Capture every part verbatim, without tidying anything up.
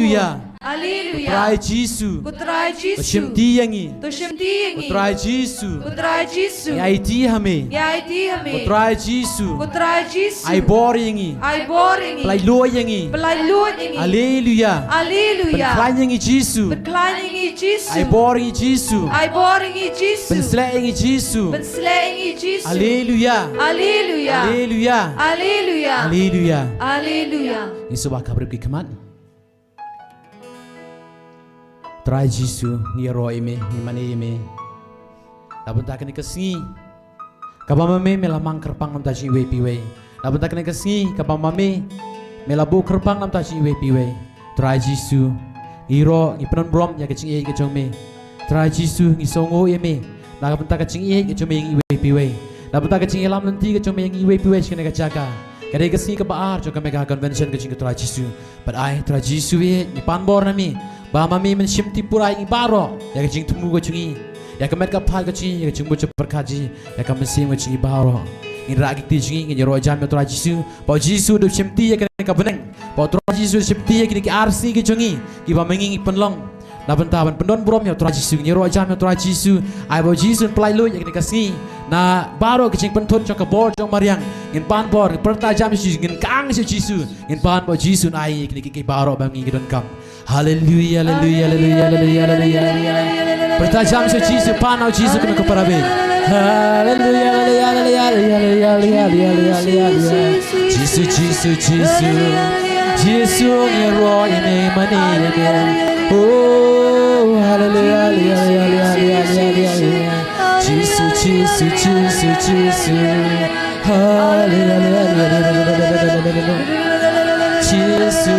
Haleluya. Haleluya. Ko Trai Jisu. Ko Trai Jisu. To shimti ïa ngi. To shimti ïa ngi. Ko Trai Jisu. Ko Trai Jisu. Ngi aiti ha me. Ngi aiti ha me. Ko Trai Jisu. Ko Trai Jisu. Ai bor ïa ngi. Ai bor ïa ngi. Pyllait luid ïa ngi. Pyllait luid ïa ngi. Haleluya. Haleluya. Pynkhlaiñ ïa ngi Jisu. Pynkhlaiñ ïa ngi Jisu. Ai bor ïa ngi Jisu. Ai bor ïa ngi Jisu. Pynshlei ïa ngi Jisu. Pynshlei ïa ngi Jisu. Haleluya. Haleluya. Haleluya. Haleluya. Haleluya. Haleluya. Ngi sngewbha khapbrip ki khmat. Trai Jisu, ngi ïaroh ïa me, ngi mane ïa me. Na bynta kane ka sngi kaba ma me me la mang kyrpang na bynta jong iwei pa iwei. Na bynta kane ka sngi kaba ma me me la buh kyrpang na bynta jong iwei pa iwei. Trai Jisu, ngi ïaroh, ngi pyndon burom ïa ka jingïeit ka jong me. Trai Jisu, ngi sngewnguh ïa me na ka bynta ka jingïeit ka jong me ïa ngi iwei pa iwei. Na bynta ka jingïalam lynti ka jong me ïa ngi iwei pa iwei sha kane ka jaka. Ka dei ka sngi kaba ar jong ka Mega Convention ka jong ka Trai Jisu. Bad ai Trai Jisu ïeit, ngi pan bor na me ba ma me men shimti pura ïa ngi baroh, ïa ka jingthmu ka jong ngi, ïa ka met ka phad ka jong ngi, ïa ka jingmut jingpyrkhat jong ngi, ïa ka mynsiem ka jong ngi baroh. Ngin rah ki kti jong ngi, ngin ïaroh jam ïa u Trai Jisu. Ba u Jisu u dep shimti ïa kane ka bneng. Ba u Trai Jisu u dep shimti ïa kine ki ar sngi ki jong ngi kiba ma ngi ngi pynlong na bynta ban pyndon burom ïa u Trai Jisu. Ngin ïaroh jam ïa u Trai Jisu. Ai ba u Jisu un pyllait luid ïa kane ka sngi na baroh ka jingpynthut jong ka bor jong mariang. Ngin pan bor, ngin pyrta jam ïa u Jisu, ngin kang ïa u Jisu. Ngin pan ba u Jisu un ai ïa kine kiei kiei baroh ba ma ngi ngi donkam. Haleluya, haleluya, haleluya, haleluya, haleluya, haleluya. Pyrta jam ïa u Jisu, pan ïa u Jisu kane ka para beiñ. Haleluya, haleluya, haleluya, haleluya. Jisu, Jisu, Jisu. Jisu ngi ïaroh ïa me, mane ïa me. Oh, haleluya, haleluya, haleluya. Jisu, Jisu, Jisu, Jisu. Haleluya, haleluya, haleluya. Jisu.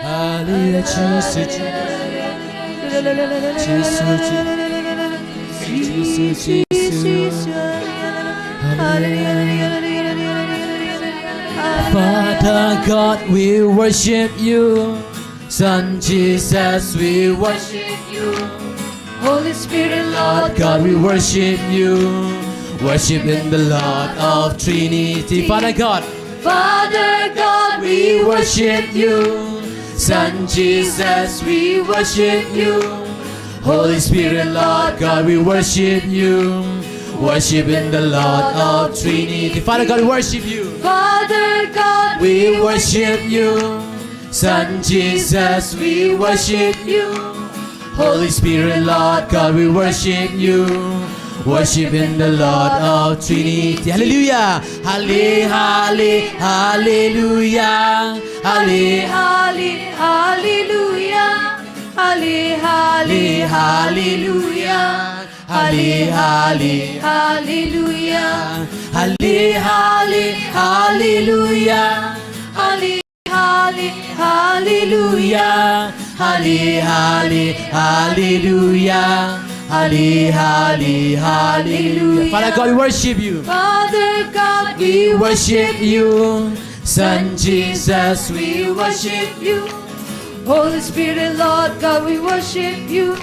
Haleluya, Jisu, Jisu, Jisu, Jisu, Jisu. Haleluya. Father God, we worship you. Son Jesus, we worship you. Holy Spirit, Lord God, we worship you. Worship in the Lord of Trinity. Father God. Father God, we worship you. Son Jesus, we worship you. Holy Spirit, Lord God, we worship you. Worship in the Lord of Trinity. Father God, we worship you. Father God, we worship you. Son Jesus, we worship you. Holy Spirit, Lord God, we worship you. Worship in the Lord of Trinity. Hallelujah. Halle, halle, hallelujah. Halle, halle, hallelujah. Halle, halle, hallelujah. Halle, halle, hallelujah. Halle, halle, hallelujah. Halle, halle, hallelujah. Halle, halle, hallelujah. Halle, halle, hallelujah. Father God, we worship you. Father God, we worship you. Son Jesus, we worship you. Holy Spirit, Lord God, we worship you.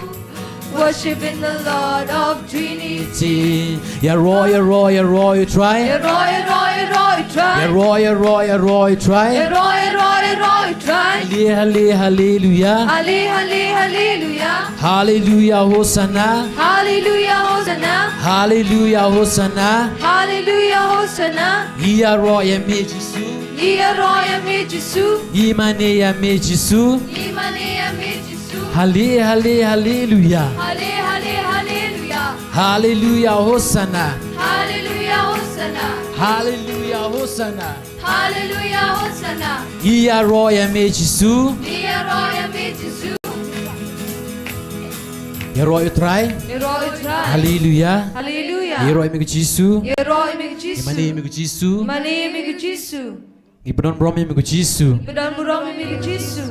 Worship in the Lord of Trinity. Ïaroh, ïaroh, ïaroh ïa u Trai. Ïaroh, ïaroh, ïaroh ïa u Trai. Ïaroh, ïaroh, ïaroh ïa u Trai. Ïaroh, ïaroh, ïaroh ïa u Trai. Halle, halle, hallelujah. Halle, halle, hallelujah. Hallelujah, Hosanna. Hallelujah, Hosanna. Hallelujah, Hosanna. Hallelujah, Hosanna. Ngi ïaroh ïa me Jisu. Ngi ïaroh ïa me Jisu. Ngi mane ïa me Jisu. Ngi mane ïa me Jisu. Halle, halle, hallelujah. Halle, halle, hallelujah. Haleluya, Hosanna. Haleluya, Hosanna. Haleluya, Hosanna. Haleluya, Hosanna. Ngi ïaroh ïa me Jisu. Ngi ïaroh ïa me Jisu. Ïaroh ïa u Trai. Ïaroh ïa u Trai. Haleluya. Haleluya. Ïaroh ïa me ko Jisu. Ïaroh ïa me ko Jisu. Ïa mane ïa me ko Jisu. Mane ïa me ko Jisu. Ngi pyndonkam ïa me ko Jisu. Pyndonkam ïa me ko Jisu.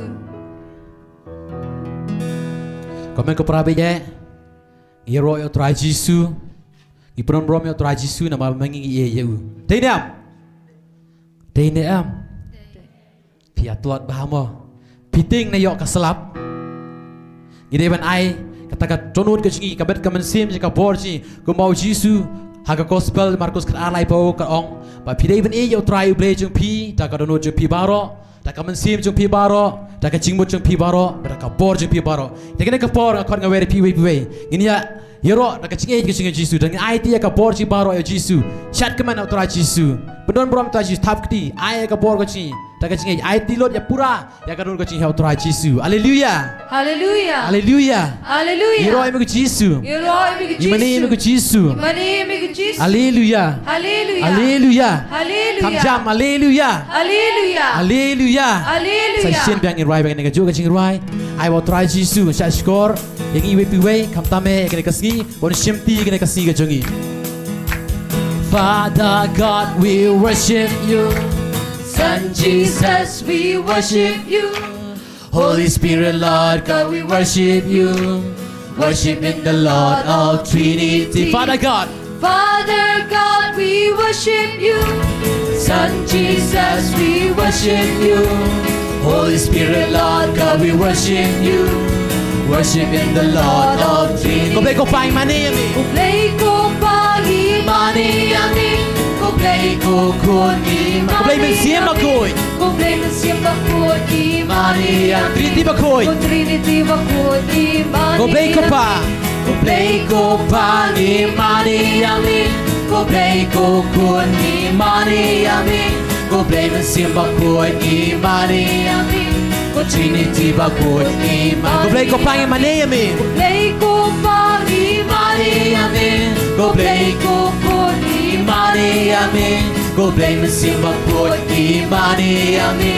Kumne ko para bangeit. Ngi ïaroh ïa u Trai Jisu. Ngi pyndonkam ïa u Trai Jisu namar ma ngi ngi ïeit ïa u. Dei ne em? Dei ne em? Phi ïa tlot bha mo. Phi tieng ne ïoh ka slap. Ngi dei ban ai kata ka dohnud ka jong ngi, ka met ka mynsiem jong ka bor jong ngi. Kumba u Jisu ha ka gospel Markos khatar laiphew ka ong ba phi dei ban ïeit ïa u Trai u Blei jong phi da ka dohnud jong phi baroh, da ka mynsiem jong phi baroh, da ka jingmut jong phi baroh, da ka bor jong phi baroh. Te kane ka por nga khot nga wer ïa phi uwei pa uwei. Ngin ïa ïaroh da ka jingïeit ka jong ngi ïa u Jisu, da ngin aiti ïa ka bor jong ngi baroh ïa u Jisu. Shad kmen ha u Trai Jisu. Pyndonkam ïa u Trai Jisu, thap kti, ai ïa ka bor ka jong ngi da ka jingïeit, aiti lut ïa pura ïa ka dohnud ka jong ngi ha u Trai Jisu. Haleluya. Haleluya. Haleluya. Haleluya. Ïaroh ïa me ko Jisu. Ïaroh ïa me ko Jisu. Ïa mane ïa me ko Jisu. Ïa mane ïa me ko Jisu. Haleluya. Haleluya. Haleluya. Haleluya. Kham jam, haleluya. Haleluya. Haleluya. Haleluya. Sa shisien biang ngin rwai biang kane kajuh ka jingrwai. Ai ba u Trai Jisu un shah shkor ïa ngi uwei pa uwei, khamtam eh ïa kane ka sngi, ban shimti ïa kane ka sngi ka jong ngi. Father God, we worship you. Son Jesus, we worship you. Holy Spirit, Lord God, we worship you. Worship in the Lord of Trinity. Father God. Father God, we worship you. Son Jesus, we worship you. Holy Spirit, Lord God, we worship you. Worship in the Lord of Trinity. Ko Blei ko Pa ngi mane ïa me. Ko Blei ko Pa ngi mane ïa me. Ko Blei ko Khun ngi mane ïa me. Ko Blei Mynsiem Bakhuid. Ko Blei Mynsiem Bakhuid ngi mane ïa me. Trinity Bakhuid. Ko Trinity Bakhuid ngi mane ïa me. Ko Blei ko Pa. Ko Blei ko Pa ngi mane ïa me. Ko Blei ko Khun ngi mane ïa me. Ko Blei Mynsiem Bakhuid ngi mane ïa me. Ko Trinity Bakhuid ngi mane. Ko Blei ko Pa ngi mane ïa me. Ko Blei ko Pa ngi mane ïa me. Ko Blei ko Khun ngi mane ïa me. Ko Blei Mynsiem Bakhuid ngi mane ïa me.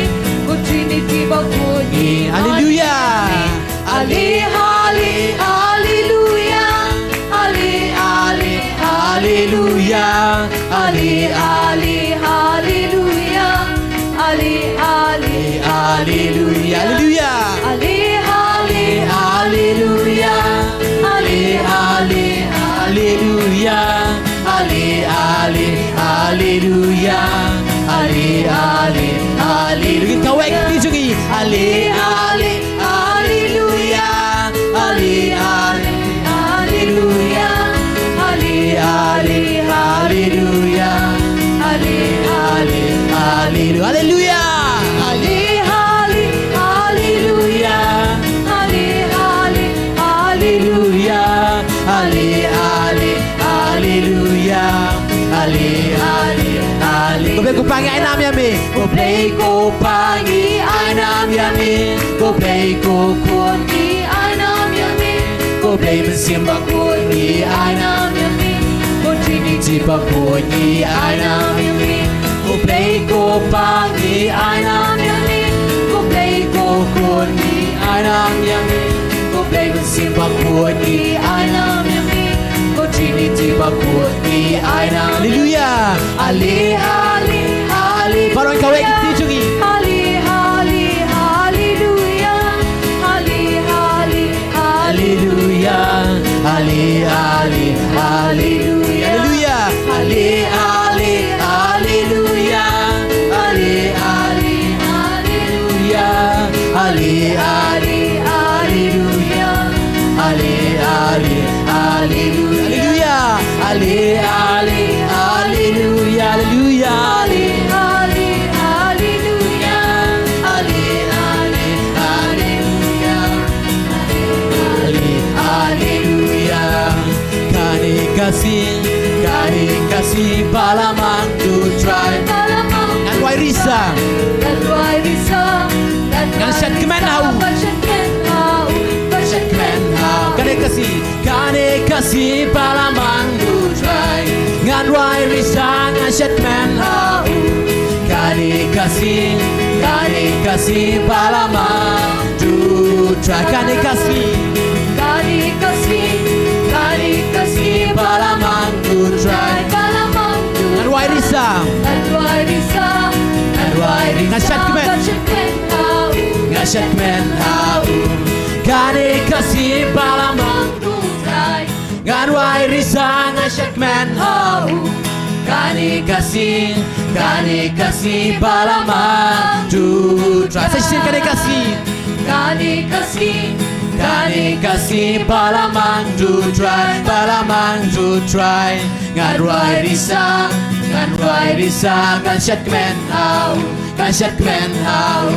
Ko Trinity Bakhuid ngi mane. Haleluya. Ale, ale, haleluya. Ale, ale, haleluya. Ale, ale, haleluya. Ale, ale, haleluya. Haleluya. Ale, ale, haleluya. Ale, ale, haleluya. Ale, ale, haleluya. Ale, ale, haleluya. Kawek ti jong ngi. Ale, ale, haleluya. Ale, ale, haleluya. Ale, ale, haleluya. Ale, ale, haleluya. Haleluya. Ale, ale, haleluya. Ale, ale, haleluya. Ale, ale, haleluya. Ale, ale, haleluya. Ko Blei ko Pa ngi ai nam ïa me. Ko Blei ko Pa ngi ai nam ïa me. Ko Blei ko Khun ngi ai nam ïa me. Ko Blei Mynsiem Bakhuid ngi ai nam ïa me. Ko Trinity Bakhuid ngi ai nam ïa me. Ko Blei ko Pa ngi ai nam ïa me. Ko Blei ko Khun ngi ai nam ïa me. Ko Blei Mynsiem Bakhuid ngi ai nam ïa me. Ko Trinity Bakhuid ngi ai nam. Haleluya. Ale, ale, haleluya. Baroh kawek ti jong ngi. Ale, ale, haleluya. Ale, ale, haleluya. Ale, ale, haleluya. Haleluya. Ale, ale, haleluya. Ale, ale, haleluya. Ale, ale, haleluya. Ale, ale, haleluya. Haleluya. Ale, ale, haleluya. Haleluya. Ale, ale, haleluya. Ale, ale, haleluya. Ale, haleluya. Kane ka sngi, kane ka sngi ba la mad ïa u Trai. Ngan rwai risa. Ngan rwai risa. Ngan shad kmen ha u. Ngan shad kmen ha u. Ngan shad kmen ha u. Kane ka sngi, kane ka sngi ba la mad. Wai risa nga shet kmen ha u. Kane ka sngi, kane ka sngi ba la mang da u Trai. Kane ka sngi, kane ka sngi, kane ka sngi ba la mang da u Trai. Ba la mang da u Trai. Ngan wai risa, ngan wai risa, ngan wai risa. Nga shet kmen, nga shet kmen ha u. Nga shet kmen ha u. Kane ka sngi ba la mang da u Trai. Ngan wai risa nga shet kmen ha u. Kane ka sngi, kane ka sngi ba la mang da u Trai. Sa shisien, kane ka sngi, kane ka sngi, kane ka sngi ba la mang da u Trai, ba la mang da u Trai. Ngan wai risa, ngan wai risa, ngan shet kmen ha u, ngan shet kmen ha u.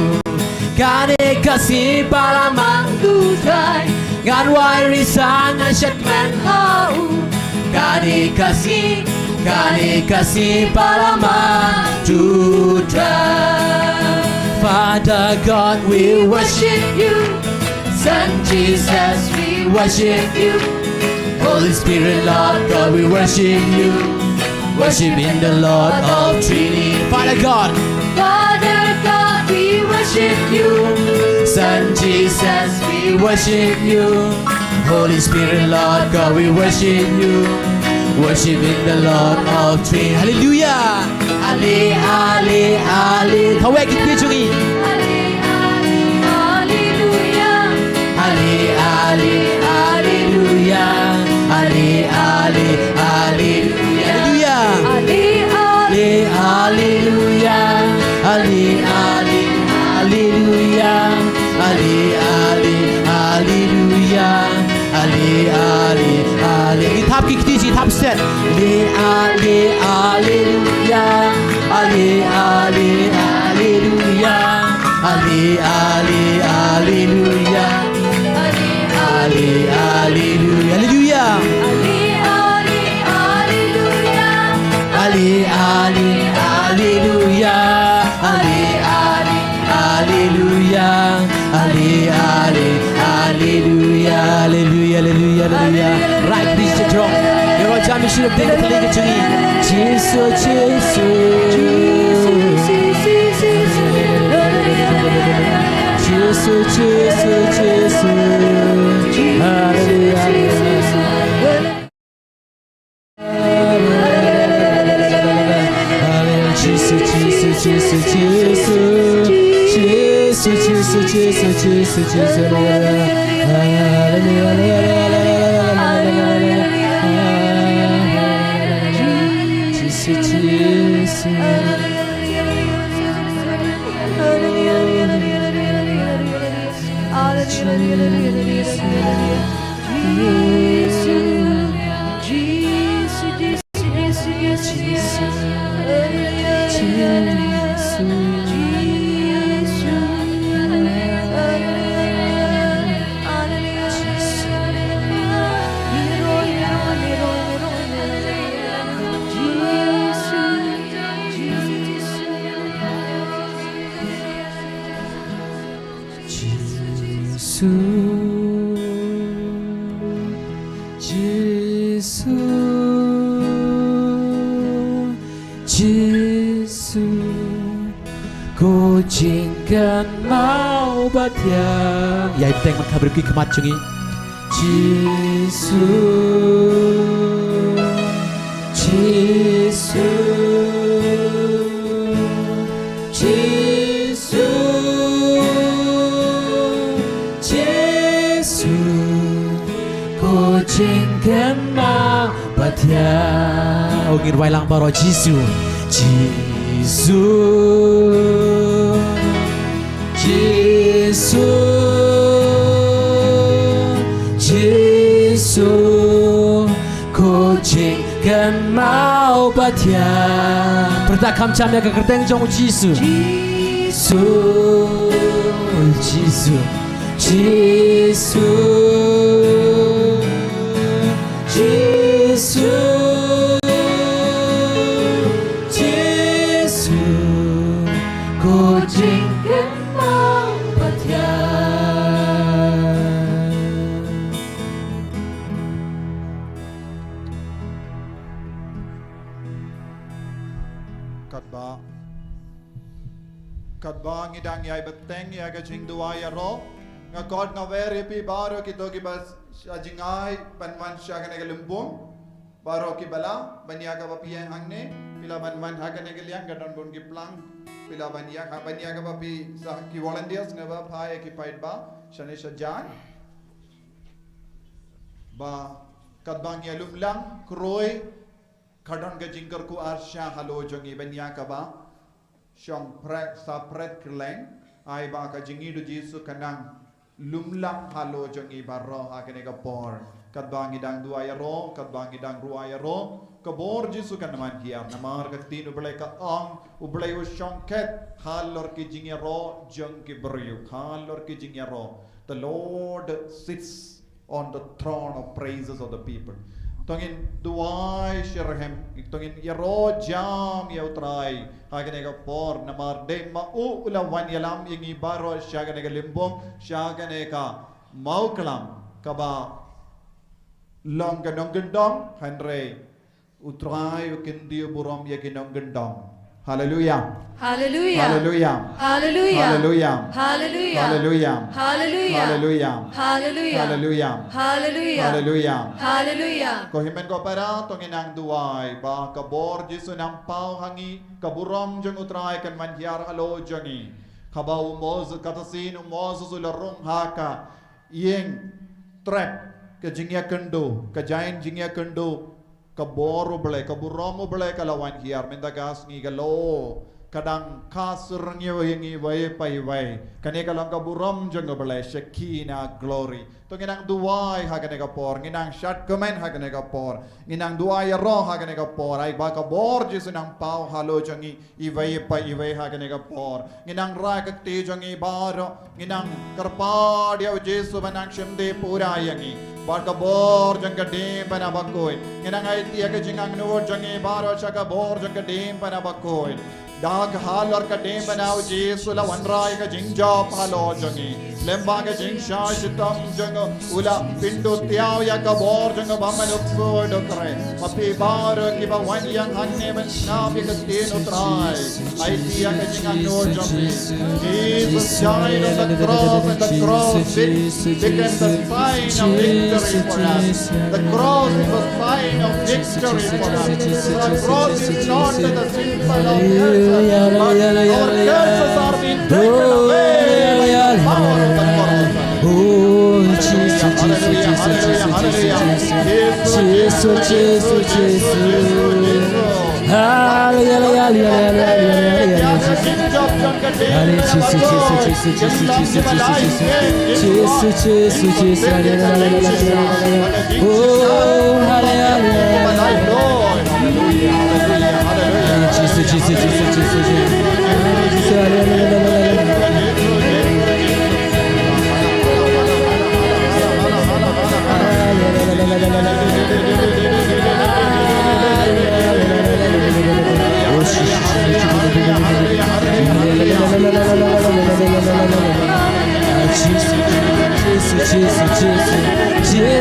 Kane ka sngi ba la mang da u Trai. Ngan wai risa, ngan shet kmen ha u. Kane ka sngi, kane ka sngi ba la mang da u Trai. Father God, we worship you. Son Jesus, we worship you. Holy Spirit, Lord God, we worship you. Worship in the Lord of Trinity. Father God. Father God, we worship you. Son Jesus, we worship you. Holy Spirit, Lord God, we worship you. Worship in the Lord of Trinity. Hallelujah. Ale, ale, ale. Kawek ki jong ngi. Ale, ale, hallelujah. Ale, ale, hallelujah. Ale, ale, hallelujah. Hallelujah. Ale, ale, hallelujah. Ale, ale, hallelujah. Ale, ale, hallelujah. Ale, ale, ale. Ngi thap ki kti, ngi thap set. Ale, ale, hallelujah. Ale, ale, hallelujah. Ale, ale, hallelujah. Ale, ale, hallelujah. Hallelujah. Ale, ale, hallelujah. Ale, ale, hallelujah. Ale, ale, hallelujah. Ale, ale, hallelujah. Hallelujah, hallelujah, hallelujah. Right, please, sit down. Ïaroh jam ïa u Trai ha ka thylliej ka jong ngi. Jisu, Jisu. Jisu, Jisu, Jisu. Hallelujah, hallelujah. Jisu, Jisu, Jisu, Jisu. Jisu, Jisu, Jisu, Jisu, Jisu. Hallelujah, hallelujah, hallelujah. Jisu, Jisu. Jisu, Jisu, Jisu, ko jingkynmaw bathiang. Ïai bteng man ka briew ki khmat jong ngi. Jisu, Jisu, Jisu, Jisu, ko jingkynmaw bathiang. O, ngin wai lang baroh. Jisu, Jisu, Jisu, Jisu, ko jingkynmaw bathiang. Pyrta kham jam ïa ka kyrteng jong u Jisu. Jisu, Jisu, Jisu, Jisu, Jisu, ko jingkynmaw bathiang. Katba, katba ngi dang ïai bteng ïa ka jingduwai ïaroh, nga khot nga wer ïa phi baroh kito kiba sha jngai ban wan sha kane ka lympung. Baroh kiba lah ban ïa kaba phi ïeng hangne, phi lah ban wan ha kane ka liang, ka don bun ki plang. Phi lah ban ïa, ha ban ïa kaba phi sah, ki volunteers nga ba phai ki paidbah shane shajan. Ba katba ngi ïalum lang, khroi ka don ka jingkyrkhu arsha halor jong ngi ban ïa kaba shong phre-, sa phret kylleng, ai ba ka jingïeid u Jisu kan nang lum lang halor jong ngi baroh ha kane ka por. Katba ngi dang duwai ïaroh, katba ngi dang rwai ïaroh, ka bor Jisu kan nang hiar. Namar ka ktien U Blei ka ong, U Blei u shongkhet halor ki jingïaroh jong ki briew, halor ki jingïaroh. The Lord sits on the throne of praises of the people. To ngin duwai shitrhem, to ngin ïaroh jam ïa U Trai ha kane ka por, namar dei ma u u la wan ïalam ïa ngi baroh sha kane ka lympung, sha kane ka mawkhlam kaba long ka nongkyndong, hynrei U Trai u kyntiew burom ïa ki nongkyndong. Haleluya. Haleluya. Haleluya. Haleluya. Haleluya. Haleluya. Haleluya. Haleluya. Haleluya. Haleluya. Haleluya. Haleluya. Haleluya. Ko hynmen ko para, to ngin nang duwai ba ka bor Jisu nang paw ha ngi, ka burom jong U Trai kan wan hiar halor jong ngi. Kaba u Moses, kata sien u Moses u la rung ha ka ïing trep, ka jingïakynduh, ka jaiñ jingïakynduh, ka bor U Blei, ka burom U Blei ka la wan hiar. Mynta ka sngi ka law ka dang khang syrngiew ïa ngi iwei pa iwei. Kane ka long ka burom jong U Blei, Shekinah glory. To ngin nang duwai ha kane ka por, ngin nang shad kmen ha kane ka por, ngin nang duwai ïaroh ha kane ka por, ai ba ka bor Jisu nang paw halor jong ngi iwei pa iwei ha kane ka por. Ngin nang rai ka kti jong ngi baroh, ngin nang kyrpad ïa U Jisu ban nang shim dih pura ïa ngi. Bad ka bor jong ka diengphna bakhuid, ngin nang aiti ïa ka jingangnud jong ngi baroh sha ka bor jong ka diengphna bakhuid. Da ka halor ka diengphna U Jisu la wanrah ïa ka jingjop halor jong ngi. Lem bad ka jingshai shitom jong u, u la pynduh tiaw ïa ka bor jong u ba manuk soi dukri. Ma phi baroh kiba wan ïeng hangne ban sngap ïa ka ktien U Trai, aiti ïa ka jingangnud jong phi. Jesus died on the cross, and the cross be-, became the sign of victory for us. The cross is a sign of victory for us. The cross is not the symbol of curses, but our curses are being taken away by the power of the cross. Oh, Jesus, Jesus, Jesus, Jesus, Jesus. Jesus, Jesus, Jesus, Jesus. Hallelujah, hallelujah, hallelujah, hallelujah, hallelujah. Hallelujah, Jesus, Jesus, Jesus, Jesus, Jesus, Jesus. Jesus, Jesus, Jesus, hallelujah, hallelujah, hallelujah. Oh, hallelujah, hallelujah. Hallelujah, hallelujah, hallelujah. Jesus, Jesus, Jesus, Jesus, Jesus.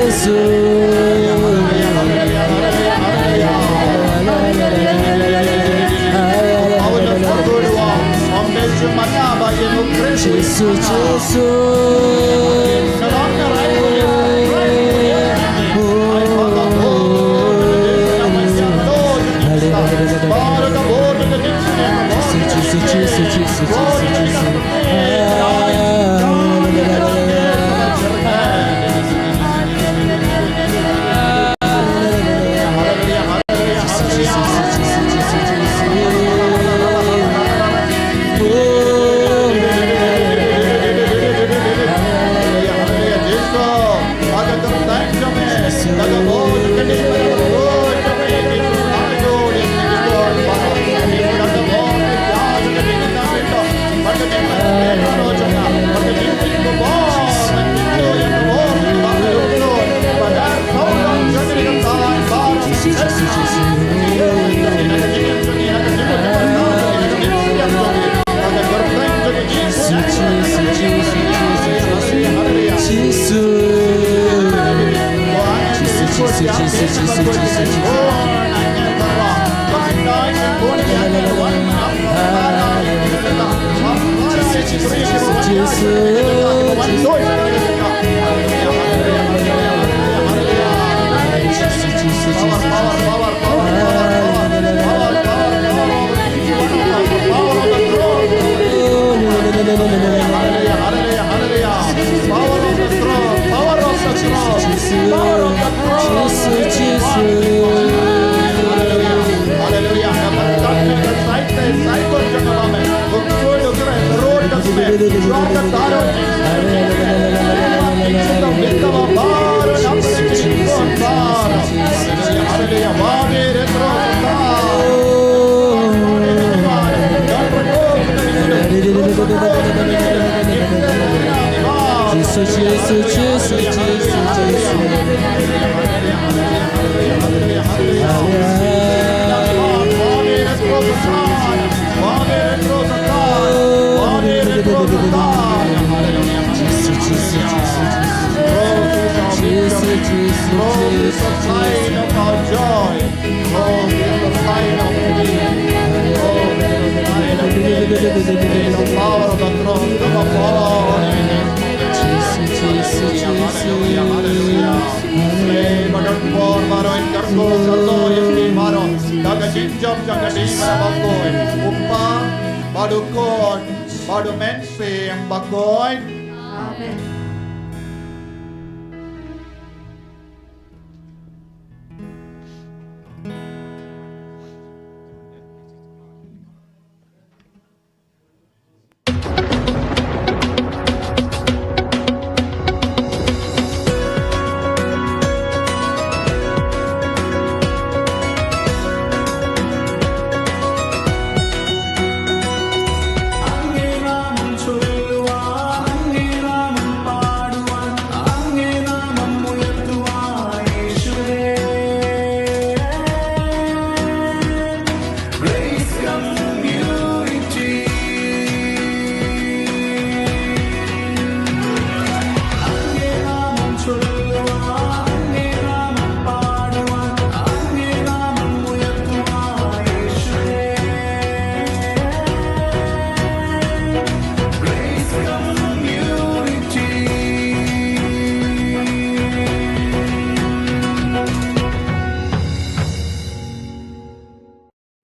Hallelujah, hallelujah, hallelujah. Jesus, Jesus. Hallelujah, hallelujah, hallelujah. Power of the cross, power of the cross, power of the cross. Hallelujah, hallelujah. Jisu, Jisu, Jisu, Jisu, Jisu. Jisu, Jisu, Jisu, Jisu. Cross is the sign of our joy. Cross is the sign of peace. Cross is the sign of peace. May the power of the cross come upon you. Jisu, Jisu, Jisu. Hallelujah, hallelujah. Slei ba don por baroh, kyrkhu kyrdoh ïa phi baroh. Da ka jingjop jong ka dei ba bakoi. U Kpa, bad u Khun, bad u Mynsiem Bakhuid. Amen.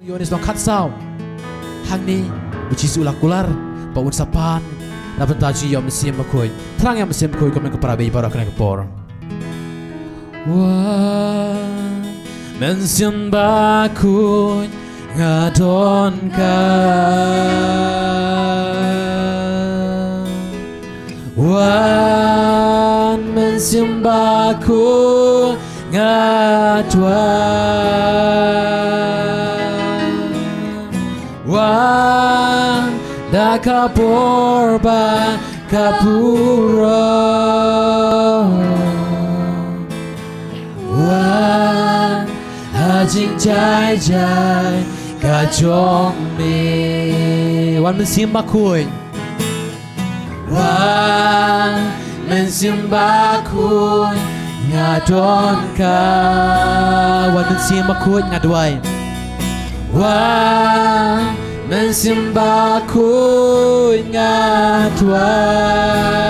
Ïoannis lynnong khatsaw. Hangne u Jisu u la kular ba un sa pan na bynta jong u Mynsiem Bakhuid. Thrang ïa u Mynsiem Bakhuid kumne, ko para bangeit baroh, ha kane ka por. Wan Mynsiem Bakhuid nga don ka. Wan Mynsiem Bakhuid nga duwai. Wan da ka bor bad ka burom. Wan ha jingjai jai ka jong me. Wan Mynsiem Bakhuid. Wan Mynsiem Bakhuid nga don ka. Wan Mynsiem Bakhuid nga duwai. Wan Mynsiem Bakhuid nga duwai.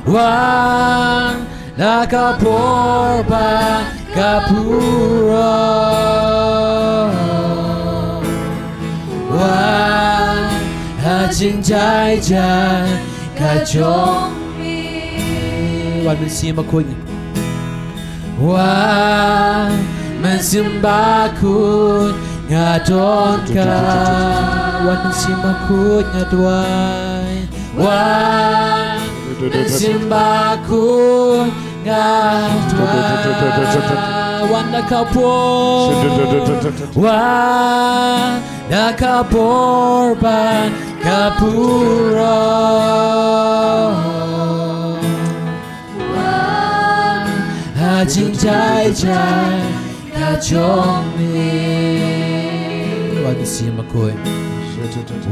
Wan da ka bor bad ka burom. Wan ha jingjai jai ka jong me. Wan Mynsiem Bakhuid. Wan Mynsiem Bakhuid nga don ka. Wan Mynsiem Bakhuid nga duwai. Wan Mynsiem Bakhuid nga duwai. Wan da ka bor. Wan da ka bor bad ka burom. Wan ha jingjai jai ka jong me. Wan Mynsiem Bakhuid.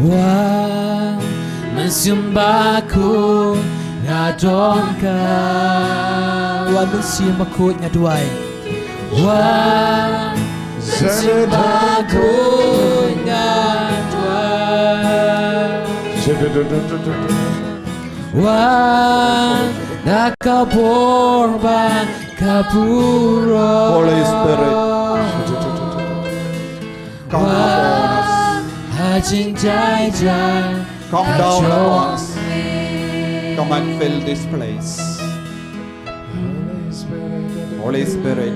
Wan Mynsiem Bakhuid nga don ka. Wan Mynsiem Bakhuid nga duwai. Wan Mynsiem Bakhuid nga duwai. Wan da ka bor ba ka burom. Holy Spirit, come upon us. Ha jingjaijai, come down upon us. Come and fill this place. Holy Spirit,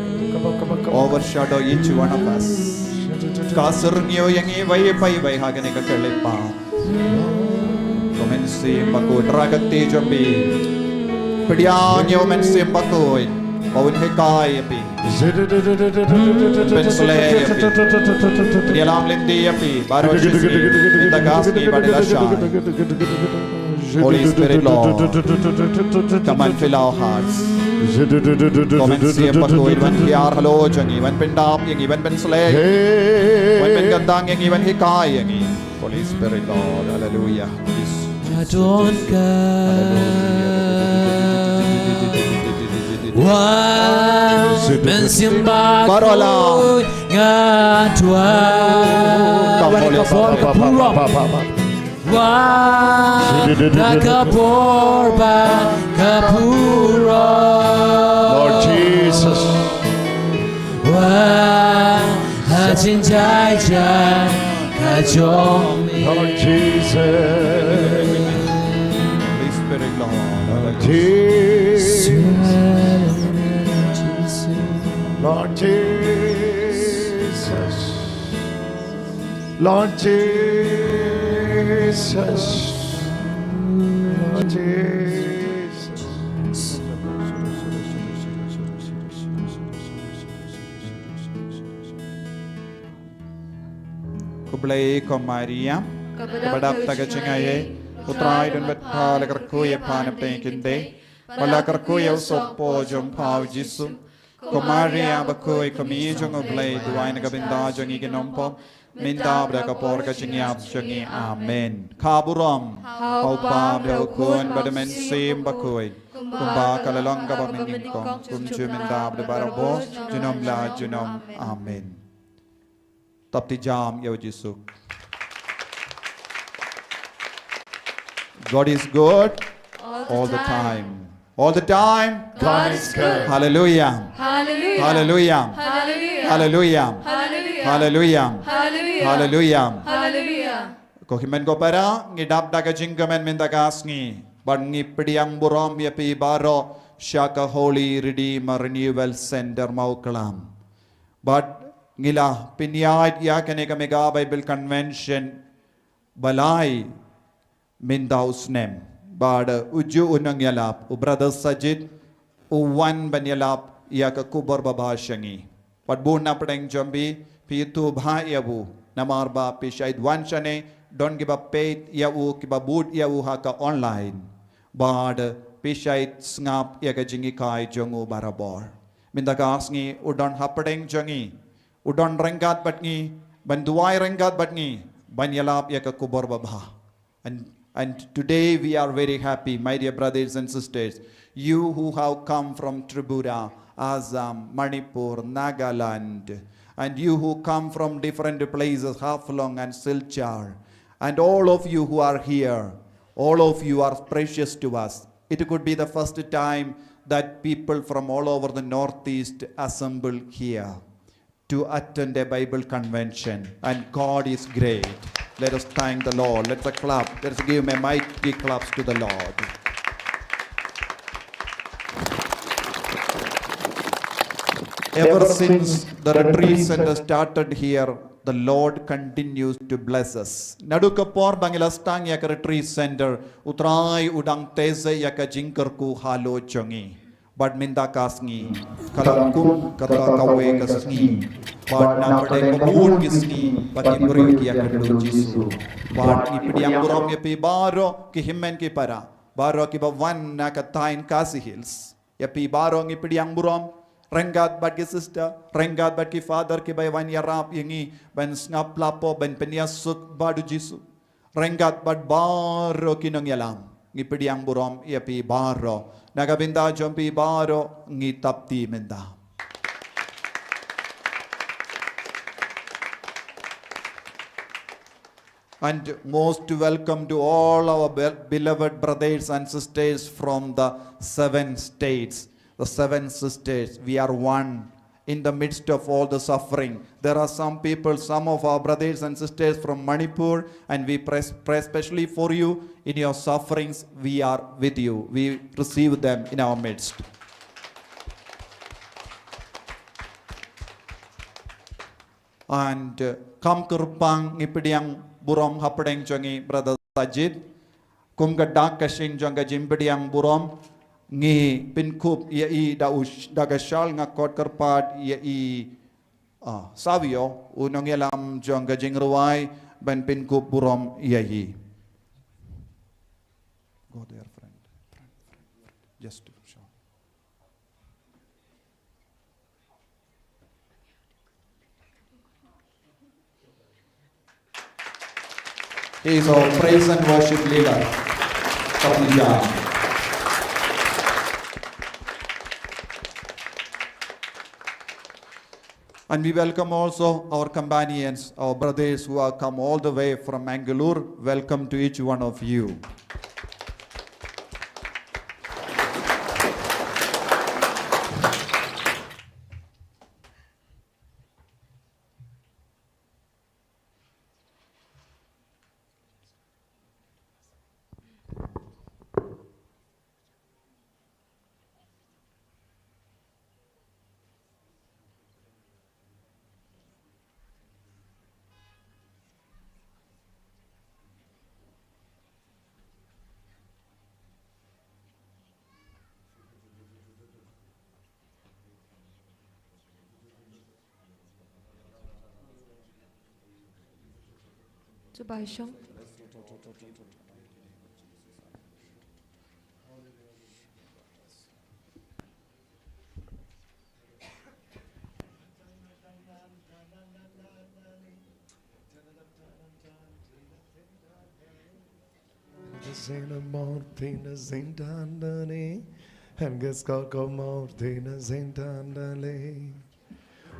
overshadow each one of us. Ka syrngiew ïa ngi iwei pa iwei ha kane ka khyllipmat. Ko Mynsiem Bakhuid, trai ka kti jong phi. Pdiang ïa u Mynsiem Bakhuid ba un hikai ïa phi, pynshlei ïa phi, ïalam lynti ïa phi baroh shi sngi, mynta ka sngi bad ka shai. Holy Spirit, Lord, come and fill our hearts. Ko Mynsiem Bakhuid, wan hiar halor jong ngi, wan pyndap ïa ngi, wan pynshlei, wan pynkyntang ïa ngi, wan hikai ïa ngi. Holy Spirit, Lord, hallelujah. Yes. Nga don ka. Hallelujah. Wan Mynsiem Bakhuid, nga don. Ka bor ba ka burom. Wan da ka bor ba ka burom. Lord Jesus. Wan ha jingjaijai ka jong me. Lord Jesus. Holy Spirit, Lord. Lord Jesus. Lord Jesus. Lord Jesus. Lord Jesus. Khublei ko Maria, kaba dap da ka jingaiei, U Trai u don bad pha, la kyrkhu ïa pha na pdeng ki khyndai, bad la kyrkhu ïa u sohpop jong pha u Jisu. Ko Maria bakhuid, ko Mei jong U Blei, duwai na ka bynta jong ngi ki nongpop, mynta bad ha ka por ka jingïap jong ngi. Amen. Ka burom ha U Kpa bad ha U Khun bad ha U Mynsiem Bakhuid, kumba ka la long, kaba mynnyngkong, kumjuh mynta bad barabor, junom la junom. Amen. Tap ti jam ïa U Jisu. God is good all the time. All the time. God is good. Hallelujah. Hallelujah. Hallelujah. Hallelujah. Ko hynmen ko para, ngi dap da ka jingkmen mynta ka sngi bad ngi pdiang burom ïa phi baroh sha ka Holy Redeemer Renewal Center Mawklam. Bad ngi la pynïaid ïa kane ka Mega Bible Convention ba lai mynta u snem. Bad ujuh u nongïalap, u Brother Sajid, u wan ban ïalap ïa ka khubor babha sha ngi. Bad bun na pdeng jong phi, phi ithuh bha ïa u, namar ba phi shait wan shane, don kiba peit ïa u, kiba bud ïa u ha ka online. Bad phi shait sngap ïa ka jinghikai jong u barabor. Mynta ka sngi u don hapdeng jong ngi, u don ryngkat bad ngi, ban duwai ryngkat bad ngi, ban ïalap ïa ka khubor babha. And, and today we are very happy, my dear brothers and sisters. You who have come from Tripura, Assam, Manipur, Nagaland, and you who come from different places, Haflong and Silchar, and all of you who are here, all of you are precious to us. It could be the first time that people from all over the Northeast assemble here to attend a Bible convention, and God is great. Let us thank the Lord. Let's clap. Let's give a mighty claps to the Lord. Ever since the retreat center started here, the Lord continues to bless us. Naduh ka por ba ngi la sdang ïa ka retreat center, U Trai u dang teh ïa ka jingkyrkhu halor jong ngi. Bad mynta ka sngi ka la kum kata kawei ka sngi, bad na pdeng ba bun ki sngi ba ki briew ki ïakynduh Jisu. Bad ngi pdiang burom ïa phi baroh ki hynmen ki para, baroh kiba wan na ka thaiñ Khasi Hills. Ïa phi baroh ngi pdiang burom, ryngkat bad ki sister, ryngkat bad ki father kiba wan ïarap ïa ngi ban sngap laiphew, ban pynïasuk bad u Jisu. Ryngkat bad baroh ki nongïalam, ngi pdiang burom ïa phi baroh. Na ka bynta jong phi baroh ngi tap ti mynta. And most welcome to all our be- beloved brothers and sisters from the seven states, the seven sisters. We are one in the midst of all the suffering. There are some people, some of our brothers and sisters from Manipur, and we pray, pray specially for you in your sufferings. We are with you. We receive them in our midst. And uh, kam kyrpang ngi pdiang burom hapdeng jong ngi Brother Sajid. Kum ka dak ka shin jong ka jingpdiang burom ngi pynkup ïa i da u sh- da ka shawl nga kot kyrpad ïa i ah, Savio u nongïalam jong ka jingrwai ban pynkup burom ïa i. Go there, friend. Friend, friend, friend. Just to show. He is our praise and worship leader. Kapija. And we welcome also our companions, our brothers who have come all the way from Mangalore. Welcome to each one of you.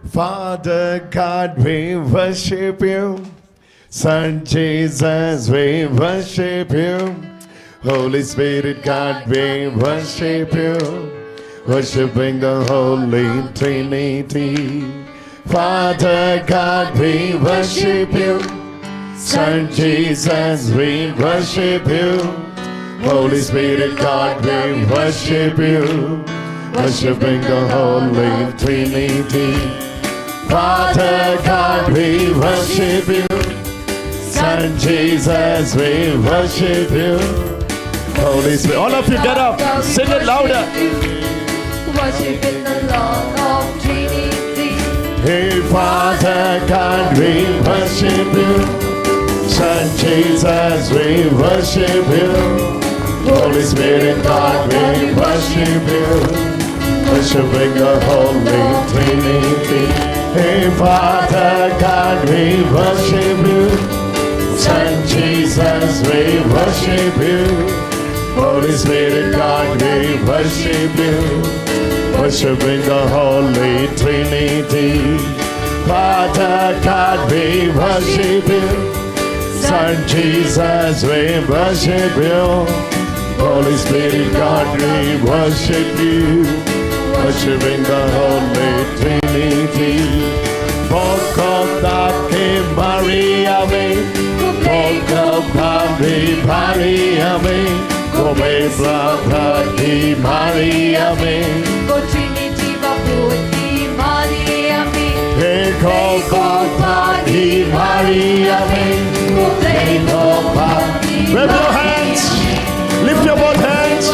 Father God, we worship you. Son Jesus, we worship you. Holy Spirit, God, we worship you. Worshiping the Holy Trinity. Father God, we worship you. Son Jesus, we worship you. Holy Spirit, God, we worship you. Worshiping the Holy Trinity. Father God, we worship you. Son Jesus, we worship you. Holy Spirit, all of you get up, sing it louder. Worship in the Lord of Trinity. Hey, Father God, we worship you. Son Jesus, we worship you. Holy Spirit, God, we worship you. Worshiping the Holy Trinity. Hey, Father God, we worship you. Son Jesus, we worship you. Holy Spirit, God, we worship you. Worshiping the Holy Trinity. Father God, we worship you. Son Jesus, we worship you. Holy Spirit, God, we worship you. Worshiping the Holy Trinity. Bokok tak ki Maria me. Bokok tak ki Maria me. Ko be plak tak ki Maria me. Ko Trinity ba put ki Maria me. He ko ko pa ki Maria me. Ko be ko pa ki Maria me. Wave your hands. Lift your both hands.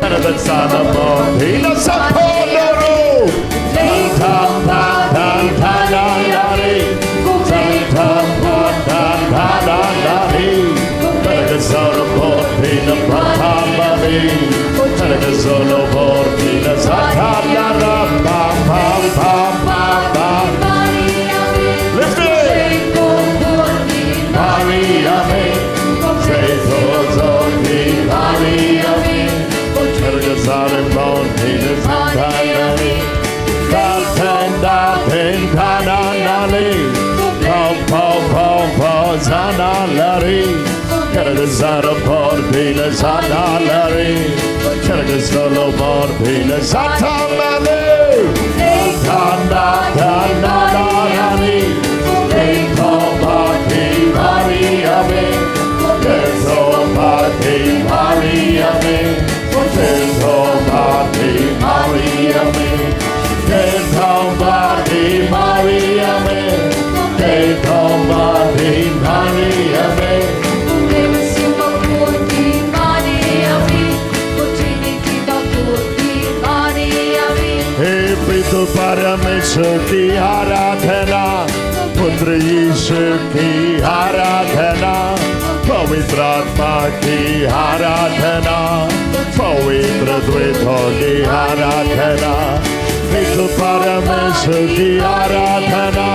Tana dan sana mo. Hina sa po loro. Lift it. Tara por pina sana lari. Kerga solo por pina sata malu. Tanda tanda rani. Tento pati Maria me. Tento pati Maria me. Tento pati Maria me. Tento pati Maria me. Tento pati Maria me. He Pitu Parameshwar ki aradhana, Putra Yeshu ki aradhana, Pavitra Atma ki aradhana, Pavitra Dvito ki aradhana, Pitu Parameshwar ki aradhana,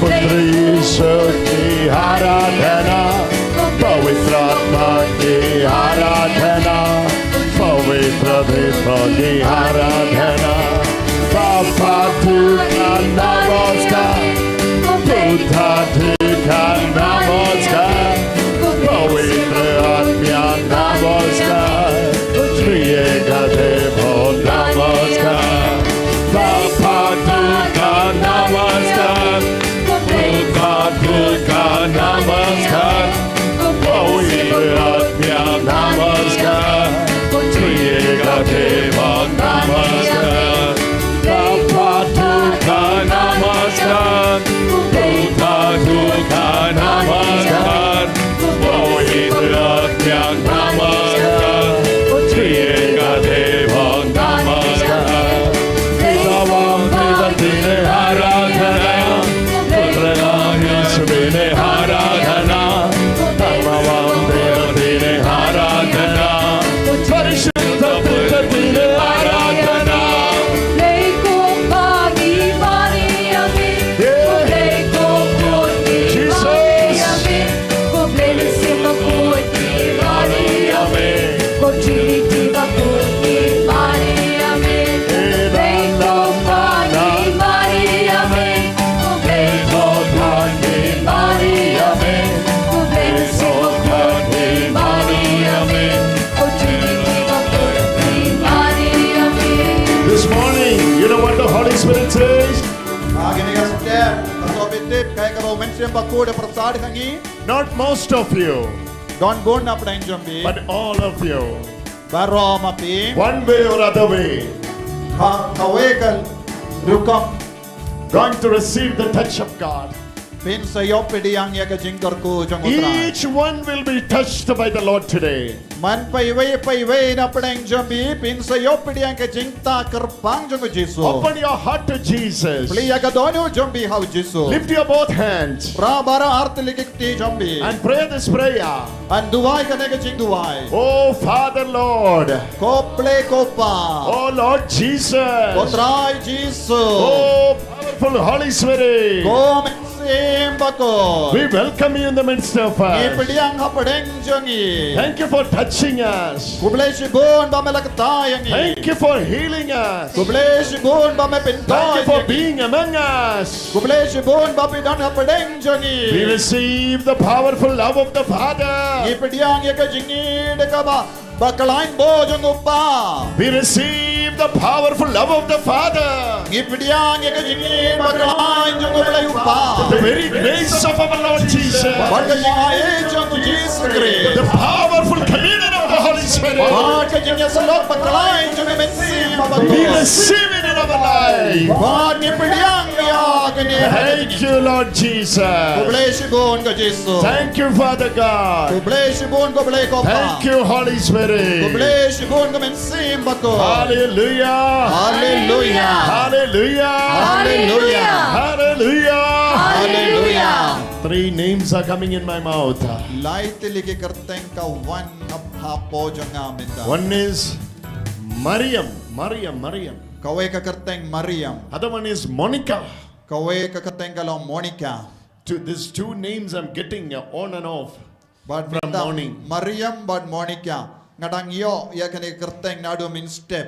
Putra Yeshu ki aradhana, Pavitra Atma ki aradhana, Pavitra Dvito ki aradhana. Bapa tu ka namaskar, Putha tu ka namaskar, Pavitra Atma namaskar, Triyeka Deva namaskar. Bapa tu ka namaskar, Putha tu ka namaskar, Pavitra Atma namaskar, Triyeka Deva namaskar. Bapa tu ka namaskar, Putha tu ka namaskar, Pavitra Atma namaskar, Triyeka Deva namaskar. Pidavam Pidatine aradhana, Putravam Yeshuvine aradhana, Atmavam Pidatine aradhana, Parishuddha Pidatine aradhana. Jesus. This morning, you know what the Holy Spirit says? Ah, kine ki step, ka to bi tip, kai ka ba u Mynsiem Bakhuid da pyrshah ïa ngi. Not most of you, don bun na pdeng jong phi, but all of you. Baroh ma phi. One way or other way, ha kawei ka rukom, going to receive the touch of God. Phin sa ïoh pdiang ïa ka jingkyrkhu jong U Trai. Each one will be touched by the Lord today. Man paiwei paiwei na pdeng jong phi phin sa ïoh pdiang ka jingtah kyrpang jong U Jisu. Open your heart to Jesus. Plie ïa ka dohnud jong phi ha U Jisu. Lift your both hands. Phra baroh artylli ki kti jong phi. And pray this prayer. Ban duwai kane ka jingduwai. Oh Father Lord. Ko Blei ko Pa. Oh Lord Jesus. Ko Trai Jisu. Oh powerful Holy Spirit. Ko Mynsiem Bakhuid. We welcome you in the midst of us. Ngi pdiang ha pdeng jong ngi. Thank you for touching us. Khublei shibun ba me la kta ïa ngi. Thank you for healing us. Khublei shibun ba me pynkyndit ïa ngi. Thank you for being among us. Khublei shibun ba phi don ha pdeng jong ngi. We receive the powerful love of the Father. Ngi pdiang ïa ka jingïeit kaba, ba khlaiñ bor jong U Kpa. We receive the powerful love of the Father. Ngi pdiang ïa ka jingïeit ba khlaiñ jong U Blei U Kpa. The very grace of our Lord Jesus. Bad ka jingaiei jong U Jisu Khrist. The powerful communion of the Holy Spirit. Bad ka jingïasyllok ba khlaiñ jong U Mynsiem Bakhuid. We receive it in our life. Bad ngi pdiang ïa kane. Thank you, Lord Jesus. Khublei shibun ko Jisu. Thank you, Father God. Khublei shibun ko Blei ko Pa. Thank you, Holy Spirit. Khublei shibun ko Mynsiem Bakhuid. Hallelujah. Hallelujah. Hallelujah. Hallelujah. Hallelujah. Hallelujah. Three names are coming in my mouth. Lai tylli ki kyrteng ka wan ha hapoh jong nga mynta. One is Mariam, Mariam, Mariam. Kawei ka kyrteng Mariam. Other one is Monica. Kawei ka kyrteng ka long Monica. Two, these two names I'm getting, uh, on and off. Bad from mynta morning. Mariam bad Monica, nga dang ïoh ïa kane ka kyrteng naduh mynstep.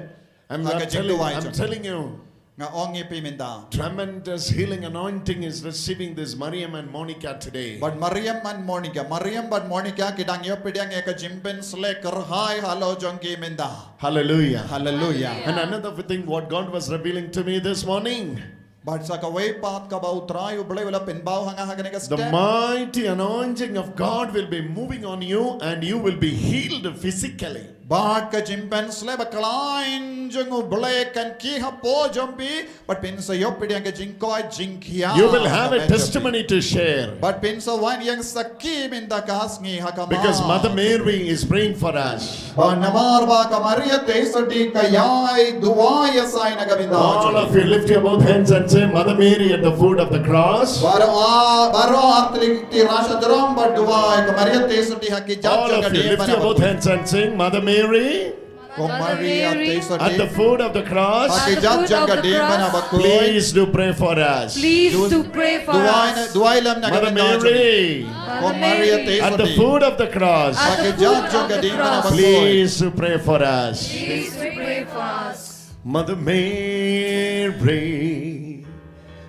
I'm, ha ka, I'm telling, jingduwai jong, I'm telling you. Nga ong ïa phi mynta. Tremendous healing anointing is receiving this Mariam and Monica today. Bad Mariam and Monica, Mariam bad Monica ki dang ïoh pdiang ïa ka jingpynshlur kyrhai halor jong ki mynta. Hallelujah. Hallelujah. And another thing what God was revealing to me this morning. Bad sa kawei pat kaba U Trai U Blei u la pynpaw ha nga ha kane ka step. The mighty anointing of God will be moving on you and you will be healed physically. Bad ka jingpynshlur bakhlaiñ jong U Blei kan khie hapoh jong phi, bad phin sa ïoh pdiang ka jingkoit jingkhiah. You will have a testimony to share. Bad phin sa wan ïa ka sakhi mynta ka sngi ha khmat. Because Mother Mary is praying for us. Bad namar ba ka Maria Theisotti ka ïai duwai ïa sa ïa na ka bynta. All of you lift your both hands and say, Mother Mary at the foot of the cross. Baroh, baroh ar tylli ki kti ra sha jrong bad duwai ka Maria Theisotti ha ki jait jong ka diengphna. All of you lift your both hands and sing, Mother Mary. Ko Maria Theisotti. At the foot of the cross. Ha ki jait jong ka diengphna bakhuid. Please do pray for us. Please do pray for us. Duwai lem na ka bynta jong ngi. Mother Mary. Ko Maria Theisotti. At the foot of the cross. Ha ki jait jong ka diengphna bakhuid. Please do pray for us. Please do pray for us. Mother Mary.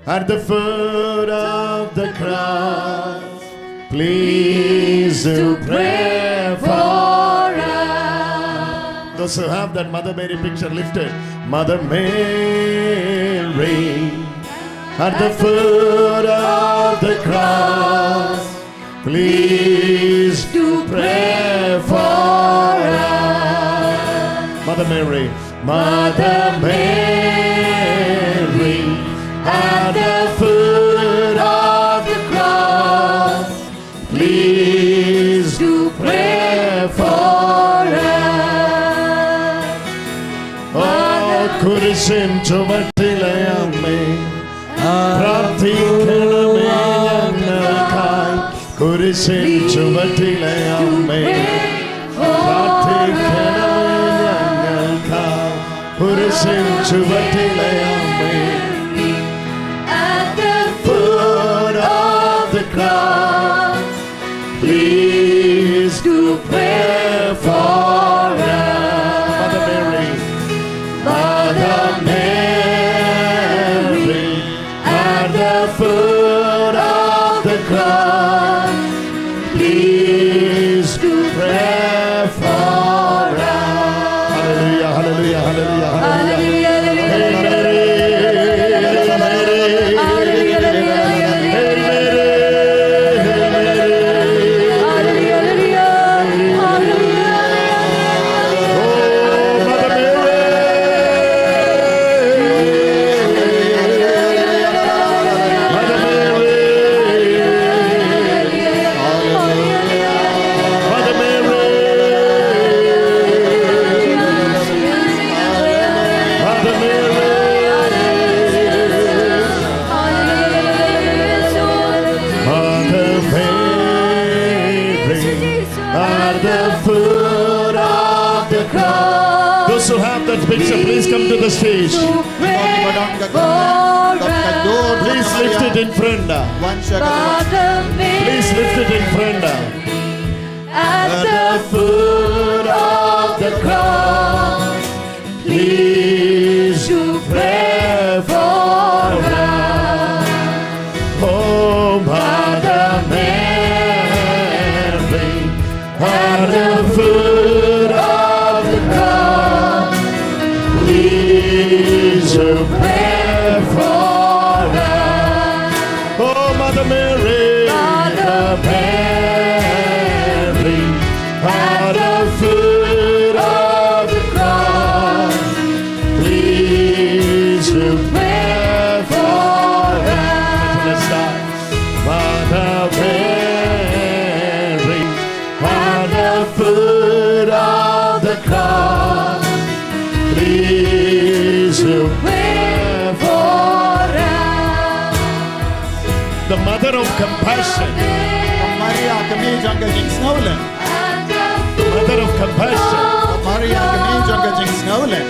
At the foot of the cross, please do pray for us. Those who have that Mother Mary picture, lift it. Mother Mary, at the foot of the cross, please do pray for us. Mother Mary, Mother Mary, at the foot of the cross, please do pray for us. Oh, kurishin chumatila yame, prarthi kena me yame kai. Kurishin chumatila yame, prarthi kena me yame kai. Kurishin chumatila yame. At the foot of the cross, please do pray for us. Mother Mary. Mother Mary, at the foot of the cross, please do pray for us. Hallelujah, hallelujah, hallelujah, hallelujah. Hallelujah, hallelujah, hallelujah. Hail Mary, hail Mary, hail Mary. Hallelujah, hallelujah, hallelujah. Hail Mary, hail Mary. Hallelujah, hallelujah, hallelujah. Oh, Mother Mary. Mother Mary. Mother Mary. Mother Mary. Mother Mary, at the foot of the cross. Those who have that picture, please come to the stage. Please lift it in front. Please lift it in front. At the foot of the cross, please do pray for us. Oh, Mother Mary, at the foot of the cross, please do pray for us. Oh, Mother Mary. Mother Mary, at the foot of the cross, please do pray for us. Let's start. Mother Mary, at the foot of the cross, please do pray for us. The mother of compassion. Ka Maria kmie jong ka jingsngewlem. Mother of compassion. Ka Maria kmie jong ka jingsngewlem.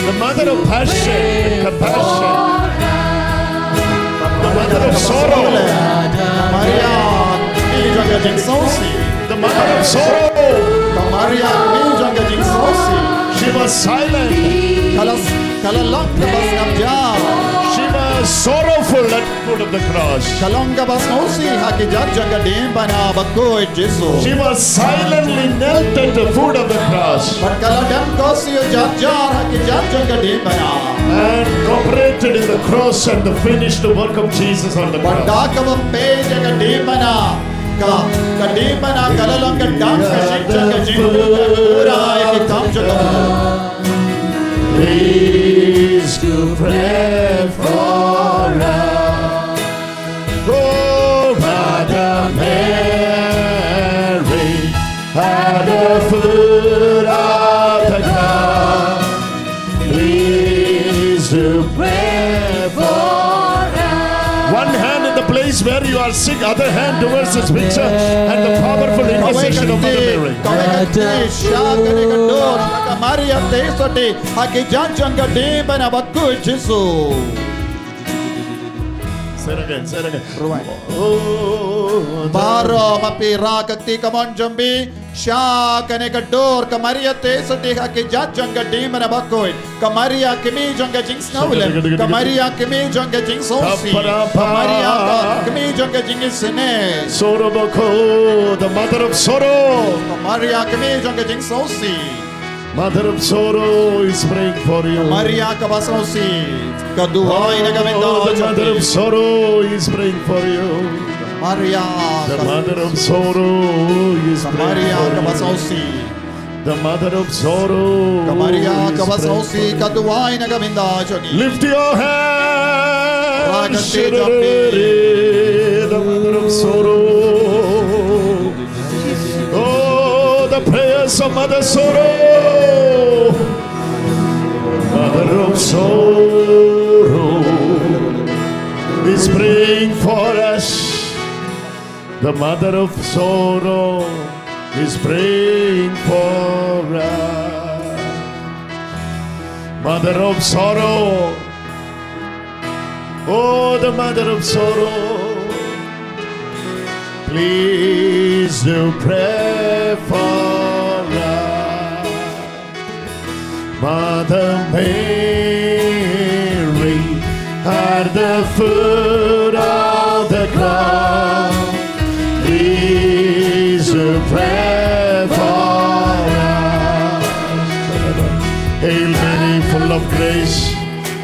The mother of passion and compassion. The mother of sorrow. Ka Maria kmie jong ka jingsngewsih. The mother of sorrow. Ka Maria kmie jong ka jingsngewsih. She was silent. Ka la, ka la lap kaba sngewsih. Foot of the cross. Ka long kaba sngewsih ha ki jait jong ka diengphna bakhuid Jisu. She was silently knelt at the foot of the cross. Bad ka la dem khohsiew jar jar ha ki jait jong ka diengphna. And cooperated in the cross and the finished work of Jesus on the cross. Bad da kaba peit ïa ka diengphna, ka, ka diengphna ka la long ka dang ka jingkyrkhu ka jingkyrkhu ïa ki kam jong ka. Please to pray for us. Oh, Mother Mary, at the foot of the cross, please to pray for us. One hand in the place where you are sick, other hand towards this picture, and the powerful intercession of Mother Mary. Kawei ka kti, kawei ka kti sha kane ka dur ka Maria Theisotti ha ki jait jong ka diengphna bakhuid Jisu. Say it again, say it again. Ruwai. Oh, baroh ma phi rah ka kti kamon jong phi sha kane ka dur ka Maria Theisotti ha ki jait jong ka diengphna bakhuid. Ka Maria kmie jong ka jingsngewlem. Ka Maria kmie jong ka jingsngewsih. Ka Maria kmie jong ka jingisynei. Soro bako, the mother of sorrow. Ka Maria kmie jong ka jingsngewsih. Mother of sorrow is praying for you. Maria kaba sngewsih ka duwai na ka bynta jong phi. Oh, the mother of sorrow is praying for you. Maria, the mother of sorrow is praying for you. Maria kaba sngewsih. The mother of sorrow. Ka Maria kaba sngewsih ka duwai na ka bynta jong ngi. Lift your hands. Rah ka kti jong phi. The mother of sorrow. Oh, the prayers of Mother Sorrow. Mother of sorrow is praying for us. The mother of sorrow is praying for us. Mother of sorrow. Oh, the mother of sorrow. Please do pray for us. Mother Mary, at the foot of the cross, please to pray for us. Hail Mary, full of grace,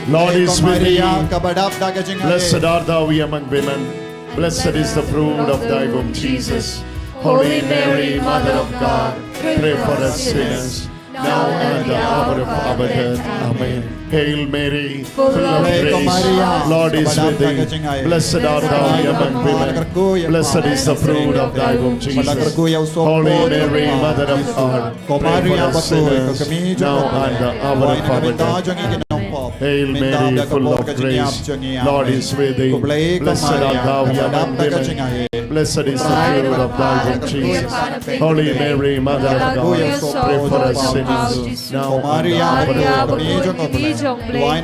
Lord is with thee. Blessed art thou among women. Blessed is the fruit of thy womb, Jesus. Holy Mary, Mother of God, pray for us sinners, now and the hour of our death. Amen. Hail Mary, full of grace, Lord is with thee. Blessed art thou among women. Blessed is the fruit of thy womb, Jesus. Holy Mary, Mother of God, pray for us sinners, now and the hour of our death. Hail Mary, full of grace, Lord is with thee. Blessed art thou among women. Blessed is the fruit of thy womb, Jesus. Holy Mary, Mother of God, pray for us sinners, now and the hour of our death. In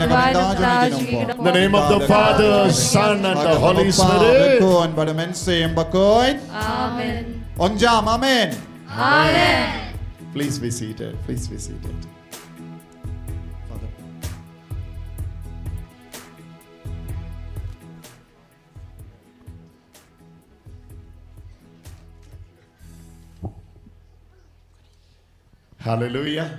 the name of the Father, Son, and the Holy Spirit. Amen. Amen. Please be seated. Please be seated. Father. Hallelujah.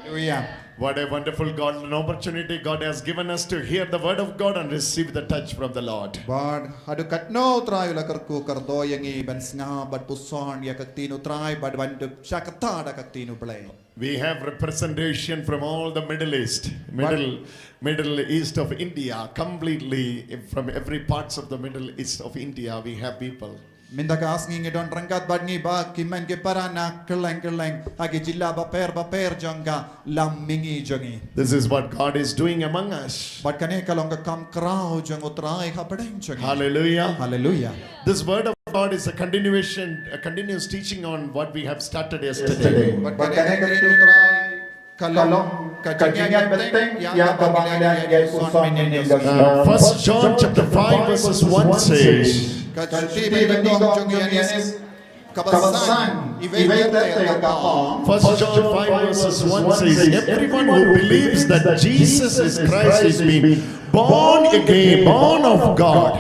Hallelujah. What a wonderful God, an opportunity God has given us to hear the word of God and receive the touch from the Lord. Bad haduh katno U Trai u la kyrkhu kyrdoh ïa ngi ban sngap bad puson ïa ka ktien U Trai bad ban da shakata da ka ktien U Blei. We have representation from all the Middle East, Middle, Middle East of India, completely from every parts of the Middle East of India, we have people. Mynta ka sngi ngi don ryngkat bad ngi ba ki mei ki para na kylleng kylleng ha ki jylla bapher bapher jong ka lam mihngi jong ngi. This is what God is doing among us. Bad kane ka long ka kam khraw jong U Trai hapdeng jong ngi. Hallelujah. Hallelujah. This word of God is a continuation, a continuous teaching on what we have started yesterday. Bad kane ka ktien U Trai ka long ka jingïaid bteng ïa kaba ngi la ïaid puson mynne ka sngi. Uh, First John chapter five verses one says, ka shithi ba nyngkong jong Ïoannis kaba san, iwei ter ter ka ong. First John five verses one says, everyone who believes that Jesus is Christ is being Born again, born of God.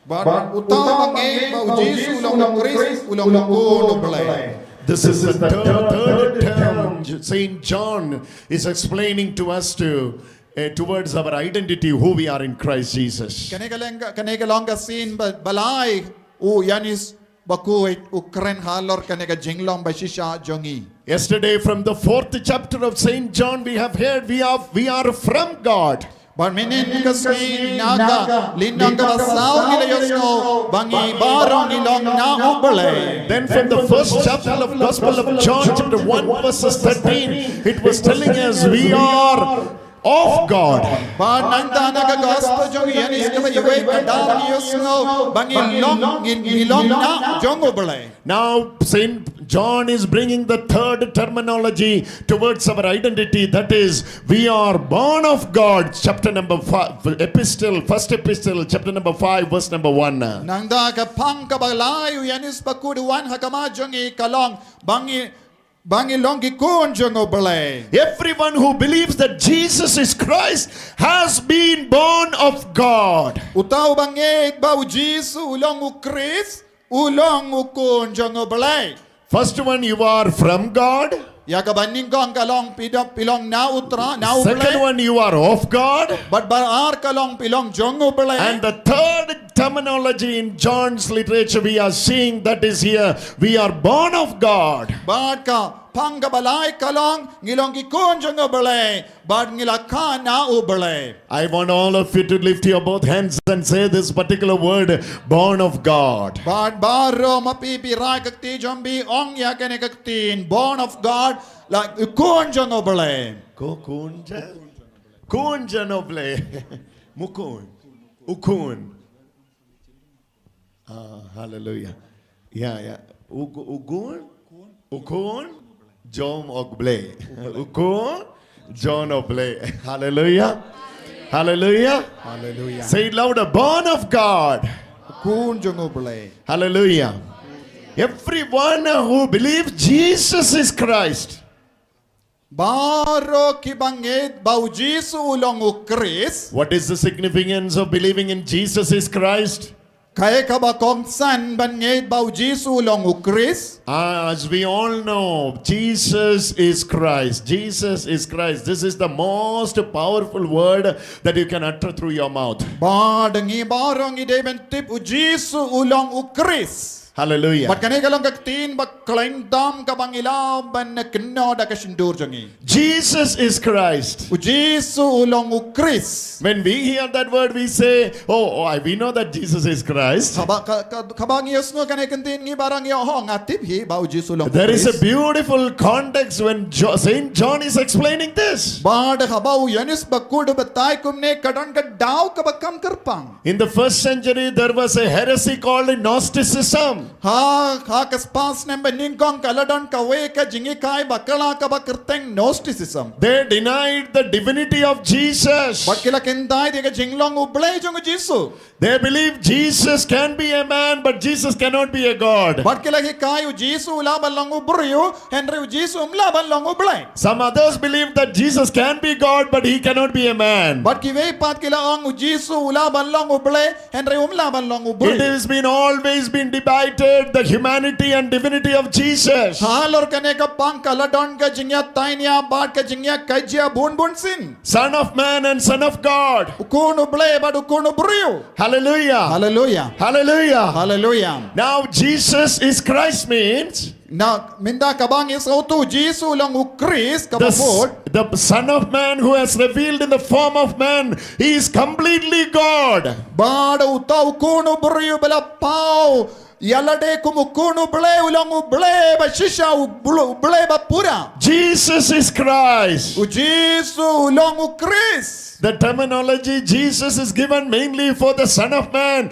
Bad uta u ba ngeit ba u Jisu u long u Khrist, u long u Khun u Blei. This is the third, third term Saint John is explaining to us to, uh, towards our identity, who we are in Christ Jesus. Kane ka long ka, kane ka long ka sien ba, ba lai u Ïoannis Bakhuid u kren halor kane ka jinglong ba shisha jong ngi. Yesterday, from the fourth chapter of Saint John, we have heard we are, we are from God. Bad mynhynnin ka sngi na ka lynnong kaba saw ngi la ïohsngew ba ngi baroh ngi long na u Blei. Then, from the first chapter of Gospel of John, chapter one, verses thirteen, it was telling us we are of God. Bad nangta na ka Gospel jong u Ïoannis kaba iwei ka dal ngi ïohsngew ba ngi long, ngi, ngi long na jong u Blei. Now, Saint John is bringing the third terminology towards our identity, that is, we are born of God. Chapter number five, epistle, first epistle, chapter number five, verse number one. Nangta ka phang kaba lai u Ïoannis Bakhuid u wan ha khmat jong ngi ka long ba ngi, ba ngi long ki khun jong u Blei. Everyone who believes that Jesus is Christ has been born of God. Uta u ba ngeit ba u Jisu u long u Khrist, u long u khun jong u Blei. First one, you are from God. Ïa kaba nyngkong ka long phi dap, phi long na u Trai, na u Blei. Second one, you are of God. Bad ba ar ka long phi long jong u Blei. And the third terminology in John's literature we are seeing that is here, we are born of God. Bad ka phang kaba lai ka long ngi long ki khun jong u Blei, bad ngi la kha na u Blei. I want all of you to lift your both hands and say this particular word, born of God. Bad baroh ma phi phi rai ka kti jong phi, ong ïa kane ka ktien, born of God, la u khun jong u Blei. Ko khun jong, khun jong u Blei. Mu khun. U khun. Ah, hallelujah. Yeah, yeah. U, u khun, u khun jong u Blei. U khun jong u Blei. Hallelujah. Hallelujah. Hallelujah. Say it louder. Born of God. Khun jong u Blei. Hallelujah. Everyone who believes Jesus is Christ. Baroh ki ba ngeit ba u Jisu u long u Khrist. What is the significance of believing in Jesus is Christ? Kaei kaba kongsan ban ngeit ba u Jisu u long u Khrist? Ah, as we all know, Jesus is Christ. Jesus is Christ. This is the most powerful word that you can utter through your mouth. Bad ngi baroh ngi dei ban tip u Jisu u long u Khrist. Hallelujah. Bad kane ka long ka ktien ba khlaiñ tam kaba ngi lah ban kynnoh da ka shyntur jong ngi. Jesus is Christ. U Jisu u long u Khrist. When we hear that word, we say, "Oh, oh, I, we know that Jesus is Christ." Haba ka, ka, haba ngi ïohsngew kane ka ktien ngi baroh ngi ong, "Oh, nga tip hi ba u Jisu u long u Khrist." There is a beautiful context when jo Saint John is explaining this. Bad haba u Ïoannis Bakhuid u batai kumne ka don ka daw kaba kham kyrpang. In the first century, there was a heresy called Gnosticism. Ha, ha ka spah snem ba nyngkong ka la don kawei ka jinghikai bakla kaba kyrteng Gnosticism. They denied the divinity of Jesus. Bad ki la kyntait ïa ka jinglong u Blei jong u Jisu. They believe Jesus can be a man, but Jesus cannot be a God. Bad ki la hikai u Jisu u lah ban long u briew, hynrei u Jisu um lah ban long u Blei. Some others believe that Jesus can be God, but he cannot be a man. Bad kiwei pat ki la ong u Jisu u lah ban long u Blei, hynrei um lah ban long u briew. It has been always been debated, the humanity and divinity of Jesus. Halor kane ka phang ka la don ka jingïatainia bad ka jingïakajia bun bun sien. Son of man and Son of God. U Khun u Blei bad u Khun u briew. Hallelujah. Hallelujah. Hallelujah. Hallelujah. Now, Jesus is Christ means Na, mynta kaba ngi sngewthuh u Jisu u long u Khrist, kaba the, mut. The Son of Man who has revealed in the form of man, he is completely God. Bad uta u Khun u briew ba la paw ïalade kum u Khun u Blei, u long u Blei ba shisha, u Bl-, u Blei ba pura. Jesus is Christ. U Jisu u long u Khrist. The terminology Jesus is given mainly for the Son of Man,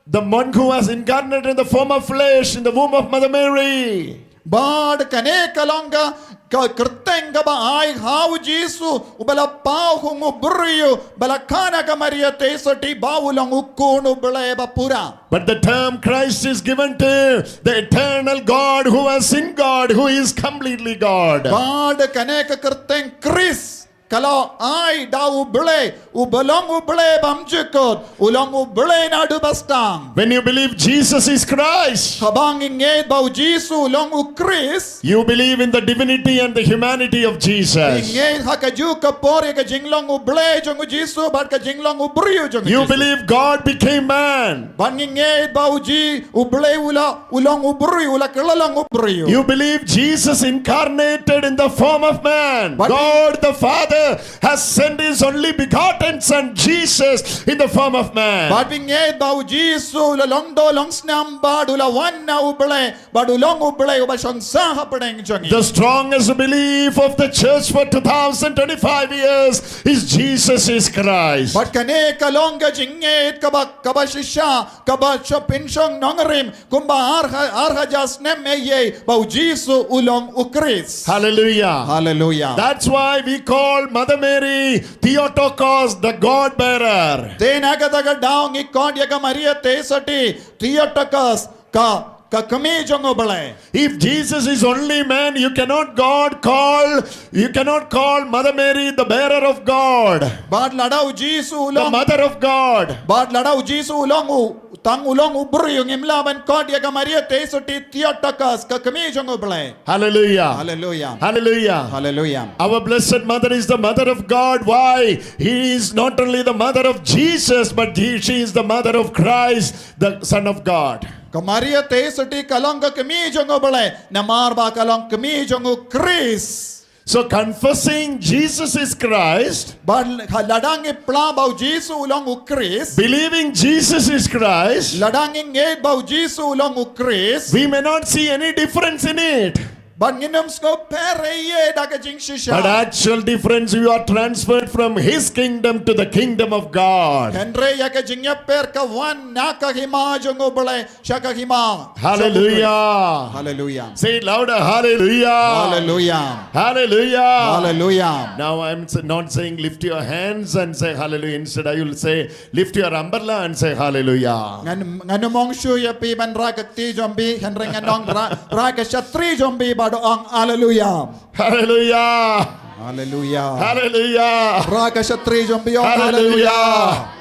the one who was incarnate in the form of flesh in the womb of Mother Mary. Bad kane ka long ka, ka kyrteng kaba ai ha u Jisu, u ba la paw kum u briew, ba la kha na ka Maria Theisotti, ba u long u Khun u Blei ba pura. But the term Christ is given to the eternal God who was in God, who is completely God. Bad kane ka kyrteng Khrist ka la ai da U Blei, uba long U Blei bymjukut, u long U Blei naduh ba sdang. When you believe Jesus is Christ, Haba ngi ngeit ba U Jisu u long U Khrist, you believe in the divinity and the humanity of Jesus. Ngi ngeit ha kajuh ka por ïa ka jinglong U Blei jong U Jisu bad ka jinglong u briew jong U Jisu. You believe God became man. Bad ngi ngeit ba U Ji-, U Blei u la, u long u briew, u la kylla long u briew. You believe Jesus incarnated in the form of man. Bad ngi God the Father has sent his only begotten Son Jesus in the form of man. Bad ngi ngeit ba U Jisu u la long doh long snam bad u la wan na U Blei, bad u long U Blei uba shong sah hapdeng jong ngi. The strongest belief of the church for two thousand twenty-five years is Jesus is Christ. Bad kane ka long ka jingngeit kaba, kaba shisha, kaba shong pynshong nongrim kumba ar ha-, ar hajar snem eiei, ba U Jisu u long U Khrist. Hallelujah. Hallelujah. That's why we call Mother Mary Theotokos, the God bearer. Te na kata ka daw ngi khot ïa ka Maria Theisotti Theotokos, ka, ka kmie jong U Blei. If Jesus is only man, you cannot God call, you cannot call Mother Mary the bearer of God, Bad lada U Jisu u the long, mother of God. Bad lada U Jisu u long u, tang u long u briew, ngim lah ban khot ïa ka Maria Theisotti Theotokos, ka kmie jong U Blei. Hallelujah. Hallelujah. Hallelujah. Hallelujah. Our Blessed Mother is the Mother of God. Why? He is not only the mother of Jesus, but he, she is the mother of Christ, the Son of God. Ka Maria Theisotti ka long ka kmie jong U Blei, namar ba ka long kmie jong U Khrist. So confessing Jesus is Christ, Bad l-, ha, lada ngi phla ba U Jisu u long U Khrist, believing Jesus is Christ, lada ngi ngeit ba U Jisu u long U Khrist, we may not see any difference in it. Bad ngin ym sngewpher eiei da ka jingshisha. But actual difference, you are transferred from his kingdom to the kingdom of God. Hynrei ïa ka jingïapher ka wan na ka hima jong U Blei sha ka hima jong U Khrist. Hallelujah. Hallelujah. Say it louder. Hallelujah. Hallelujah. Hallelujah. Hallelujah. Now I'm s-, not saying lift your hands and say hallelujah. Instead, I will say lift your umbrella and say hallelujah. Ngan, ngan ym ong shuh ïa phi ban rah ka kti jong phi, hynrei ngan ong rah, rah ka shatri jong phi bad ong hallelujah. Hallelujah. Hallelujah. Hallelujah. Rah ka shatri jong phi ong hallelujah. Hallelujah.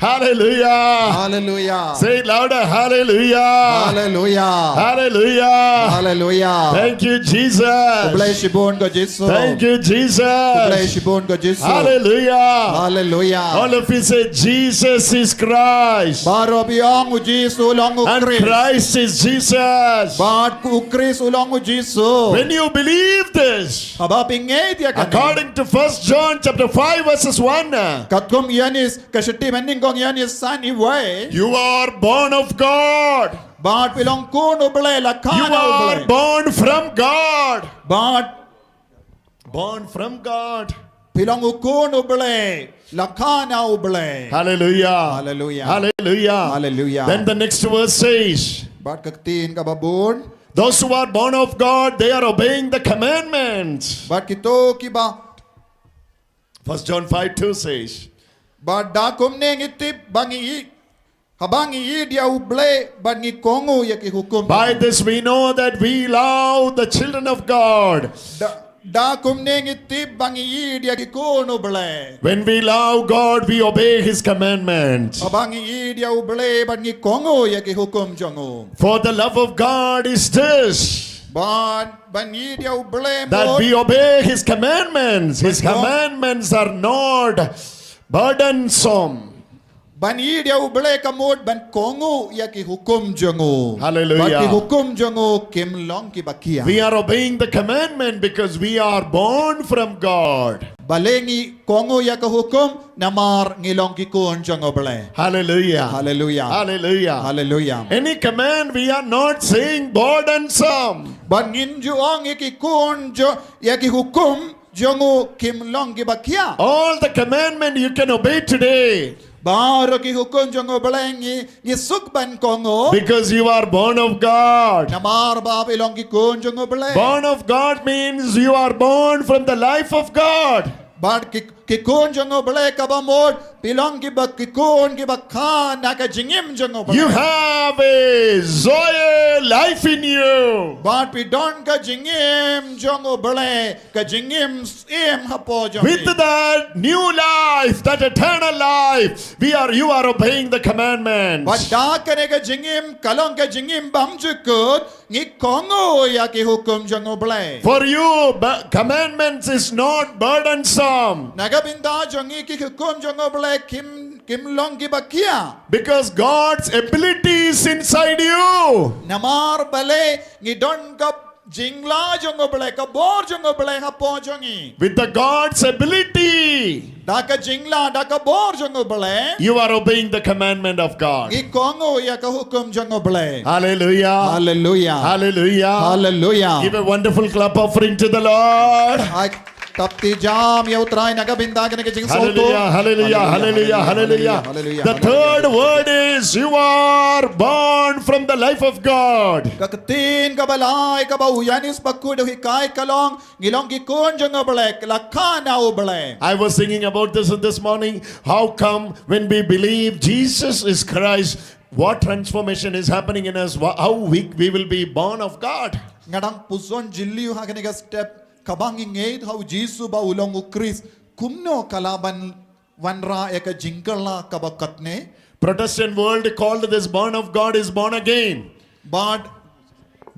Hallelujah. Hallelujah. Say it louder. Hallelujah. Hallelujah. Hallelujah. Hallelujah. Thank you, Jesus. Khublei shibun ko Jisu. Thank you, Jesus. Khublei shibun ko Jisu. Hallelujah. Hallelujah. All of you say, Jesus is Christ. Baroh phi ong U Jisu u long U Khrist. And Christ is Jesus. Bad U Khrist u long U Jisu. When you believe this, Haba phi ngeit ïa kane, according to First John chapter five verses one, uh, katkum Ïoannis, ka shithi ba nyngkong Ïoannis san wei, you are born of God. Bad phi long khun U Blei, la kha na U Blei. You are born from God. Bad born from God. Phi long u khun U Blei, la kha na U Blei. Hallelujah. Hallelujah. Hallelujah. Hallelujah. Then the next verse says, Bad ka ktien kaba bun, those who are born of God, they are obeying the commandments. Bad kito kiba First John five two says, Bad da kumne ngi tip ba ngi i-, haba ngi ïeit ïa U Blei bad ngi kohnguh ïa ki hukum. By this we know that we love the children of God. Da, da kumne ngi tip ba ngi ïeit ïa ki khun U Blei. When we love God, we obey his commandments. Haba ngi ïeit ïa U Blei bad ngi kohnguh ïa ki hukum jong u. For the love of God is this, Bad ban ïeit ïa U Blei, that mut we obey his commandments. His commandments are not burdensome. Ban ïeit ïa U Blei ka mut ban kohnguh ïa ki hukum jong u. Hallelujah. Bad ki hukum jong u kim long kiba khia. We are obeying the commandment because we are born from God. Balei ngi kohnguh ïa ka hukum? Namar ngi long ki khun jong U Blei. Hallelujah. Hallelujah. Hallelujah. Hallelujah. Any command, we are not saying burdensome. Bad ngim ju ong ïa ki khun jo-, ïa ki hukum jong u kim long kiba khia. All the commandment you can obey today. Baroh ki hukum jong U Blei ngi, ngi suk ban kohnguh. Because you are born of God. Namar ba phi long ki khun jong U Blei. Born of God means you are born from the life of God. Bad ki, ki khun jong U Blei kaba mut, phi long kiba ki khun kiba kha na ka jingim jong U Blei. You have a Zoe life in you. Bad phi don ka jingim jong U Blei, ka jingim im hapoh jong phi. With that new life, that eternal life, we are you are obeying the commandments. Bad da kane ka jingim ka long ka jingim bymjukut, ngi kohnguh ïa ki hukum jong U Blei. For you, bu- commandments is not burdensome. Na ka bynta jong ngi ki hukum jong U Blei kim kim long kiba khia. Because God's ability is inside you. Namar balei ngi don ka jingla jong U Blei, ka bor jong U Blei hapoh jong ngi. With the God's ability, Da ka jingla, da ka bor jong U Blei, you are obeying the commandment of God. ngi kohnguh ïa ka hukum jong U Blei. Hallelujah. Hallelujah. Hallelujah. Hallelujah. Give a wonderful clap offering to the Lord. Ai, tap ti jam ïa U Trai na ka bynta kane ka jingsngewthuh. Hallelujah, hallelujah, hallelujah, hallelujah. The third word is you are born from the life of God. Ka ktien kaba lai kaba u Ïoannis Bakhuid u hikai ka long, ngi long ki khun jong U Blei, la kha na U Blei. I was thinking about this this morning. How come when we believe Jesus is Christ, what transformation is happening in us? Wha- How we, we will be born of God? Nga dang pyrshang jylliew ha kane ka step, kaba ngi ngeit ha U Jisu ba u long U Khrist, kumno ka lah ban wanrah ïa ka jingkylla kaba katne. Protestant world called this born of God is born again. Bad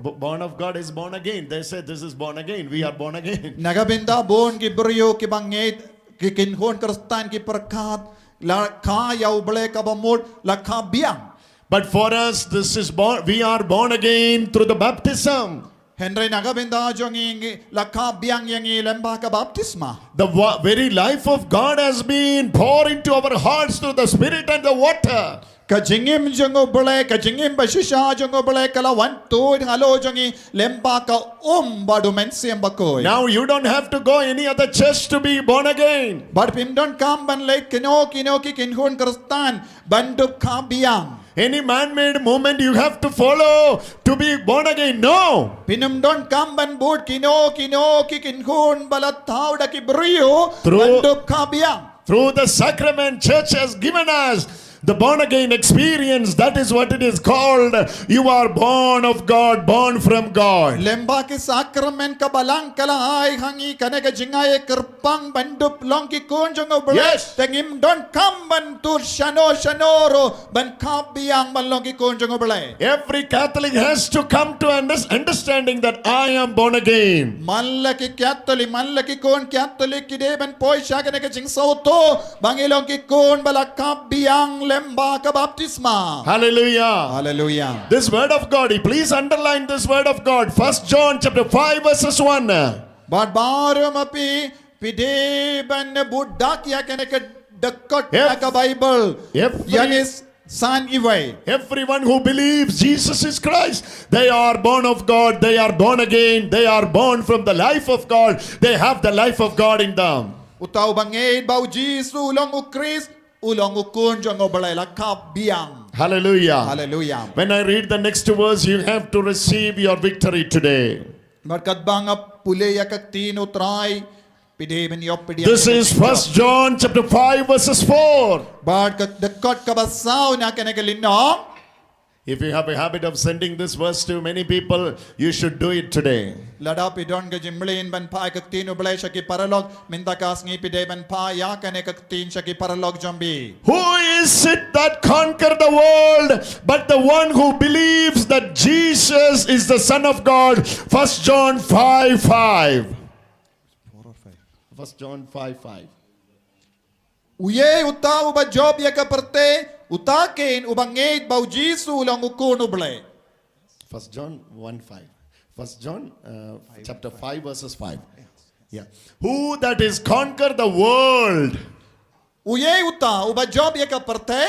B- born of God is born again. They say this is born again. We are born again. na ka bynta bun ki briew kiba ngeit, ki kynhun Khristan ki pyrkhat, la kha ïa U Blei kaba mut, la kha biang. But for us, this is born. We are born again through the baptism. Hynrei na ka bynta jong ngi, ngi la kha biang ïa ngi lyngba ka baptisma. The wa- very life of God has been poured into our hearts through the Spirit and the water. Ka jingim jong U Blei, ka jingim bashisha jong U Blei ka la wan tuid halor jong ngi lyngba ka um bad U Mynsiem Bakhuid. Now you don't have to go any other church to be born again. Bad phim donkam ban leit kino kino ki kynhun Khristan ban dup kha biang. Any man-made movement you have to follow to be born again. No. Phim donkam ban bud kino kino ki kynhun ba la thaw da ki briew ban dup kha biang. Through the sacrament, church has given us the born again experience. That is what it is called. You are born of God, born from God. Lyngba ki sakramen ka Balang ka la ai ha ngi kane ka jingai kyrpang ban dup long ki khun jong U Blei. Yes. Te ngim donkam ban tur shano shano ruh ban kha biang ban long ki khun jong U Blei. Every Catholic has to come to understanding that I am born again. Man la ki Catholic, man la ki khun Catholic ki dei ban poi sha kane ka jingsngewthuh ba ngi long ki khun ba la kha biang lyngba ka baptisma. Hallelujah. Hallelujah. This word of God, please underline this word of God. First John chapter five verses one. Bad baroh ma phi, phi dei ban bud dak ïa kane ka dkhot na ka Bible. Ïoannis san iwei. Everyone who believes Jesus is Christ, they are born of God, they are born again, they are born from the life of God, they have the life of God in them. Uta uba ngeit ba U Jisu u long U Khrist, u long u khun jong U Blei, la kha biang. Hallelujah. Hallelujah. When I read the next verse, you have to receive your victory today. Bad katba nga pule ïa ka ktien U Trai, phi dei ban ïoh phi dei. This is First John chapter five verses four. Bad ka dkhot kaba saw na kane ka lynnong. If you have a habit of sending this verse to many people, you should do it today. Lada phi don ka jingmlien ban phah ïa ka ktien U Blei sha ki paralok, mynta ka sngi phi dei ban phah ïa kane ka ktien sha ki paralok jong phi. Who is it that conquer the world but the one who believes that Jesus is the Son of God? First John five five. First John five five. Uei uta uba jop ïa ka pyrthei, uta kein uba ngeit ba U Jisu u long u khun U Blei. First John one five. First John uh, chapter five verses five. Yeah. Who that is conquer the world. Uei uta uba jop ïa ka pyrthei.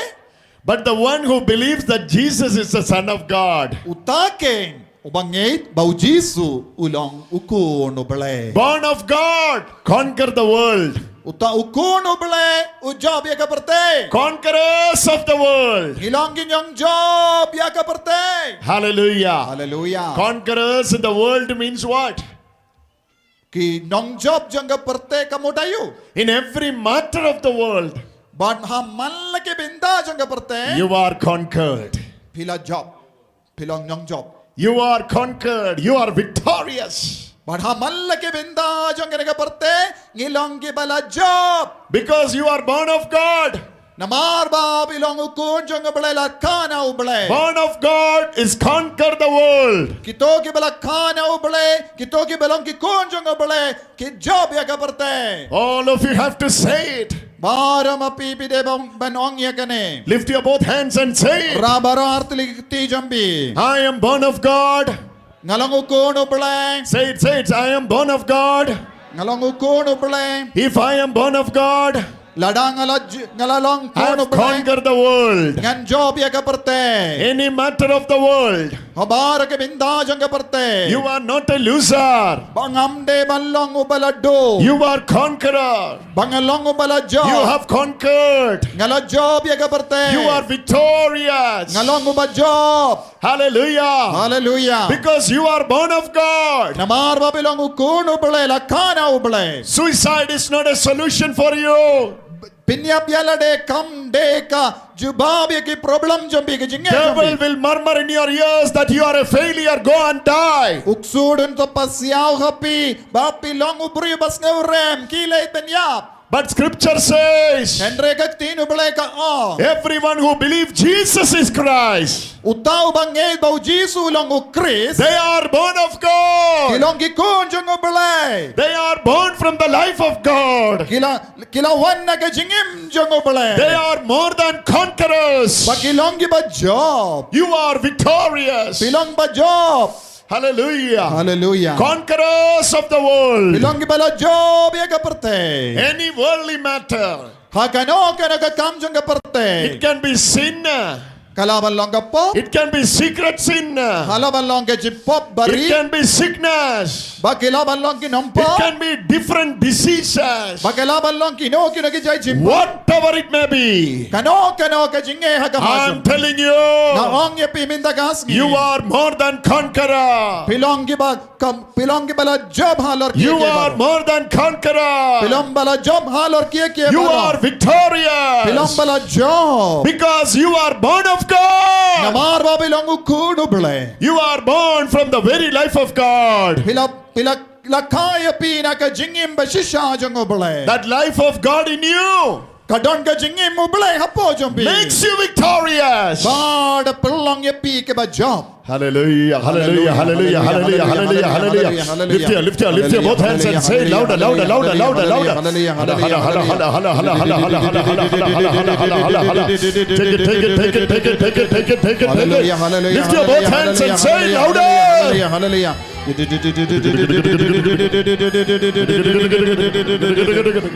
But the one who believes that Jesus is the Son of God. Uta kein uba ngeit ba U Jisu u long u khun U Blei. Born of God, conquer the world. Uta u khun U Blei u jop ïa ka pyrthei. Conquerors of the world. Ngi long ki nongjop ïa ka pyrthei. Hallelujah. Hallelujah. Conquerors in the world means what? Ki nongjop jong ka pyrthei ka mut aïu? In every matter of the world, bad ha man la ki bynta jong ka pyrthei, you are conquered. Phi la jop, phi long nongjop. You are conquered. You are victorious. Bad ha man la ki bynta jong kane ka pyrthei, ngi long kiba la jop. Because you are born of God. Namar ba phi long u khun jong U Blei, la kha na U Blei. Born of God is conquer the world. Kito kiba la kha na U Blei, kito kiba long ki khun jong U Blei, ki jop ïa ka pyrthei. All of you have to say it. Baroh ma phi phi dei ban, ban ong ïa kane. Lift your both hands and say it. Rah baroh ar tylli ki kti jong phi. I am born of God. Nga long u khun U Blei. Say it, say it. I am born of God. Nga long u khun U Blei. If I am born of God, lada nga la ju-, nga la long khun U Blei, I've conquered the world. Ngan jop ïa ka pyrthei. Any matter of the world, ha baroh ki bynta jong ka pyrthei, you are not a loser. Ba ngam dei ban long uba la duh. You are conqueror. Ba nga long uba la jop. You have conquered. Nga la jop ïa ka pyrthei. You are victorious. Nga long uba jop. Hallelujah. Hallelujah. Because you are born of God. Namar ba phi long u khun U Blei, la kha na U Blei. Suicide is not a solution for you. Pynïap ïalade kam dei ka jubab ïa ki problem jong phi, ki jingeh jong phi. Devil will murmur in your ears that you are a failure, go and die. U ksuid un to pasiaw ha phi ba phi long u briew ba sngewrem, khie leit ban ïap. But scripture says, hynrei ka ktien U Blei ka ong, everyone who believes Jesus is Christ, uta uba ngeit ba U Jisu u long U Khrist, they are born of God. Ki long ki khun jong U Blei. They are born from the life of God. Ki la, ki la wan na ka jingim jong U Blei. They are more than conquerors. Ba ki long kiba jop. You are victorious. Phi long ba jop. Hallelujah. Hallelujah. Conquerors of the world. Phi long kiba la jop ïa ka pyrthei. Any worldly matter, ha kano kano ka kam jong ka pyrthei, it can be sin. Ka lah ban long ka pop. It can be secret sin. Ka lah ban long ka jingpop barit. It can be sickness. Ba ki lah ban long ki nongpop. It can be different diseases. Ba ki lah ban long kino kino ki jait jingpop. Whatever it may be, kano kano ka jingeh ha ka, I'm telling you, nga ong ïa phi mynta ka sngi, you are more than conqueror. Phi long kiba kam, phi long kiba la jop halor kiei kiei baroh. You are more than conqueror. Phi long ba la jop halor kiei kiei baroh. You are victorious. Phi long ba la jop. Because you are born of God. Namar ba phi long u khun U Blei. You are born from the very life of God. Phi la, phi la, la kha ïa phi na ka jingim ba shisha jong U Blei. That life of God in you, ka don ka jingim U Blei hapoh jong phi, makes you victorious. Ba da pynlong ïa phi kiba jop. Hallelujah, hallelujah, hallelujah, hallelujah, hallelujah, hallelujah. Lift your, lift your, lift your both hands and say it louder, louder, louder, louder, louder. Take it, take it, take it, take it, take it, take it, take it, take it. Hallelujah, hallelujah, lift your both hands and say it louder. Hallelujah, hallelujah.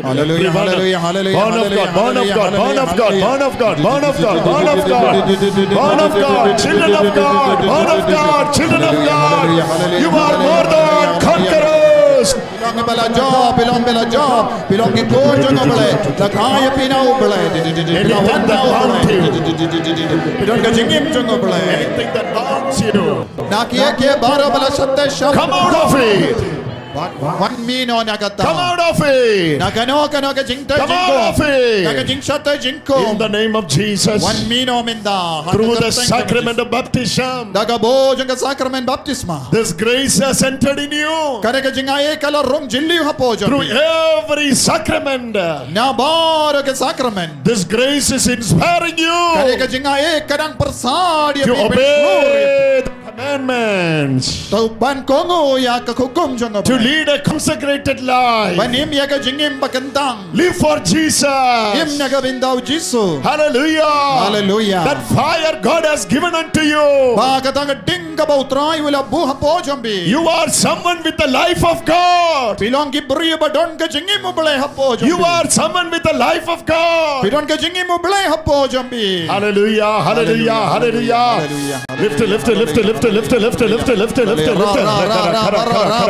Hallelujah, hallelujah, hallelujah. Born of God, born of God, born of God, born of God, born of God, born of God. Born of God, children of God, born of God, children of God. You are more than conquerors. Phi long ba la jop, phi long ba la jop, phi long ki khun jong U Blei. La kha ïa phi na U Blei. Phi long wan na U Blei. Phi don ka jingim jong U Blei. Anything that bothers you, na kiei kiei baroh ba la sheptieng, come out of it. Wan mih noh na kata. Come out of it. Na kano kano ka jingtei jingkhum. Come out of it. Na ka jingsheptieng jingkhum. In the name of Jesus. Wan mih noh mynta. Through the sacrament of baptism. Da ka bor jong ka sakramen baptisma. This grace has entered in you. Kane ka jingaiei ka la rung jylliew hapoh jong phi. Through every sacrament. Na baroh ka sakramen. This grace is inspiring you. Kane ka jingaiei ka dang pyrsad ïa phi, to obey the commandments. To ban kohnguh ïa ka hukum jong U Blei. To lead a consecrated life. Ban im ïa ka jingim ba kyntang. Live for Jesus. Im na ka bynta U Jisu. Hallelujah. Hallelujah. That fire God has given unto you. Ba kata ka ding kaba U Trai u la buh hapoh jong phi. You are someone with the life of God. Phi long ki briew ba don ka jingim U Blei hapoh jong phi. You are someone with the life of God. Phi don ka jingim U Blei hapoh jong phi. Hallelujah, hallelujah, hallelujah. Lift it, lift it, lift it, lift Lift, lift, lift, lift, lift, lift, lift. Lift, lift,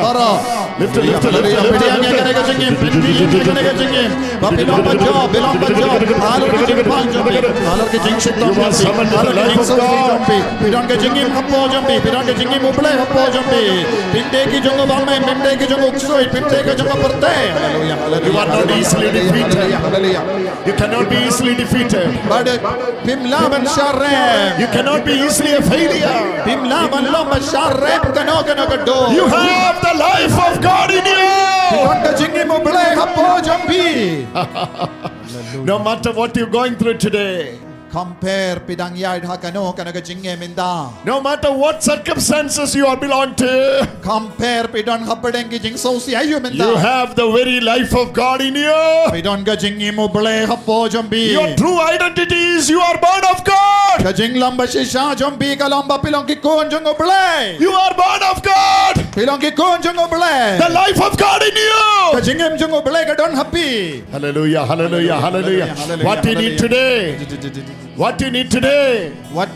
lift, lift, lift, lift. Pynbiang ïa kane ka jingim, pynbiang ïa kane ka jingim. Ba phi long ban jop, phi long ban jop. Halor ka jingpang jong phi, halor ka jingshitom jong phi, halor ka jingsngewsih jong phi. Phi don ka jingim hapoh jong phi, phi don ka jingim U Blei hapoh jong phi. Phim dei ki jong u bymman, phim dei ki jong u ksuid, phim dei ki jong u pyrthei. Haleluya, haleluya. You are not easily defeated. Haleluya, haleluya. You cannot be easily defeated. Bad phim lah ban shah rem. You cannot be easily a failure. Phim lah ban long ba shah rem kano kano ka dor. You have the life of God in you. Phi don ka jingim U Blei hapoh jong phi. No matter what you're going through today, Compare phi dang ïaid ha kano kano ka jingim mynta. No matter what circumstances you are belong to, Compare phi don hapdeng ki jingsngewsih aïu mynta, you have the very life of God in you. Phi don ka jingim U Blei hapoh jong phi. Your true identity is you are born of God. Ka jinglong ba shisha jong phi ka long ba phi long ki khun jong U Blei. You are born of God. Phi long ki khun jong U Blei. The life of God in you. Ka jingim jong U Blei ka don ha phi. Hallelujah, hallelujah, hallelujah. Hallelujah, hallelujah, hallelujah. What you need today, what you need today, what,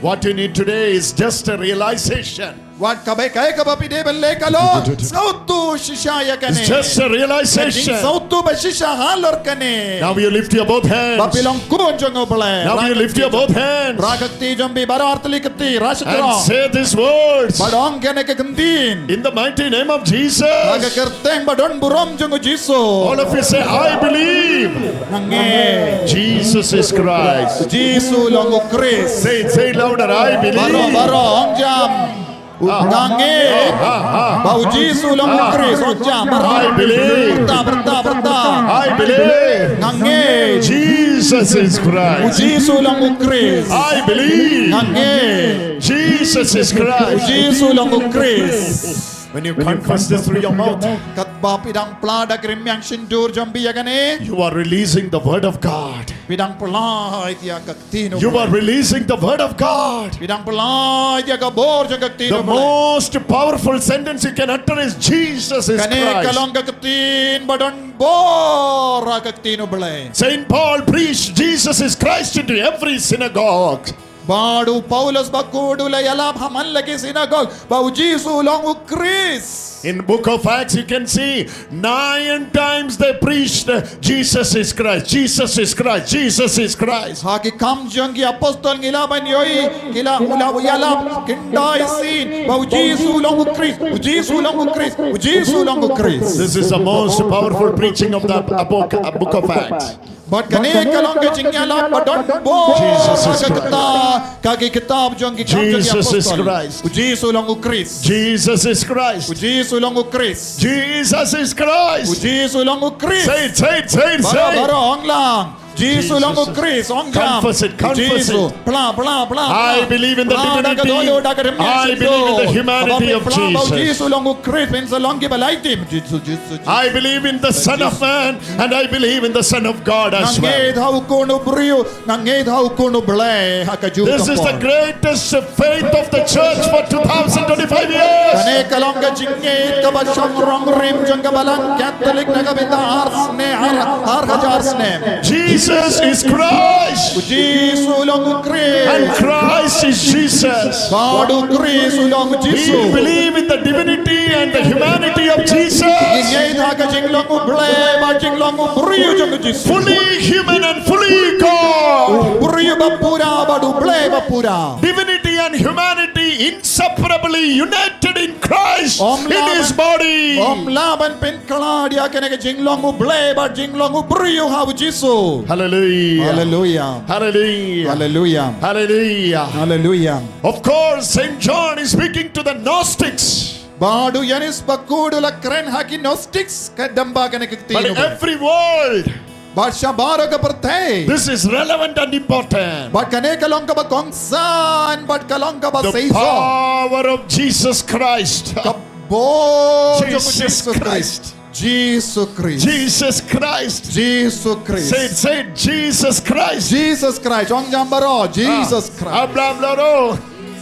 what you need today is just a realization. Wat kaba, kaei kaba phi dei ban leh ka long sngewthuh shisha ïa kane. It's just a realization. Sngewthuh ba shisha halor kane. Now you lift your both hands. Ba phi long khun jong U Blei. Now you lift your both hands. Rah ka kti jong phi baroh, artylli ka kti, rah shatro. And say these words. Bad ong kane ka ktien. In the mighty name of Jesus. Ha ka kyrteng ba don burom jong U Jisu. All of you say, "I believe." Nga ngeit. Jesus is Christ. U Jisu long U Khrist. Say it, say it louder. "I believe." Baroh, baroh, ong jam. Ah. Nga ngeit. Ah, ah, ah. Ba U Jisu long U Khrist, ong jam. Baroh. "I believe." Pyrta, pyrta, pyrta. "I believe." Nga ngeit. Jesus is Christ. U Jisu long U Khrist. "I believe." Nga ngeit. Jesus is Christ. U Jisu long U Khrist. When you confess this through your mouth, katba phi dang pla da ka rmiang shyntur jong phi ïa kane, you are releasing the word of God. Phi dang pynlait ïa ka ktien U Blei. You are releasing the word of God. Phi dang pynlait ïa ka bor jong ka ktien U Blei. The most powerful sentence you can utter is, "Jesus is Christ." Kane ka long ka ktien ba don bor ha ka ktien U Blei. Saint Paul preached, "Jesus is Christ," into every synagogue. Bad u Paulus bakhuid u la ïalap ha man la ki synagogue ba U Jisu u long U Khrist. In book of Acts, you can see nine times they preached, uh, "Jesus is Christ, Jesus is Christ, Jesus is Christ." Ha ki Kam jong ki Apostol ngi lah ban ïohi ki la, u la ïalap khyndai sien ba U Jisu u long U Khrist, U Jisu u long U Khrist, U Jisu u long U Khrist. This is the most powerful preaching of the book, uh, book of Acts. Bad kane ka long ka jingïalap ba don bor ha ka kitab, ka ki kitab jong ki Kam jong ki Apostol. Jesus is Christ. U Jisu u long U Khrist. Jesus is Christ. U Jisu u long U Khrist. Jesus is Christ. U Jisu u long U Khrist. Say it, say it, say it, say it. Baroh, baroh, ong lang. Jisu u long U Khrist, ong jam. Confess it, confess it. Jisu. Pla, pla, pla, pla. I believe in the divinity. Pla da ka dohnud, da ka rmiang shyntur. I believe in the humanity of Jesus. Ba phi pla ba U Jisu u long U Khrist, phin sa long ki ba la ïatim. Jisu, Jisu, Jisu. I believe in the Son of Man. And I believe in the Son of God as well. Nga ngeit ha u Khun u briew, nga ngeit ha u Khun u Blei ha kajuh ka por. This is the greatest faith of the church for two thousand twenty-five years. Kane ka long ka jingngeit kaba shong rong rim jong ka Balang Katholik na ka bynta ar snem, ar, ar hajar snem. Jesus is Christ. U Jisu u long U Khrist. And Christ is Jesus. Bad U Khrist u long U Jisu. We believe in the divinity and the humanity of Jesus. Ngi ngeit ha ka jinglong U Blei bad jinglong u briew jong U Jisu. Fully human and fully God. U briew ba pura bad U Blei ba pura. Divinity and humanity inseparably united in Christ, in his body. Ym lah ban pynkylla ïa kane ka jinglong U Blei bad jinglong u briew ha U Jisu. Hallelujah. Hallelujah. Hallelujah. Hallelujah. Hallelujah. Of course, Saint John is speaking to the Gnostics. Bad u Ïoannis bakhuid u la kren ha ki Gnostics, ka damba kane ka ktien. But every world, bad sha baroh ka pyrthei, this is relevant and important. Bad kane ka long kaba kongsan, bad ka long kaba seisoh. The power of Jesus Christ. Ka bor jong U Jisu Khrist. Jesus Christ. Jesus Christ. Jesus Christ. Say it, say it. Jesus Christ. Jesus Christ. Ong jam baroh. Jesus Christ. Ah, bla, bla, bla.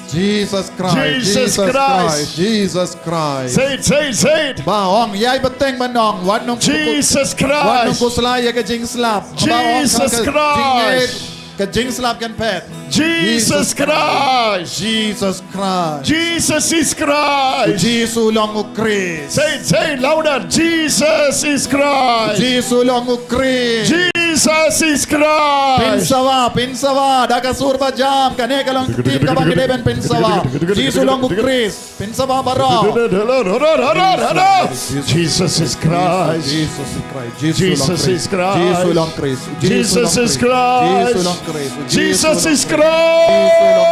Jesus Christ. Jesus Christ. Jesus Christ. Say it, say it, say it. Ba ong, ïai bteng ban ong. Wat nang ku, Jesus Christ. Wat nang ku slai ïa ka jingslap. Ba ong, Jesus Christ. Ka jingslap kan phet. Jesus Christ. Jesus Christ. Jesus is Christ. Jisu long u Khrist. Say it, say it louder. Jesus is Christ. Jisu long u Khrist. Jesus is Christ. Pynsawa, pynsawa, da ka sur ba jam, kane ka long ka ktien kaba ngi dei ban pynsawa. Jisu long u Khrist. Pynsawa baroh. Jesus is Christ. Jesus is Christ. Jesus is Christ. Jisu long Khrist. Jesus is Christ. Jisu long Khrist. Jesus is Jisu long u Khrist.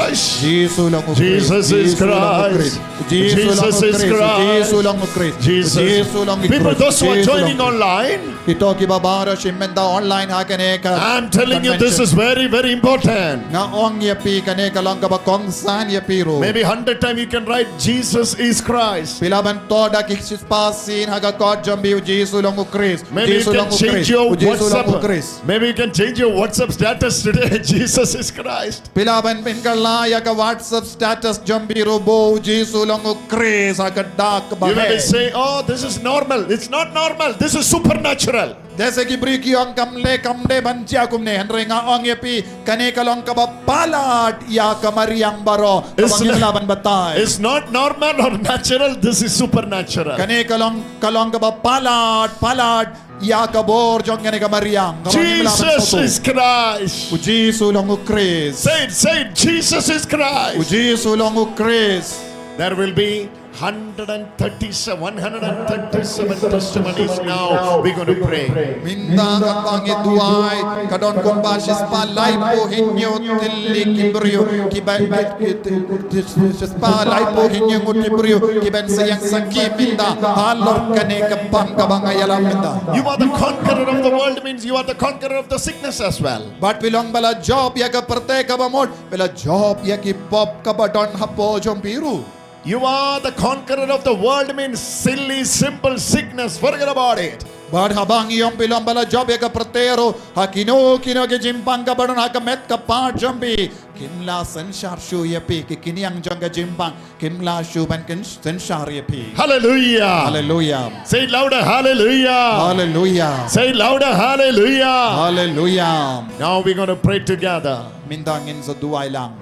Christ. Jisu long u Khrist. Jesus is Christ. Jisu long u Khrist. Jesus is Christ. Jisu long u Khrist. Jesus. Jisu long u Khrist. People, those who are Jisu long joining u Khrist. online, Kito kiba baroh ki mynta online ha kane ka. I'm telling you, this is very, very important. Nga ong ïa phi kane ka long kaba kongsan ïa phi ruh. Maybe hundred times you can write, Jesus is Christ. Phi lah ban thoh da ki shispah sien ha ka kot jong phi, u Jisu long u Khrist. Maybe you can change your WhatsApp. Khrist. Maybe you can change your WhatsApp status today. Jesus is Christ. Phi lah ban pynkylla ïa ka WhatsApp status jong phi ruh ba u Jisu long u Khrist ha ka dak ba. You may be saying, oh, this is normal. It's not normal. This is supernatural. Dei sa ki briew ki ong kam leh kam dei ban jia kumne, hynrei nga ong ïa phi kane ka long kaba palat ïa ka mariang baroh kaba ngim lah ban batai. It's not normal or natural. This is supernatural. Kane ka long, ka long kaba palat, palat ïa ka bor jong kane ka mariang kaba ngim lah ban sngewthuh. Jesus is Christ. U Jisu long u Khrist. Say it, say it. Jesus is U Christ. Jisu long u Khrist. There will be hundred and thirty-seven, one hundred and thirty-seven testimonies now. We're going to pray. Mynta ka tang ïa duwai ka don kumba shispah laiphew hynñiew tylli ki briew kiba, shispah laiphew hynñiew ngut ki briew kiban sa ïeng sakhi mynta halor kane ka bam kaba nga ïalam mynta. You are the conqueror of the world means you are the conqueror of the sickness as well. Bad phi long ba la jop ïa ka pyrthei kaba mut, phi la jop ïa ki pop kaba don hapoh jong phi ruh. You are the conqueror of the world means silly, simple sickness. Forget about it. Bad haba ngi ong phi long ba la jop ïa ka pyrthei ruh, ha kino kino ki jingpang kaba don ha ka met ka phad jong phi, kim lah synshar shuh ïa phi, ki kynïang jong ka jingpang kim lah shuh ban kyn synshar ïa phi. Hallelujah. Hallelujah. Say it louder. Hallelujah. Hallelujah. Say it louder. Hallelujah. Hallelujah. Now we're going to pray together. Mynta ngin sa duwai lang.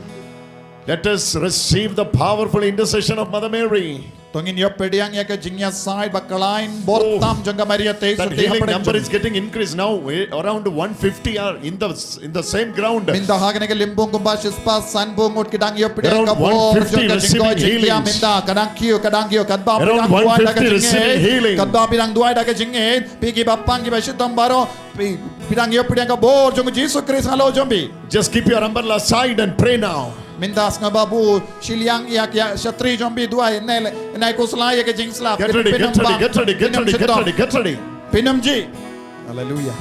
Let us receive the powerful intercession of Mother Mary. To ngin ïoh pdiang ïa ka jingïasaid ba khlaiñ bor tam jong ka Maria te. That healing number is getting increased now. Eh, around one fifty are in the in the same ground. Mynta ha kane ka lympung kumba shispah sanphew ngut ki dang ïoh pdiang ka Around bor jong ka jingkoit jingkhiah. Mynta ka dang kiew, ka dang kiew, katba phi dang duwai da ka jingngeit, katba phi dang duwai da ka jingngeit, phi kiba pang kiba shitom baroh, phi dang ïoh pdiang ka bor jong u Jisu Khrist halor jong phi. Just keep your umbrella aside and pray now. Mynta sngewbha buh shiliang ïa ka shatri jong phi, duwai, nai, nai khuslai ïa ka jingslap. Get ready, get ready, get ready, get ready, get ready, get ready. Pynum ji. Hallelujah.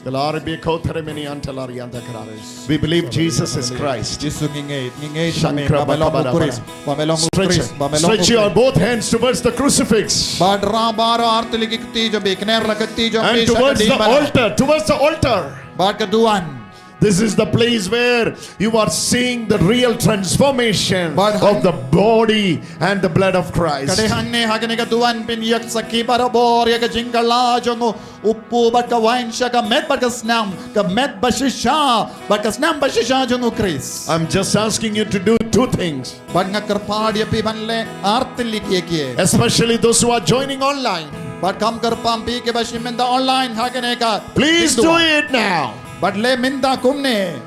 Glory be to God. We believe Jesus is Christ. Jisu ngi ngeit, ngi ngeit ba me long u Khrist, ba me long u Khrist, ba me long u Khrist. Stretch your both hands towards the crucifix. Bad rah baroh artylli ki kti jong phi, kner la ka kti jong phi. And towards the altar, towards the altar. Bad ka duwan. This is the place where you are seeing the real transformation of the body and the blood of Christ. Ka dei hangne ha kane ka duwan phin ïoh sakhi barabor ïa ka jingkylla jong u, u kpu bad ka wain sha ka met bad ka snam, ka met ba shisha bad ka snam ba shisha jong u Khrist. I'm just asking you to do two things. Bad nga kyrpad ïa phi ban leh artylli kiei kiei. Especially those who are joining online. Bad kham kyrpad ïa phi kiba shim bynta online ha kane ka. Please do it now. Bad leh mynta kumne.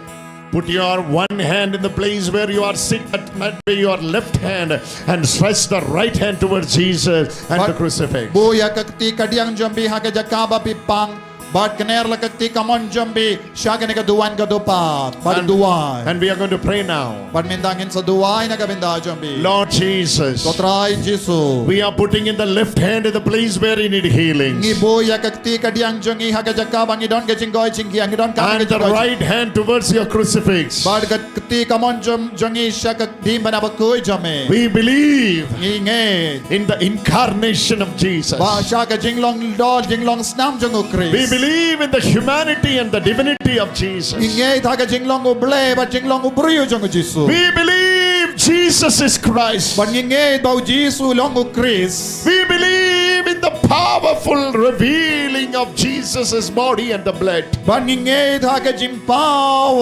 Put your one hand in the place where you are sick, that might be your left hand, and stretch the right hand towards Jesus and the crucifix. Buh ïa ka kti kadiang jong phi ha ka jaka ba phi pang. Bad kner la ka kti kamon jong phi sha kane ka duwan ka dupat. Bad duwai. And we are going to pray now. Bad mynta ngin sa duwai na ka bynta jong phi. Lord Jesus. Ko Trai Jisu. We are putting in the left hand in the place where you need healing. Ngi buh ïa ka kti kadiang jong ngi ha ka jaka ba ngi don ka jingkoit jingkhiah, ngi don ka jingkoit. And the right hand towards your crucifix. Bad ka kti kamon jong, jong ngi sha ka kti ba na bakhuid jong me. We believe. Ngi ngeit. In the incarnation of Jesus. Ba sha ka jinglong doh jinglong snam jong u Khrist. We believe in the humanity and the divinity of Jesus. Ngi ngeit ha ka jinglong u Blei bad jinglong u briew jong u Jisu. We believe Jesus is Christ. Bad ngi ngeit ba u Jisu long u Khrist. We believe in the powerful revealing of Jesus' body and the blood. Ban ngi ngeit ha ka jingpaw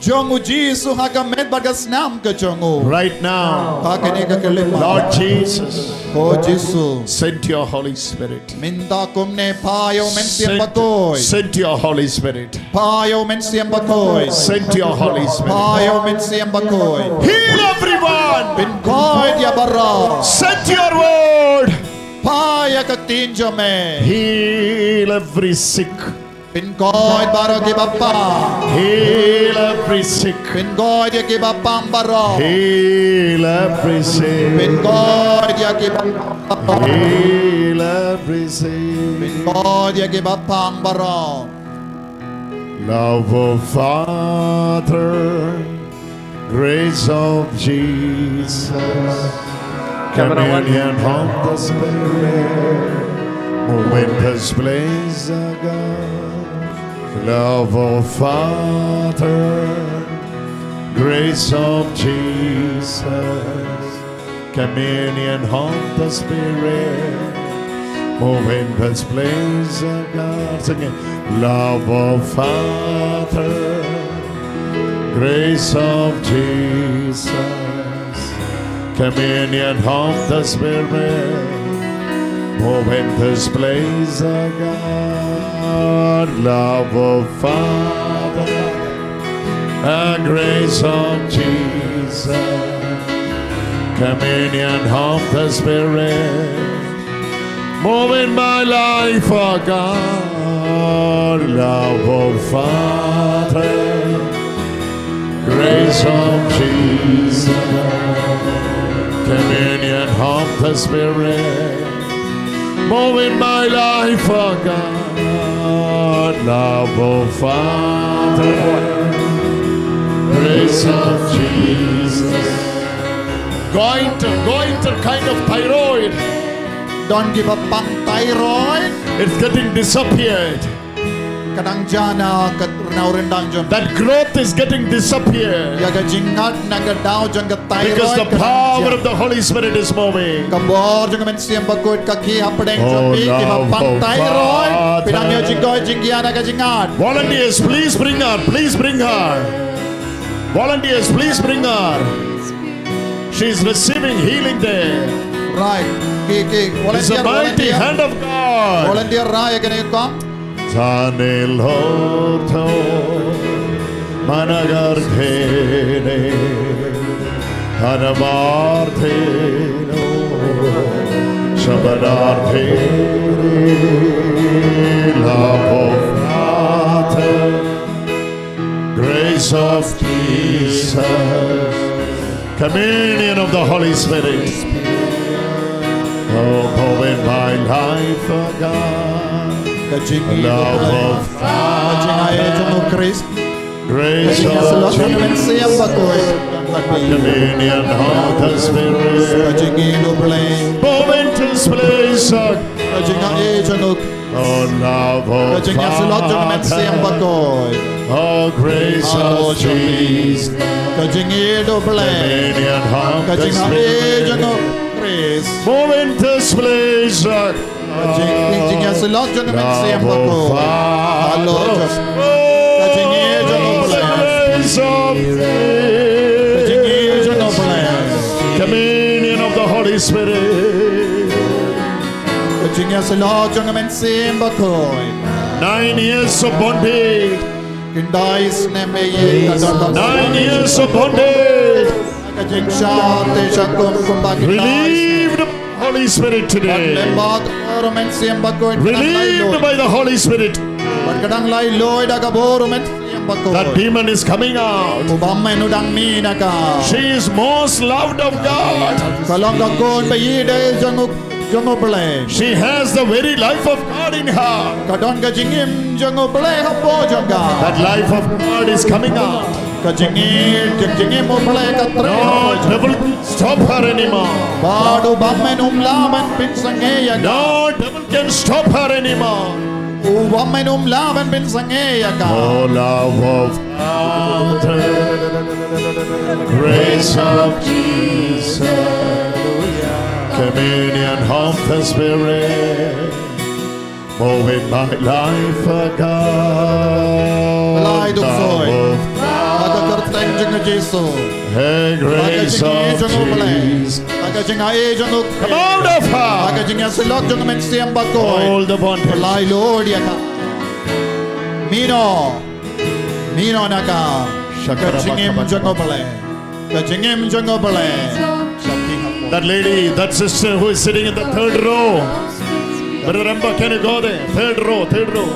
jong u Jisu ha ka met bad ka snam ka jong u. Right now, ha kane ka khyllipmat, Lord Jesus, ko Jisu, send your Holy Spirit. Mynta kumne, paw ïa u Mynsiem Bakhuid. Send your Holy Spirit. Paw ïa u Mynsiem Bakhuid. Send your Holy Spirit. Paw ïa u Mynsiem Bakhuid. Heal everyone. Pynkhuid ïa baroh. Send your word. Paw ïa ka ktien jong me. Heal every sick. Pynkhuid baroh kiba pang. Heal every sick. Pynkhuid ïa kiba pang baroh. Heal every sick. Pynkhuid ïa kiba pang. Heal every sick. Pynkhuid ïa kiba pang baroh. Love of Father, grace of Jesus, communion of the Spirit, move in this place, O God. Love of Father, grace of Jesus, communion of the Spirit, move in this place, O God. Sing it. Love of Father, grace of Jesus, communion of the Spirit, move in this place, O God. Love of Father, and grace of Jesus, communion of the Spirit, move in my life, O God. Love of Father, grace of Jesus, communion of the Spirit, move in my life, O God. Love of Father, grace of Jesus. Goiter, goiter kind of thyroid. Don kiba pang thyroid. It's getting disappeared. Ka dang jia na ka rnau ryndang jong. That growth is getting disappeared. Ïa ka jingngat na ka daw jong ka thyroid. Because the power of the Holy Spirit is moving. Ka bor jong ka Mynsiem Bakhuid ka khie hapdeng jong phi kiba pang thyroid. Phi dang ïoh jingkoit jingkhiah na ka jingngat. Volunteers, please bring her. Please bring her. Volunteers, please bring her. She's receiving healing there. Right. Ki, ki, volunteer, volunteer. It's a mighty hand of God. Volunteer, rai kane ka. Tane lortho managar thene, anabar theno, shabanar thene, love of Father, grace of Jesus, communion of the Holy Spirit. Oh, pour in my life, oh God. Ka jingïeit, love of, ka jingïeit jong u Khrist. Grace of, ka jingïasyllok jong u Mynsiem Bakhuid. Communion of the Spirit. Ka jingïeit u Blei. Pour into this place, oh, ka jingïeit jong u, oh, love of, ka jingïasyllok jong u Mynsiem Bakhuid. Oh, grace of Jesus. Ka jingïeit u Blei. Dominion of, ka jingïeit jong u Khrist. Pour into this place, oh, ka jing, ka jingïasyllok jong u Mynsiem Bakhuid. Love of Father. Ka jingïeit jong u Blei. Grace of, ka jingïeit jong u Blei. Communion of the Holy Spirit. Ka jingïasyllok jong u Mynsiem Bakhuid. Nine years of bondage. Khyndai snem ïeit ka don ka. Nine years of bondage. Ka jingshah te shah kum kumba khyndai. Relieved by the Holy Spirit today. Bad lem bad ka bor u Mynsiem Bakhuid. Relieved by the Holy Spirit. Bad ka dang laitluid da ka bor u Mynsiem Bakhuid. That demon is coming out. U bymmen u dang mih na ka. She is most loved of God. Ka long ka khun ba ïeit jong u, jong u Blei. She has the very life of God in her. Ka don ka jingim jong u Blei hapoh jong ka. That life of God is coming out. Ka jingim, ka jingim u Blei ka treh. No devil can stop her anymore. Bad u bymmen um lah ban pynsangeh ïa ka. No devil can stop her anymore. U bymmen um lah ban pynsangeh ïa ka. Oh, love of Father, grace of Jesus, communion of the Spirit. Move in my life, O God. Blei duh soi. Thou wilt Ha ka kyrteng jong u Jisu. Hey, grace of Jesus. Ha ka jingïaid jong u Blei. Come out of her. Ha ka jingïasyllok jong u Mynsiem Bakhuid. Hold the bondage. Blei lut ïa ka. Mih noh. Mih noh na ka. Ka jingim jong u Blei. Ka jingim jong u Blei. That lady, that sister who is sitting in the third row. Brother Remba, can you go there? Third row, third row.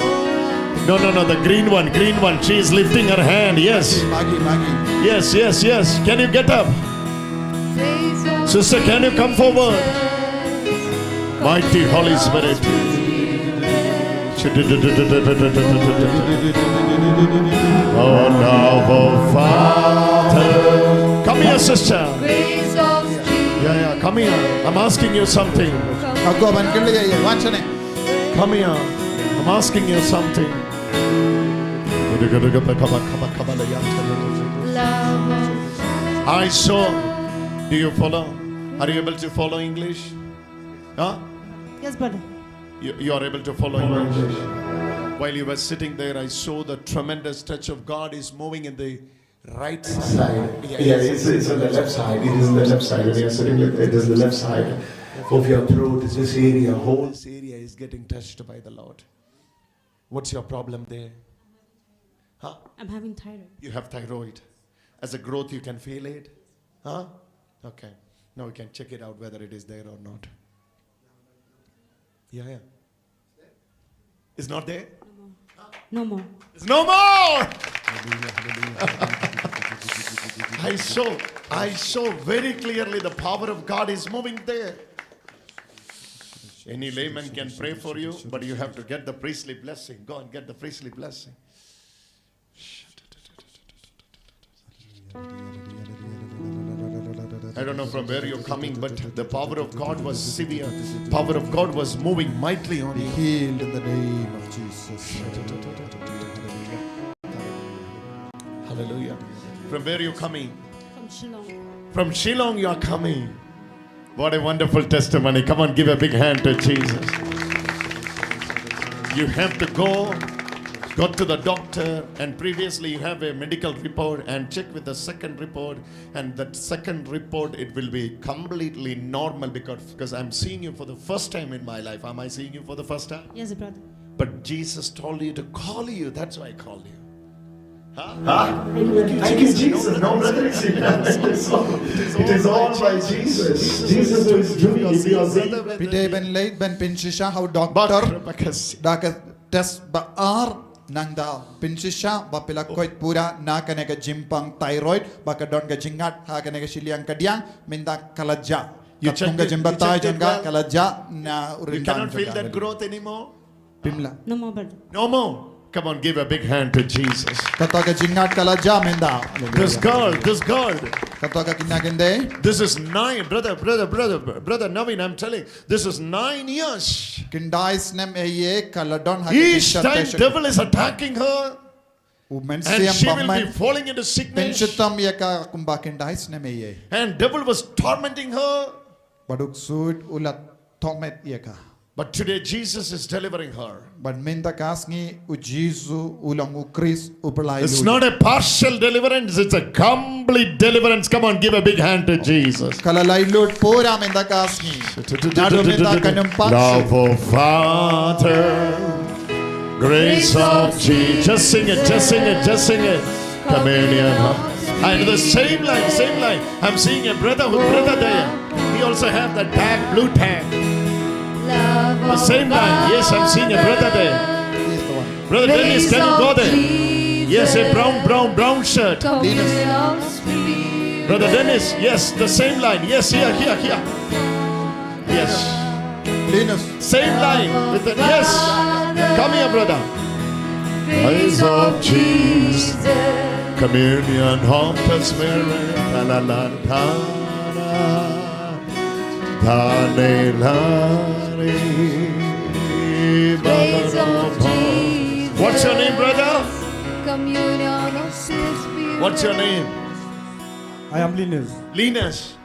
No, no, no, the green one, green one. She is lifting her hand. Yes. Magi, magi. Yes, yes, yes. Can you get up? Sister, can you come forward? Mighty Holy Spirit. Oh, now, oh, Father. Come here, sister. Grace of Jesus. Yeah, yeah, come here. I'm asking you something. Ka kwah ban kylli ïa ïa, wan shane. Come here. I'm asking you something. I saw. Do you follow? Are you able to follow English? Huh? Yes, brother. You, you are able to follow English. While you were sitting there, I saw the tremendous touch of God is moving in the right side. Yeah, it's, it's on the left side. It is on the left side. When you are sitting like that, it is the left side of your throat. This area, whole this area is getting touched by the Lord. What's your problem there? Huh? I'm having thyroid. You have thyroid. As a growth, you can feel it. Huh? Okay. Now we can check it out whether it is there or not. Yeah, yeah. It's not there? No more. No more. It's no more! I saw, I saw very clearly the power of God is moving there. Any layman can pray for you, but you have to get the priestly blessing. Go and get the priestly blessing. I don't know from where you're coming, but the power of God was severe. Power of God was moving mightily on you. Be healed in the name of Jesus. Hallelujah. From where you're coming? From Shillong. From Shillong you are coming. What a wonderful testimony. Come on, give a big hand to Jesus. You have to go, go to the doctor, and previously you have a medical report, and check with the second report, and that second report, it will be completely normal because, because I'm seeing you for the first time in my life. Am I seeing you for the first time? Yes, brother. But Jesus told you to call you. That's why I called you. Huh? Huh? Thank you, Jesus. No, brother, it's, it is all, it is all by Jesus. Jesus who is doing it. Phi dei ban leit ban pynshisha ha u doctor da ka test ba ar, nang da pynshisha ba phi la koit pura na kane ka jingpang thyroid, ba ka don ka jingngat ha kane ka shiliang kadiang, mynta ka la jah. Ka tung ka jingbatai jong ka ka la jah na u ryndang jong ka. You cannot feel that growth anymore. Phi mlien. No more, brother. No more. Come on, give a big hand to Jesus. Kata ka jingngat ka la jah mynta. This girl, this girl. Kata ka kynja khyndai. This is nine, brother, brother, brother, brother Naveen, I'm telling, this is nine years. Khyndai snem eiei ka la don ha ka. Each time devil is attacking her. U Mynsiem ba man pynshitom ïa ka kumba khyndai snem eiei. And devil was tormenting her. Bad u ksuid u la torment ïa ka. But today Jesus is delivering her. Bad mynta ka sngi u Jisu u long u Khrist u pyllait. It's not a partial deliverance, it's a complete deliverance. Come on, give a big hand to Jesus. Ka la lait lut pura mynta ka sngi. Naduh mynta ka nang pang. Love of Father, grace of Jesus. Just sing it, just sing it, just sing it. Communion, huh? And the same line, same line. I'm seeing a brother, brother there. He also have that tag, blue tag. The same line. Yes, I'm seeing a brother there. Brother Dennis, can you go there? Yes, a brown, brown, brown shirt. Brother Dennis, yes, the same line. Yes, here, here, here. Yes. Linus. Same line with the, yes. Come here, brother. Praise of Jesus. Communion of the Spirit. Ta la la ta la. Ta ne la re. Praise of Jesus. What's your name, brother? Communion of Spirit. What's your name? I am Linus. Linus.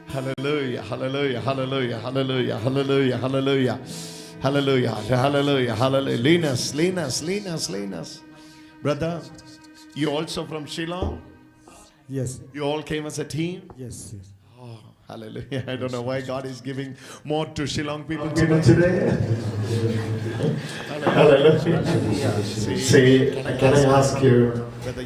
Hallelujah, hallelujah, hallelujah, hallelujah, hallelujah, hallelujah. Hallelujah, hallelujah, hallelujah. Linus, Linus, Linus, Linus. Brother, you also from Shillong? Yes. You all came as a team? Yes, yes. Oh, hallelujah. I don't know why God is giving more to Shillong people today. Hallelujah. See, can I ask you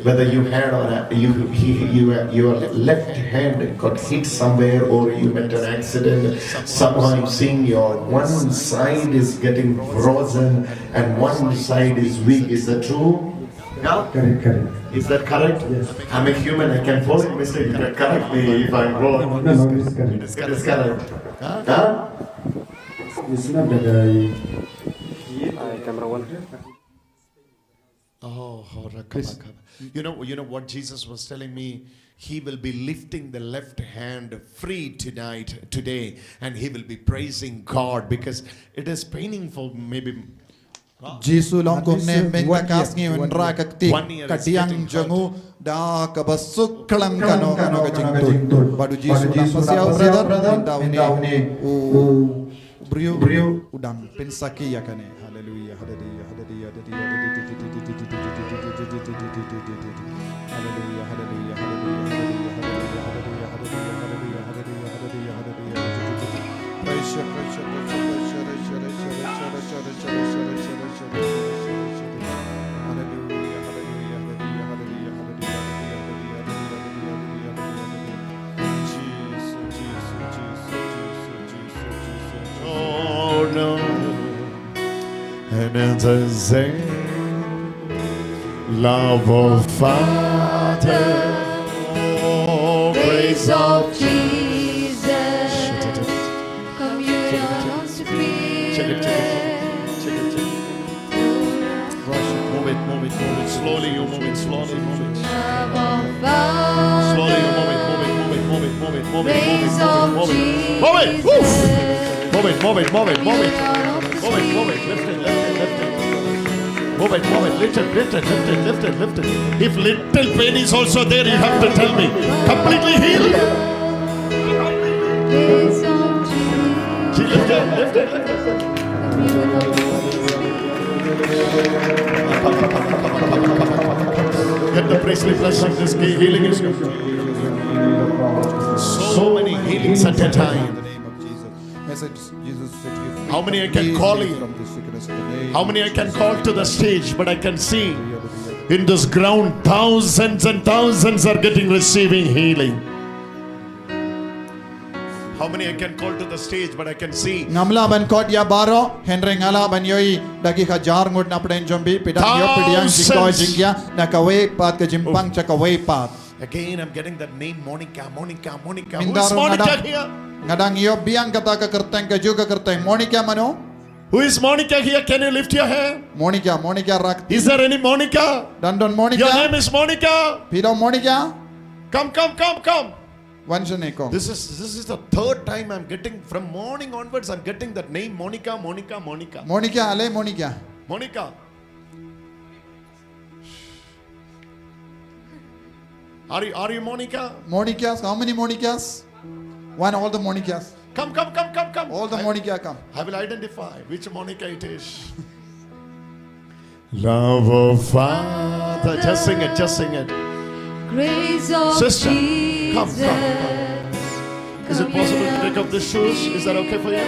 whether you had or you, he, you, your left hand got hit somewhere or you met an accident? Somehow I'm seeing your one side is getting frozen and one side is weak. Is that true? Yeah? Correct, correct. Is that correct? Yes. I'm a human, I can fall in mistake. You can correct me if I'm wrong. No, no, it's correct. It is correct. Huh? It's not that I. Camera one. Oh, oh, rakabakaba. You know, you know what Jesus was telling me? He will be lifting the left hand free tonight, today, and he will be praising God because it is paining for maybe. Jisu long kumne mynta ka sngi un rai ka kti ka diang jong u da kaba suk khlem kano kano ka jingtut. Bad u Jisu u dang pasiaw brother, mynta une u briew u dang pynsakhi ïa kane. Haleluia, haleluia, haleluia, haleluia. Haleluia, haleluia, haleluia, haleluia, haleluia, haleluia, haleluia, haleluia, haleluia, haleluia, haleluia, haleluia. Praise you, praise you, praise you, praise you, praise you, praise you, praise you, praise you, praise you, praise you, praise you, praise you, praise you, praise you, praise you. Hallelujah, hallelujah, hallelujah, hallelujah, hallelujah, hallelujah, hallelujah, hallelujah, hallelujah, hallelujah. Jesus, Jesus, Jesus, Jesus, Jesus, Jesus. Oh no. And as I say, love of Father, oh, grace of Jesus, communion of Spirit. Check it, check it, check it, check it, check it. Rush it, move it, move it, move it. Slowly you move it, slowly move it. Love of Father. Slowly you move it, move it, move it, move it, move it, move it, move it, move it, move it. Move it! Woof! Move it, move it, move it, move it. Move it, move it, lift it, lift it, lift it. Move it, move it, lift it, lift it, lift it, lift it, lift it. If little pain is also there, you have to tell me. Completely healed. Lift it, lift it, lift it. Get the priestly blessing. This healing is good. So many healings at a time. Message, Jesus set you free How many I can call you? From this sickness in the name How many I can call to the stage, but I can see in this ground thousands and thousands are getting, receiving healing. How many I can call to the stage, but I can see. Ngam lah ban kot ïa baroh, hynrei nga lah ban ïohi da ki hajar ngut na pdeng jong phi, phi dang ïoh phi dang jingkoit jingkhiah na kawei pat ka jingpang sha kawei pat. Again, I'm getting that name, Monica, Monica, Monica. Who Mynta is ruh nga Monica dang, here? Nga dang ïoh biang kata ka kyrteng, kajuh ka kyrteng. Monica mano? Who is Monica here? Can you lift your hand? Monica, Monica, rak. Is there any Monica? Don don Monica? Your name is Monica. Phi don Monica? Come, come, come, come. Wan shane ko. This is this is the third time I'm getting, from morning onwards, I'm getting that name, Monica, Monica, Monica. Monica, ale Monica. Monica. Are you, are you Monica? Monicas, how many Monicas? One, all the Monicas. Come, come, come, come, come. All the I, Monica come. I will identify which Monica it is. Love of Father. Just sing it, just sing it. Grace of Sister, Jesus. Come, come, come. Is it possible to take off the shoes? Is that okay for you?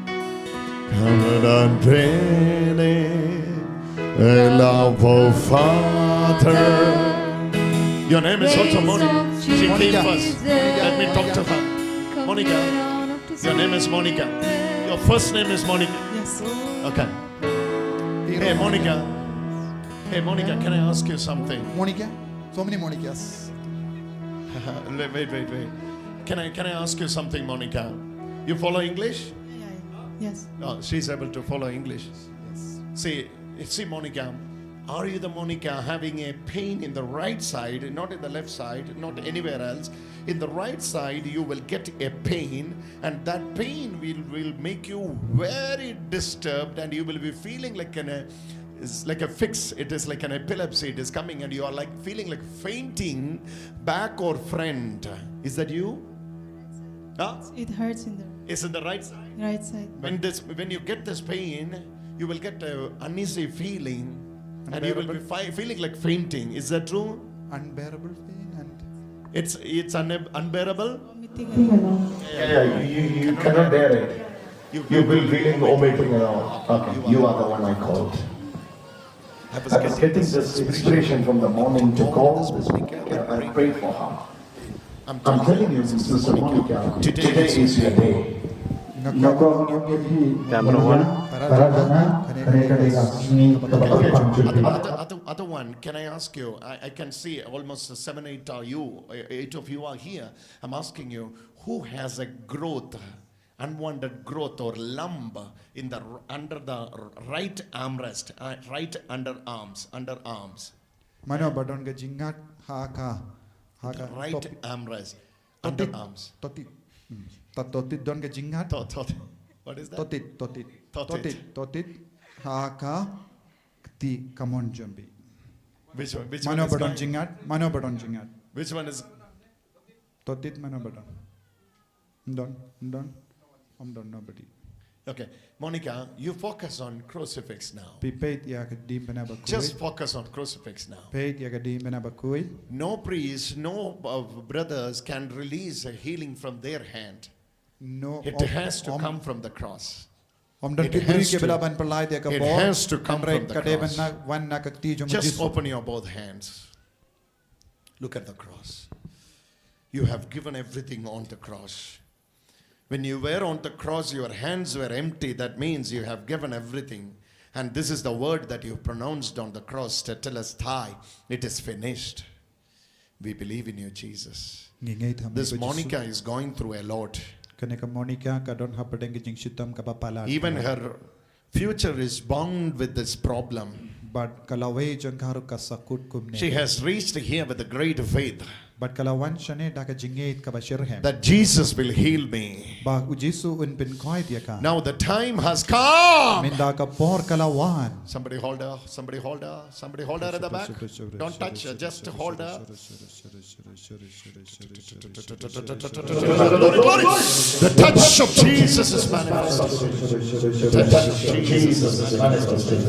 Come and unveil it, a love of Father. Your name is also Moni. She came first. Let me talk to her. Monica, your name is Monica. Your first name is Monica. Yes. Okay. Hey, Monica. Hey, Monica, can I ask you something? Monica? So many Monicas. Wait, wait, wait, wait. Can I, can I ask you something, Monica? You follow English? Yeah, yeah. Yes. Oh, she's able to follow English. See, see, Monica, are you the Monica having a pain in the right side, not in the left side, not anywhere else? In the right side, you will get a pain, and that pain will, will make you very disturbed, and you will be feeling like an, uh, it's like a fix. It is like an epilepsy. It is coming, and you are like feeling like fainting back or front. Is that you? Huh? It hurts in the. It's in the right side. Right side. When this, when you get this pain, you will get a uneasy feeling, and you will be fi- feeling like fainting. Is that true? Unbearable pain and It's it's un- unbearable. Vomiting. Yeah, yeah, you, you, you cannot bear it. You, you will feeling vomiting and all. Okay, you are the one I called. I was getting this inspiration from the morning to call this weekend and pray for her. I'm telling you, Sister Monica, today is your day. Nga kwah ong ïa phi, Monica, para jong nga, kane ka dei ka sngi kaba kyrpang jong phi. Other, other, other one, can I ask you? I, I can see almost seven, eight are you, uh, eight of you are here. I'm asking you, who has a growth, unwanted growth or lump in the r- under the r- right armrest, uh, right underarms, underarms? Mano ba don ka jingat ha ka, ha ka right armrest, underarms. Totit. Hmm. Totit don ka jingat. To- tot- what is that? Totit, totit. Totit. Totit, totit. Ha ka kti kamon jong phi. Which one? Which one? Mano ba don jingat? Mano ba don jingat? Which one is? Totit mano ba don? Don, don, ym don nobody. Okay, Monica, you focus on crucifix now. Phi peit ïa ka diengphna bakhuid. Just focus on crucifix now. Peit ïa ka diengphna bakhuid. No priest, no, uh, brothers can release a healing from their hand. No, it has to come from the cross. Ym don ki briew kiba lah ban pyllait ïa ka bor. It has to come from the cross. Ka dei ban wan na ka kti jong Jisu. Just open your both hands. Look at the cross. You have given everything on the cross. When you were on the cross, your hands were empty. That means you have given everything. And this is the word that you pronounced on the cross, Tetelestai. It is finished. We believe in you, Jesus. Ngi ngeit ha me, Jisu. This Monica is going through a lot. Kane ka Monica ka don hapdeng ka jingshitom kaba palat. Even her future is bound with this problem. Bad ka lawei jong ka ruh ka sahkut kumne. She has reached here with a great faith. Bad ka la wan shane da ka jingngeit kaba shitrhem. That Jesus will heal me. Ba u Jisu un pynkhuid ïa ka. Now the time has come. Mynta ka por ka la wan. Somebody hold her, somebody hold her, somebody hold her at the back. Don't touch her, just hold her. The touch of Jesus is manifesting. Touch of Jesus is manifesting.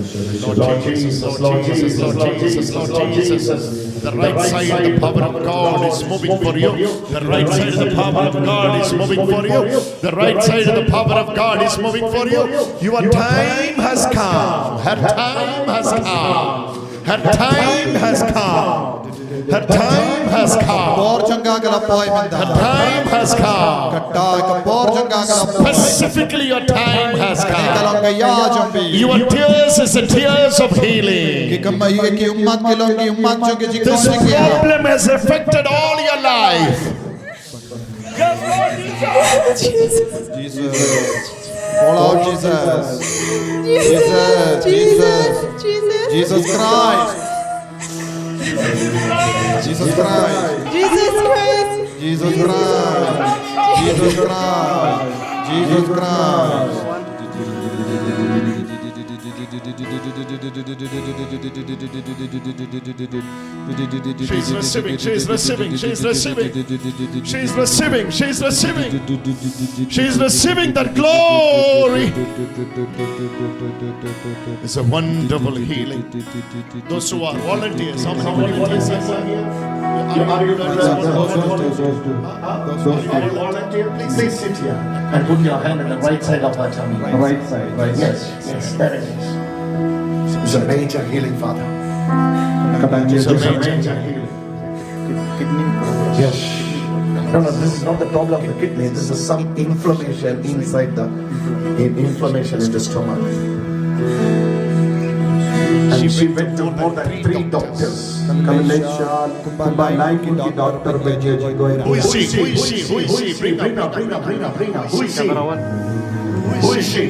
Lord Jesus, Lord Jesus, Lord Jesus, Lord Jesus. The right side, the power of God is moving for you. The right side, the power of God is moving for you. The right side, the power of God is moving for you. Your time has come. Her time has come. Her time has come. Her time has come. Por jong ka ka la poi mynta. Her time has come. Kata ka por jong ka ka la poi. Specifically, your time has come. Ka long ka ïa jong phi. Your tears is the tears of healing. Ki kynmaw, ki ummat ki long ki ummat jong ka jingkhuid. This problem has affected all your life. Jesus. Jesus. Call out Jesus. Jesus. Jesus. Jesus. Jesus Christ. Jesus Christ. Jesus Christ. Jesus Christ. Jesus Christ. Jesus Christ. She's receiving, she's receiving, she's receiving. She's receiving, she's receiving. She's receiving that glory. It's a wonderful healing. Those who are volunteers, how many volunteers are here? Are you volunteers? Those who are volunteers, please sit here and put your hand on the right side of her tummy. Right side, right side. Yes, yes, there it is. It's a major healing, Father. It's a major healing. Yes. No, no, this is not the problem of the kidney. This is some inflammation inside the in- inflammation in the stomach. And she went to more than three doctors. Ka la leit sha kumba lai ki doctor ba ïa jingdonkam. Who is she? Who is she? Who is she? Bring her, bring her, bring her, bring her. Who is she? Who is she?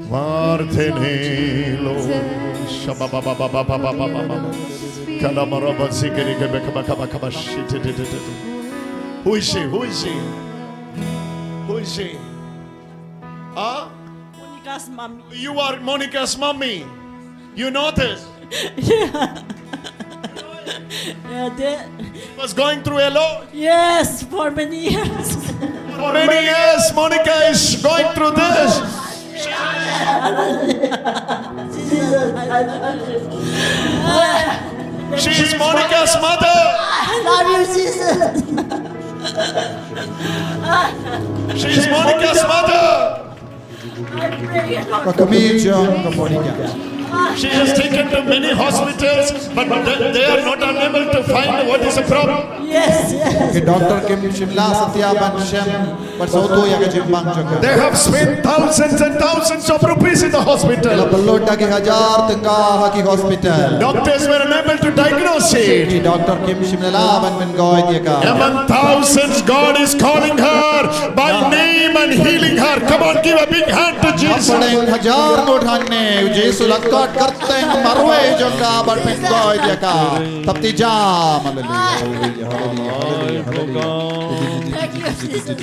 Martenelo. Kalamaraba zikiri kebe kaba kaba kaba shititititi. Who is she? Who is she? Who is she? Huh? Monica's mommy. You are Monica's mommy. You know this? Yeah. Yeah, they, was going through a lot. Yes, for many years. For many years, Monica is going through this. Jesus, I love you. She is Monica's mother. I love you, Jesus. She is Monica's mother. Ka kmie jong ka Monica. She has taken to many hospitals, but they, they are not unable to find what is the problem. Yes, yes. Ki doctor kim shym la satia ban shem, ban sngewthuh ïa ka jingbang jong ka. They have spent thousands and thousands of rupees in the hospital. La pynlut da ki hajar tyngka ha ki hospital. Doctors were unable to diagnose it. Ki doctor kim shym la lah ban pyngoit ïa ka. Among thousands, God is calling her by name and healing her. Come on, give a big hand to Jesus. Hapdeng hajar ngut hangne, U Jisu la khot kyrteng marwei jong ka ban pyngoit ïa ka. Thap ti jam. Hallelujah, hallelujah, hallelujah, hallelujah, hallelujah. Thank you, Jesus.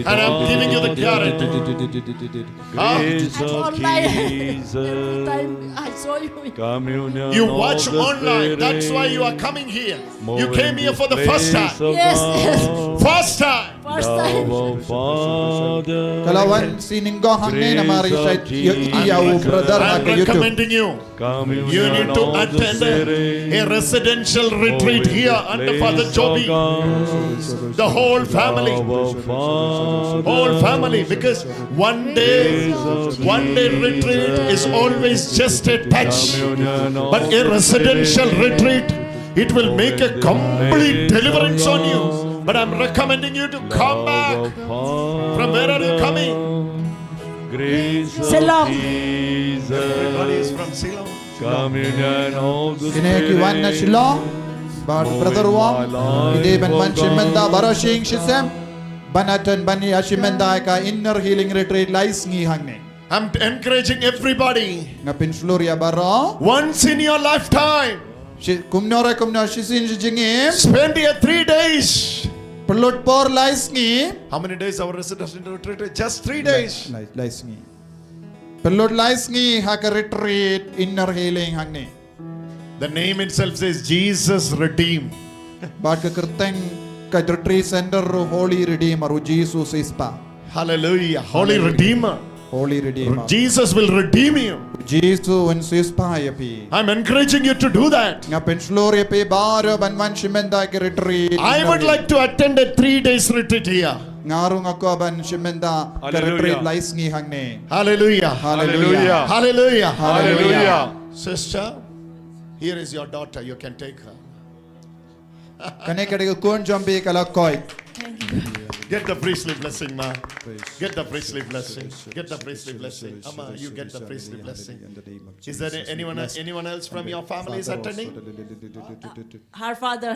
And I'm giving you the guarantee. Ah. I watch online. Every time I saw you. You watch online. That's why you are coming here. You came here for the first time. Yes, yes. First time. First time. Ka la wan sien nyngkong hangne namar i shait ïa u brother ha ka YouTube. I'm recommending you. You need to attend a residential retreat here under Father Joby. The whole family. Whole family, because one day, one day retreat is always just a touch. But a residential retreat, it will make a complete deliverance on you. But I'm recommending you to come back. From where are you coming? Shillong. Everybody is from Shillong. Kine ki wan na Shillong, bad Brother Wong, ki dei ban wan shim bynta baroh shi ïing shi sem, ban attend ban ïa shim bynta ïa ka inner healing retreat lai sngi hangne. I'm encouraging everybody. Nga pynshlur ïa baroh. Once in your lifetime. Shi, kumno re kumno shisien shi jingim. Spend here three days. Pynlut por lai sngi. How many days our residential retreat? Just three days. Lai, lai, lai sngi. Pynlut lai sngi ha ka retreat inner healing hangne. The name itself says Jesus Redeem. Bad ka kyrteng ka retreat center ruh Holy Redeemer, U Jisu Siewspah. Hallelujah. Holy Redeemer. Holy Redeemer. Jesus will redeem you. Jisu un siewspah ïa phi. I'm encouraging you to do that. Nga pynshlur ïa phi baroh ban wan shim bynta ïa ka retreat. I would like to attend a three days retreat here. Nga ruh nga kwah ban shim bynta ka retreat lai sngi hangne. Hallelujah. Hallelujah. Hallelujah. Hallelujah. Sister, here is your daughter. You can take her. Kane ka dei ka khun jong phi, ka la koit. Get the priestly blessing, ma. Get the priestly blessing. Get the priestly blessing. Ama, you get the priestly blessing. Is there anyone, anyone else from your family is attending? Her father.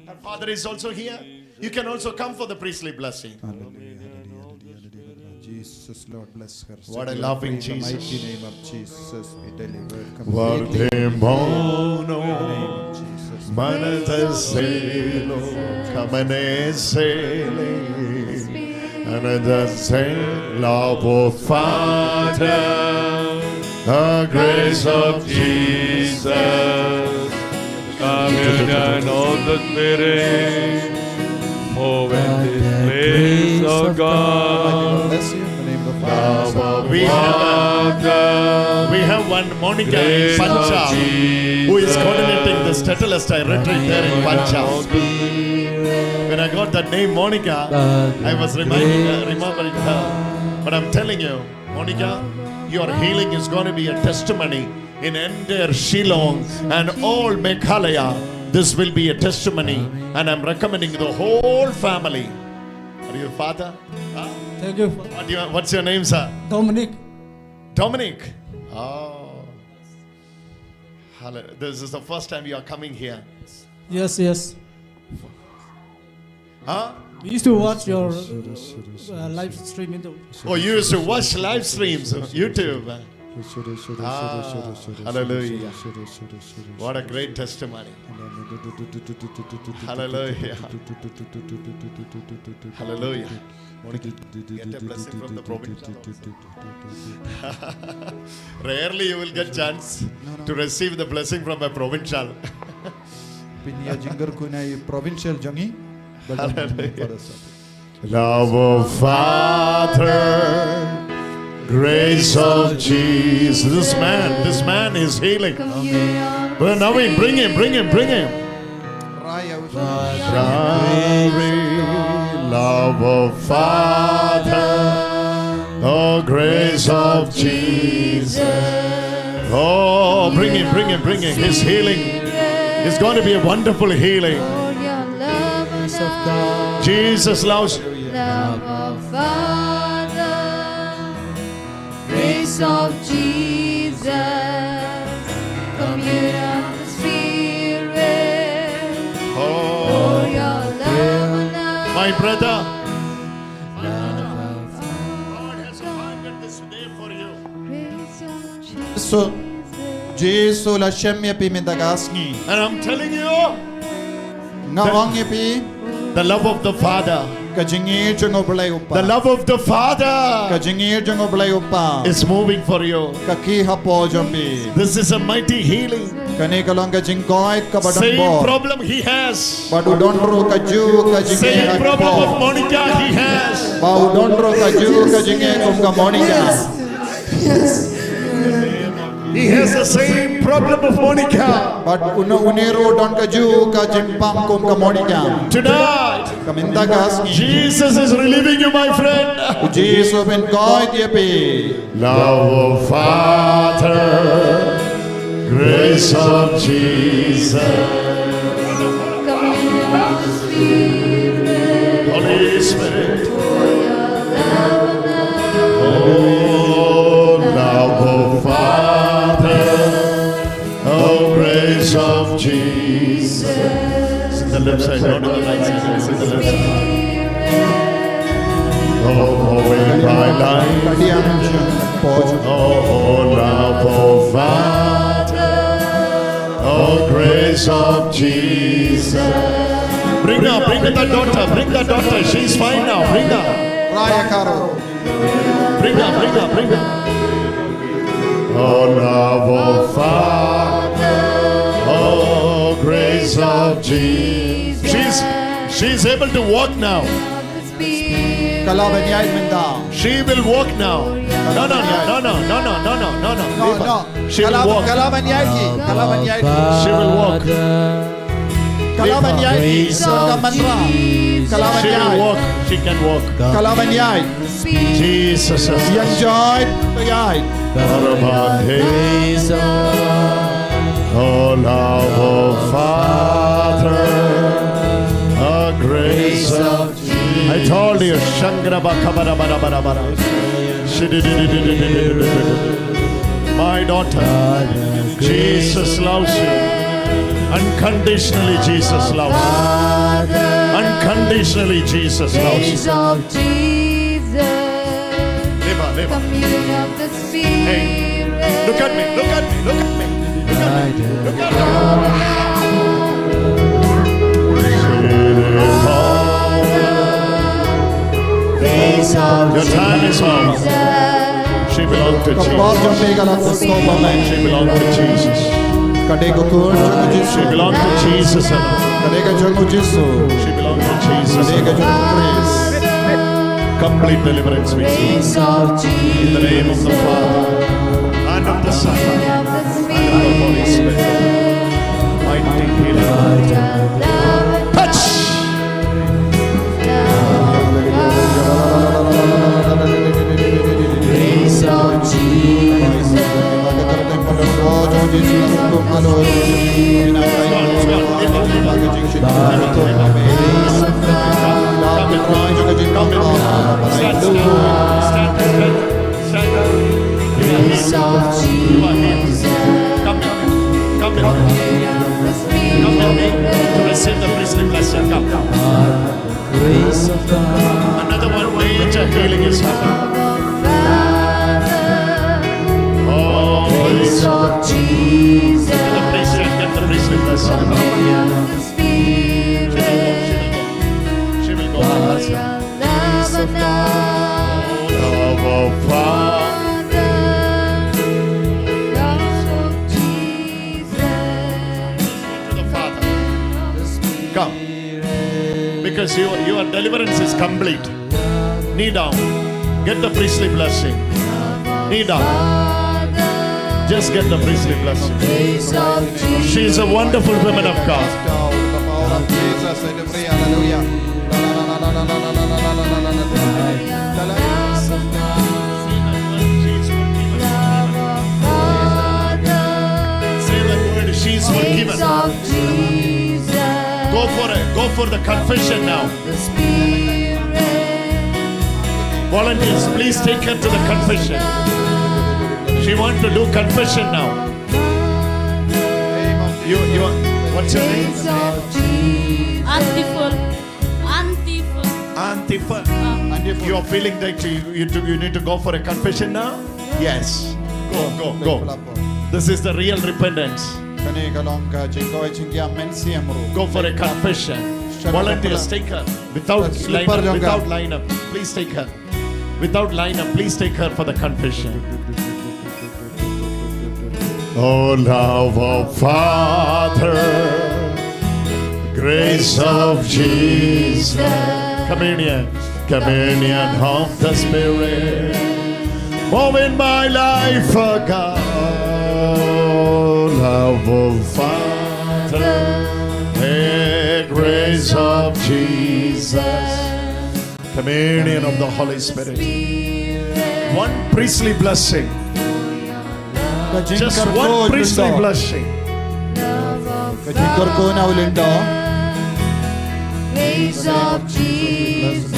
Her father is also here. You can also come for the priestly blessing. Hallelujah, hallelujah, hallelujah, hallelujah. Jesus, Lord, bless her. What a loving Jesus. In the mighty name of Jesus, be delivered completely. Vardhemano. In the name of Jesus. Manasaselo, kamanasele. And the same love of Father, the grace of Jesus, communion of the Spirit, move in this place, oh God. Bless you in the name of the Father. We have, we have one Monica in Punjab who is coordinating this Tetelestai retreat there in Punjab. When I got that name Monica, I was reminding her, remembering her. But I'm telling you, Monica, your healing is going to be a testimony in entire Shillong and all Meghalaya. This will be a testimony, and I'm recommending the whole family. Are you a father? Huh? Thank you. What do you, what's your name, sir? Dominic. Dominic. Oh. Hello. This is the first time you are coming here. Yes, yes. Huh? We used to watch your uh, live stream in the. Oh, you used to watch live streams on YouTube. Ah, hallelujah. What a great testimony. Hallelujah. Hallelujah. Get a blessing from the provincial also. Rarely you will get chance to receive the blessing from a provincial. Pynïaid jingkyrkhu na i provincial jong ngi. Hallelujah. Love of Father, grace of Jesus. This man, this man is healing. Brother Naveen, bring him, bring him, bring him. Shari, love of Father, the grace of Jesus. Oh, bring him, bring him, bring him. His healing is going to be a wonderful healing. Jesus loves you. Love of Father, grace of Jesus, communion of the Spirit. Oh, your love and I. My brother, God has commanded this day for you. Grace of Jesus. Jisu, Jisu la shem ïa phi mynta ka sngi. And I'm telling you, nga ong ïa phi, the love of the Father, ka jingïeit jong U Blei U Kpa, the love of the Father, ka jingïeit jong U Blei U Kpa, is moving for you. Ka khih hapoh jong phi. This is a mighty healing. Kane ka long ka jingkoit kaba donbor. Same problem he has. Bad u don ruh kajuh ka jingkoit. Same problem of Monica he has. Bad u don ruh kajuh ka jingkoit kum ka Monica. He has the same problem of Monica. Bad une, une ruh u don kajuh ka jingpang kum ka Monica. Tonight, ka mynta ka sngi, Jesus is relieving you, my friend. U Jisu u pynkoit ïa phi. Love of Father, grace of Jesus. Holy Spirit. Oh, love of Father, oh, grace of Jesus. It's in the left side, not on the right side. It's in the left side. Oh, oh, in my life. Oh, love of Father. Oh, grace of Jesus. Bring her, bring that daughter, bring that daughter. She's fine now. Bring her. Raya Karo. Bring her, bring her, bring her. Oh, love of Father, oh, grace of Jesus. She's, she's able to walk now. Ka lah ban ïaid mynta. She will walk now. No, no, no, no, no, no, no, no, no, no, no. No, no. She will walk. Ka lah ban ïaid ki. Ka lah ban ïaid ki. She will walk. Ka lah ban ïaid ki. Ka lah ban ïaid. She will walk. She can walk. Ka lah ban ïaid. Jesus. Ïa joy to ïaid. Oh, love of Father, a grace of I told you, Shangraba Kabara Bara Bara Bara. My daughter, Jesus loves you. Unconditionally, Jesus loves you. Unconditionally, Jesus loves you. Leva, leva. Hey, look at me, look at me, look at me, look at me, look at me. Your time is over. She belongs to Jesus. She belongs to Jesus. She belongs to Jesus alone. She belongs to Jesus alone. Complete deliverance we see. In the name of the Father, and of the Son, and of the Holy Spirit. Mighty healing. Touch! Come here. Come here. Come here. Come here. To receive the priestly blessing. Come. Another one, major healing is happening. Oh, praise. Get the priestly, get the priestly blessing. She will go. She will go. Love of Yes, you, your deliverance is complete. Kneel down. Get the priestly blessing. Kneel down. Just get the priestly blessing. She is a wonderful woman of God. Say that word, she's forgiven. Go for it. Go for the confession now. Volunteers, please take her to the confession. She want to do confession now. You, you, what's your name? Antifa. Antifa. Antifa. You are feeling that you, you, you need to go for a confession now? Yes. Go, go, go. This is the real repentance. Kane ka long ka jingkawei jingkhiah mynsiem ruh. Go for a confession. Volunteers, take her. Without line up, without line up, please take her. Without line up, please take her for the confession. Oh, love of Father, grace of Jesus, communion, communion of the Spirit, move in my life, oh God. Oh, love of Father, the grace of Jesus, communion of the Holy Spirit. One priestly blessing. Just one priestly blessing. Ka jingkyrkhu na u lyngdoh. Praise of Jesus.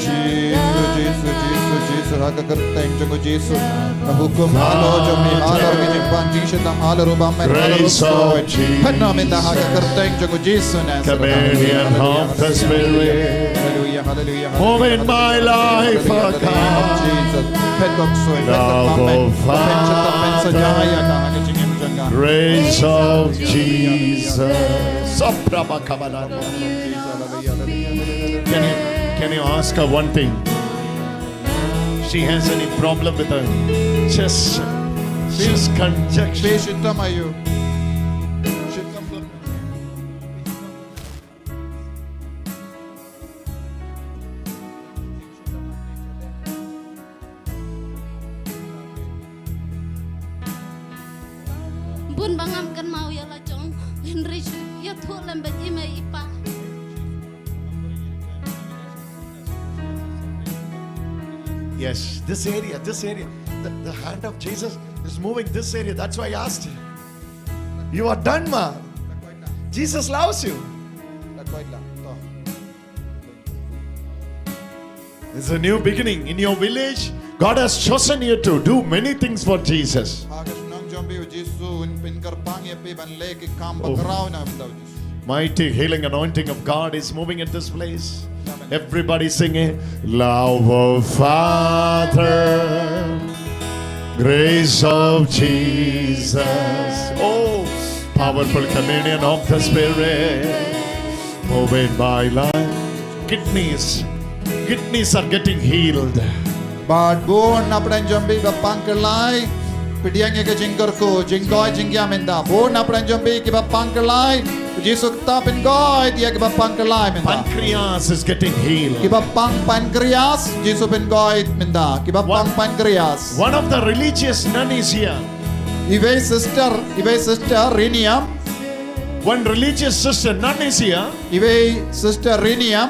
Jisu, Jisu, Jisu, Jisu, ha ka kyrteng jong u Jisu. Ka hukum halor jong me, halor ka jingpan jingshitom, halor u bymman, halor u ksuid. Pynnoh mynta ha ka kyrteng jong u Jisu Nasaret. Communion of the Spirit. Hallelujah, hallelujah, hallelujah. Move in my life, oh God. Jesus. Pynnoh ksuid, pynnoh bymman. Pynshit, pynsaja ïa ka ha ka jingim jong ka. Grace of Jesus. Soprabakabalan. Can you, can you ask her one thing? She has any problem with her chest? Chest congestion. Phi shitom aiu? Shitom. Bun ba ngam kynmaw ïa la jong, hynrei ïathuh lem bad i mei i pa. Yes, this area, this area. The, the hand of Jesus is moving this area. That's why I asked you. You are done, ma. Jesus loves you. It's a new beginning. In your village, God has chosen you to do many things for Jesus. Ha ka shnong jong phi u Jisu un pynkyrpang ïa phi ban leh ki kam bakhraw na bynta u Jisu. Mighty healing anointing of God is moving in this place. Everybody sing it. Love of Father, grace of Jesus. Oh, powerful communion of the Spirit. Move in my life. Kidneys. Kidneys are getting healed. Bad bun na pdeng jong phi ba pang kyllai. Pdiang ïa ka jingkyrkhu, jingkawei jingkhiah mynta. Bun na pdeng jong phi kiba pang kyllai. Jisu kata pynkoit ïa kiba pang kyllai mynta. Pancreas is getting healed. Kiba pang pancreas, Jisu pynkoit mynta. Kiba pang pancreas. One of the religious nun is here. Iwei sister, iwei sister Riniam. One religious sister nun is here. Iwei sister Riniam.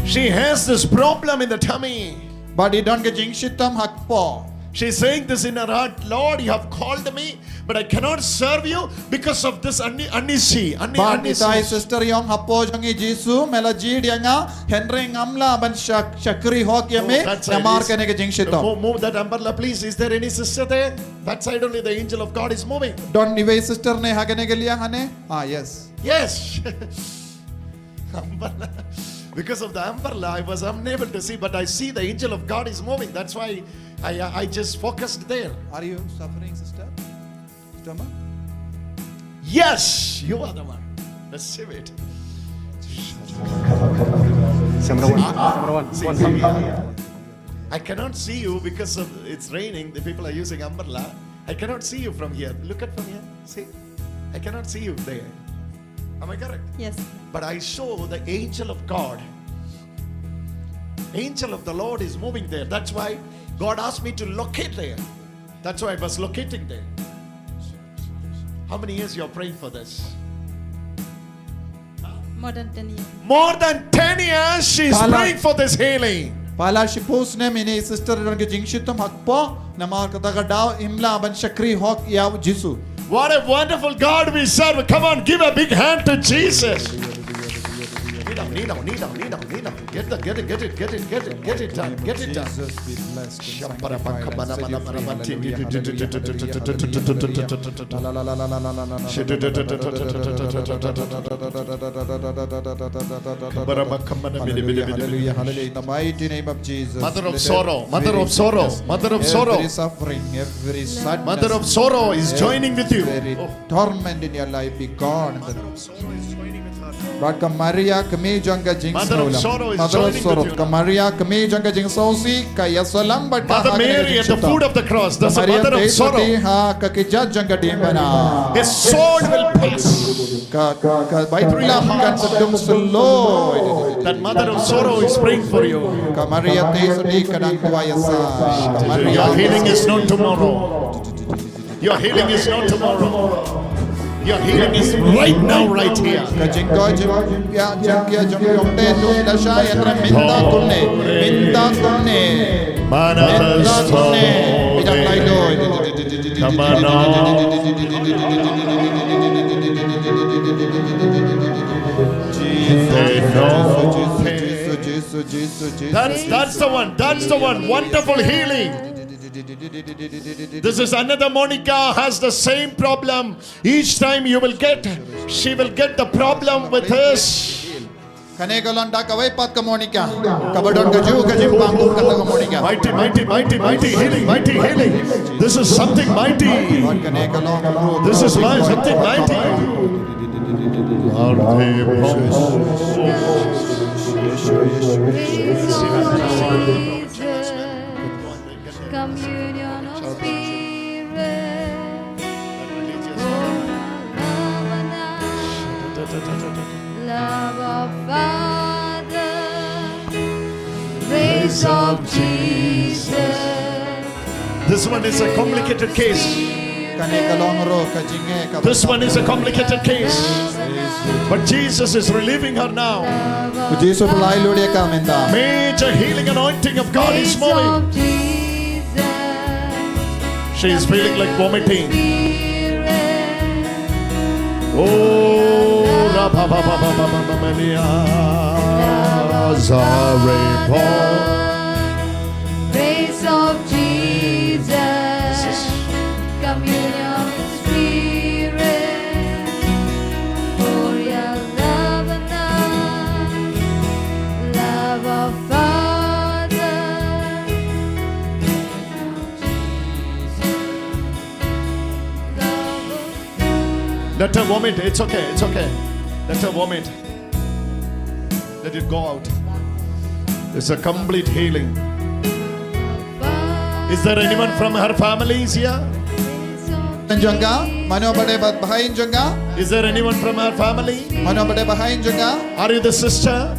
She has this problem in the tummy. Bad i don ka jingshitom ha kpoh. She's saying this in her heart, Lord, you have called me, but I cannot serve you because of this ani-, anisi. Ani-, bad i tai sister ïong hapoh jong i, Jisu, me la jied ïa nga, hynrei ngam lah ban shak-, shakri hok ïa me namar kane ka jingshitom. Move, move that umbrella, please. Is there any sister there? That side only the angel of God is moving. Don iwei sister ne ha kane ka liang hangne? Ah, yes. Yes. Umbrella. Because of the umbrella, I was unable to see, but I see the angel of God is moving. That's why I, I, I just focused there. Are you suffering, sister? Stomach? Yes, you are the one. Receive it. Camera one, camera one. See, see, I cannot see you because of, it's raining. The people are using umbrella. I cannot see you from here. Look at from here. See? I cannot see you there. Am I correct? Yes. But I saw the angel of God. Angel of the Lord is moving there. That's why God asked me to locate there. That's why I was locating there. How many years you are praying for this? More than ten years. More than ten years she is Pala- praying for this healing. Pala shiphew snem ine i sister i don ka jingshitom ha kpoh, namar kata ka daw im lah ban shakri hok ïa u Jisu. What a wonderful God we serve. Come on, give a big hand to Jesus. Kneel down, kneel down, kneel down, kneel down, kneel down. Get the, get it, get it, get it, get it, get it done, get it done. Jesus be blessed and sanctified and set you free. Hallelujah, hallelujah, hallelujah, hallelujah. Hallelujah, hallelujah, hallelujah. In the mighty name of Jesus, Mother of sorrow, mother of sorrow, mother of sorrow. Every suffering, every sadness, Mother of sorrow is joining with you. Every torment in your life be gone in the name of Jesus. Bad ka Maria kmie jong ka jingsngewlem. Mother of sorrow is joining with you now. Ka Maria kmie jong ka jingsngewsih ka ïasyllok bad ka Mother Mary at the foot of the cross. That's a mother of sorrow. Ka Maria te ha ka kjat jong ka diengphna. His sword will pass. Ka, ka, ka baityllam kan sa dung sylloh. That mother of sorrow is praying for you. Ka Maria te sudi ka dang duwai ïa sa. Ka Maria. Your healing is not tomorrow. Your healing is not tomorrow. Your healing is right now, right here. Ka jingkoit jingpdiang jong phi te to lashai, mynta kumne, mynta kumne. Mynta kumne. Phi dang lait lut. That's, that's the one. That's the one. Wonderful healing. This is another Monica has the same problem. Each time you will get, she will get the problem with this. Kane ka long da kawei pat ka Monica. Kaba don kajuh ka jingpang kum kata ka Monica. Mighty, mighty, mighty, mighty healing, mighty healing. This is something mighty. Bad kane ka long ruh. This is my, something mighty. Communion of Spirit. Love of Father, grace of Jesus. This one is a complicated case. Kane ka long ruh ka jingeh kaba. This one is a complicated case. But Jesus is relieving her now. U Jisu u la ïoh ïa ka mynta. Major healing anointing of God is moving. She is feeling like vomiting. Oh, ra ba ba ba ba ba ba ba ba ba. Grace of Jesus, communion of Spirit, Holy Love and Love, love of Father. Let her vomit. It's okay. It's okay. Let her vomit. Let it go out. It's a complete healing. Is there anyone from her family is here? Jong ka, mano ba dei bad bahaïing jong ka? Is there anyone from her family? Mano ba dei bahaïing jong ka? Are you the sister?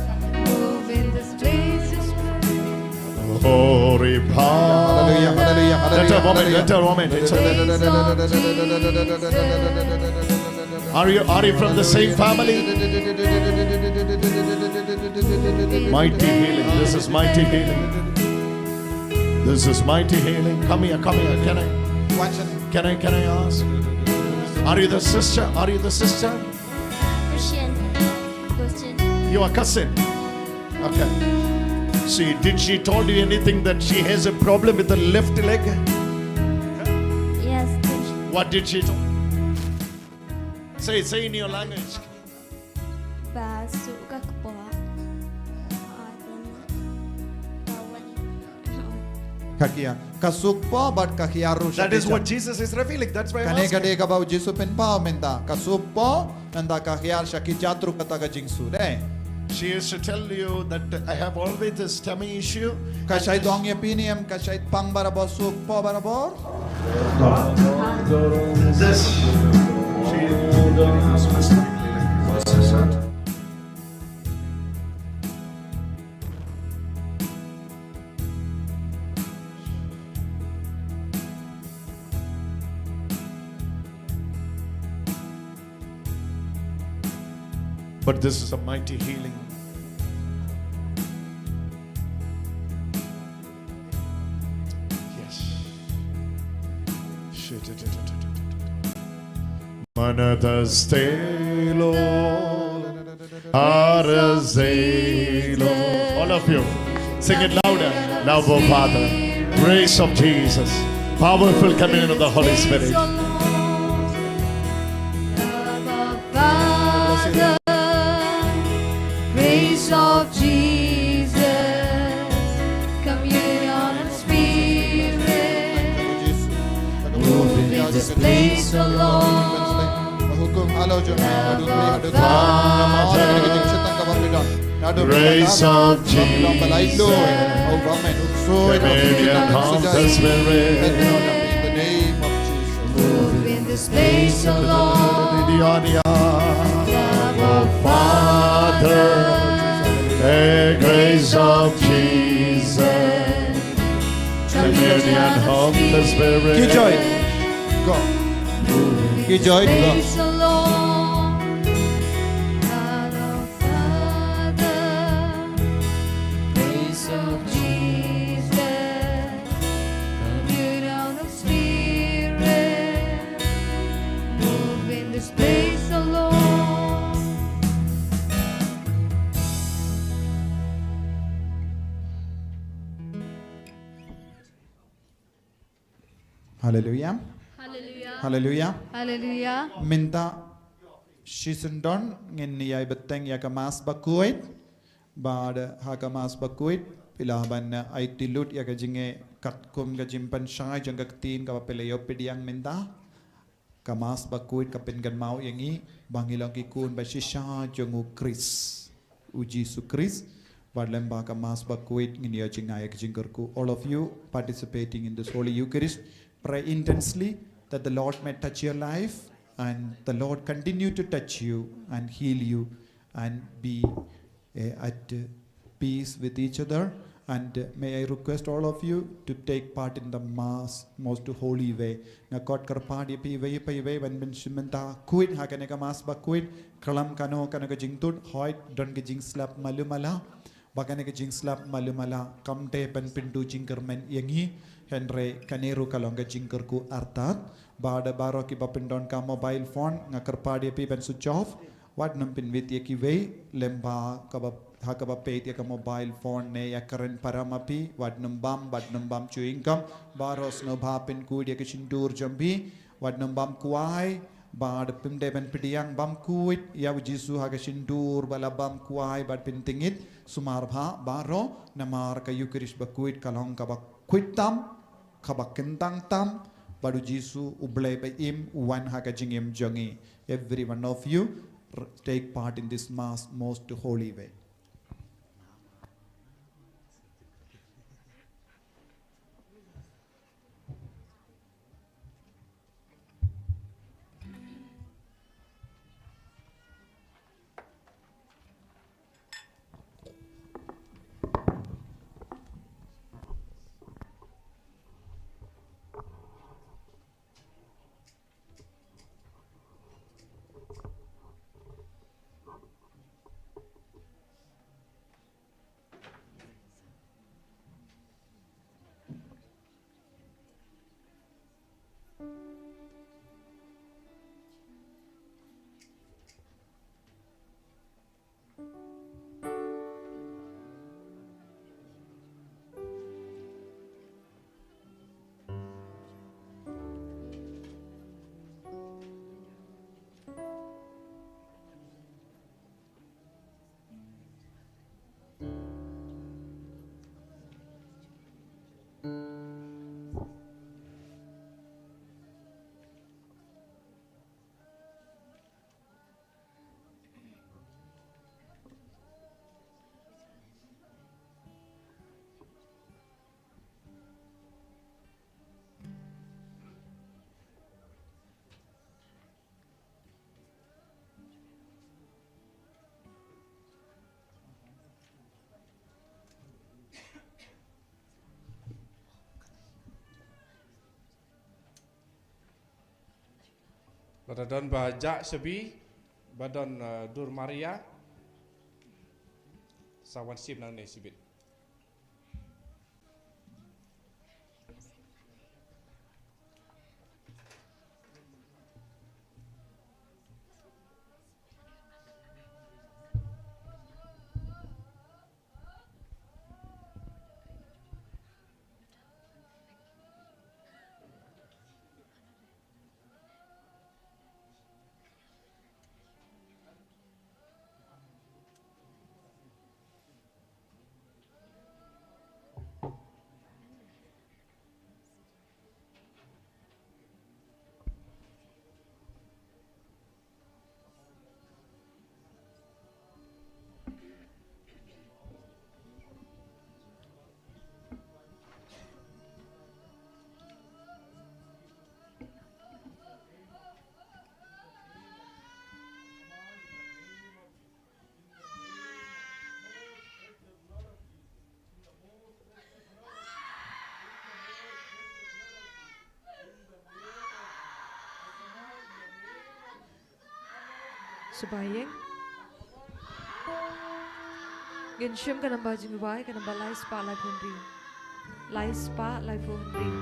Hallelujah, hallelujah, hallelujah. Let her vomit, let her vomit. It's okay. Are you, are you from the same family? Mighty healing. This is mighty healing. This is mighty healing. Come here, come here. Can I, can I, can I ask? Are you the sister? Are you the sister? Christian. Christian. You are cousin. Okay. See, did she told you anything that she has a problem with the left leg? Yes, teacher. What did she told? Say, say in your language. Ba suk ka kpoh. Ka khia, ka suk poh bad ka khia ruh. That is what Jesus is revealing. That's why I'm asking. Kane ka dei kaba u Jisu pynpaw mynta. Ka suk poh, nangta ka khia sha ki jat ruh kata ka jingsuk dei. She is to tell you that I have always this tummy issue. Ka shait ong ïa phi ne em, ka shait pang barabor, suk poh barabor. But this is a mighty healing. Yes. Manata stay low, Hara stay low. All of you, sing it louder. Now, oh Father, grace of Jesus, powerful communion of the Holy Spirit. Father, grace of Jesus, communion of Spirit, move in this place, O Lord. Father, grace of Jesus, communion of the Spirit. Move in this place, O Lord. Oh, Father, the grace of Jesus, communion of the Spirit. Ki joi. Go. Ki joi. Go. Praise the Lord. Father, grace of Jesus, communion of Spirit, move in this place, O Lord. Hallelujah. Hallelujah. Hallelujah. Hallelujah. Mynta shisien don ngin ïai bteng ïa ka Mass bakhuid. Bad ha ka Mass bakhuid phi lah ban aiti lut ïa ka jingeh katkum ka jingpynshai jong ka ktien kaba phi la ïoh pdiang mynta. Ka Mass bakhuid ka pynkynmaw ïa ngi ba ngi long ki khun ba shisha jong u Khrist, u Jisu Khrist. Bad lyngba ka Mass bakhuid ngin ïoh jngai ïa ka jingkyrkhu. All of you participating in this Holy Eucharist, pray intensely that the Lord may touch your life and the Lord continue to touch you and heal you and be eh, at uh, peace with each other. And uh, may I request all of you to take part in the Mass most holy way. Nga khot kyrpad ïa phi iwei pa iwei ban pynshim bynta khuid ha kane ka Mass bakhuid, khlem kano kano ka jingtut, hooid don ka jingslap malu mala. Ba kane ka jingslap malu mala kam dei ban pynduh jingkyrmen ïa ngi, hynrei kane ruh ka long ka jingkyrkhu artat. Bad baroh kiba pyndonkam mobile phone, nga kyrpad ïa phi ban switch off. Wat nym pynwit ïa kiwei, lyngba kaba, ha kaba peit ïa ka mobile phone ne ïa ka kren para ma phi, wat nym bam, wat nym bam chewing gum, baroh sngewbha pynkhuid ïa ka shyntur jong phi, wat nym bam kwai, bad phim dei ban pdiang bam khuid ïa u Jisu ha ka shyntur ba la bam kwai bad pyntyngit, sumar bha baroh, namar ka Eucharist bakhuid ka long kaba khuid tam, kaba kyntang tam, bad u Jisu u Blei ba im u wan ha ka jingim jong ngi. Every one of you r- take part in this Mass most holy way. Lada don ba jah shabi, ba don, eh, dur Maria, sa wan shim nangne shibit. Shaba ïing. Ngin shim ka namba jingrwai, ka namba lai spah laiphew hynriew. Lai spah laiphew hynriew.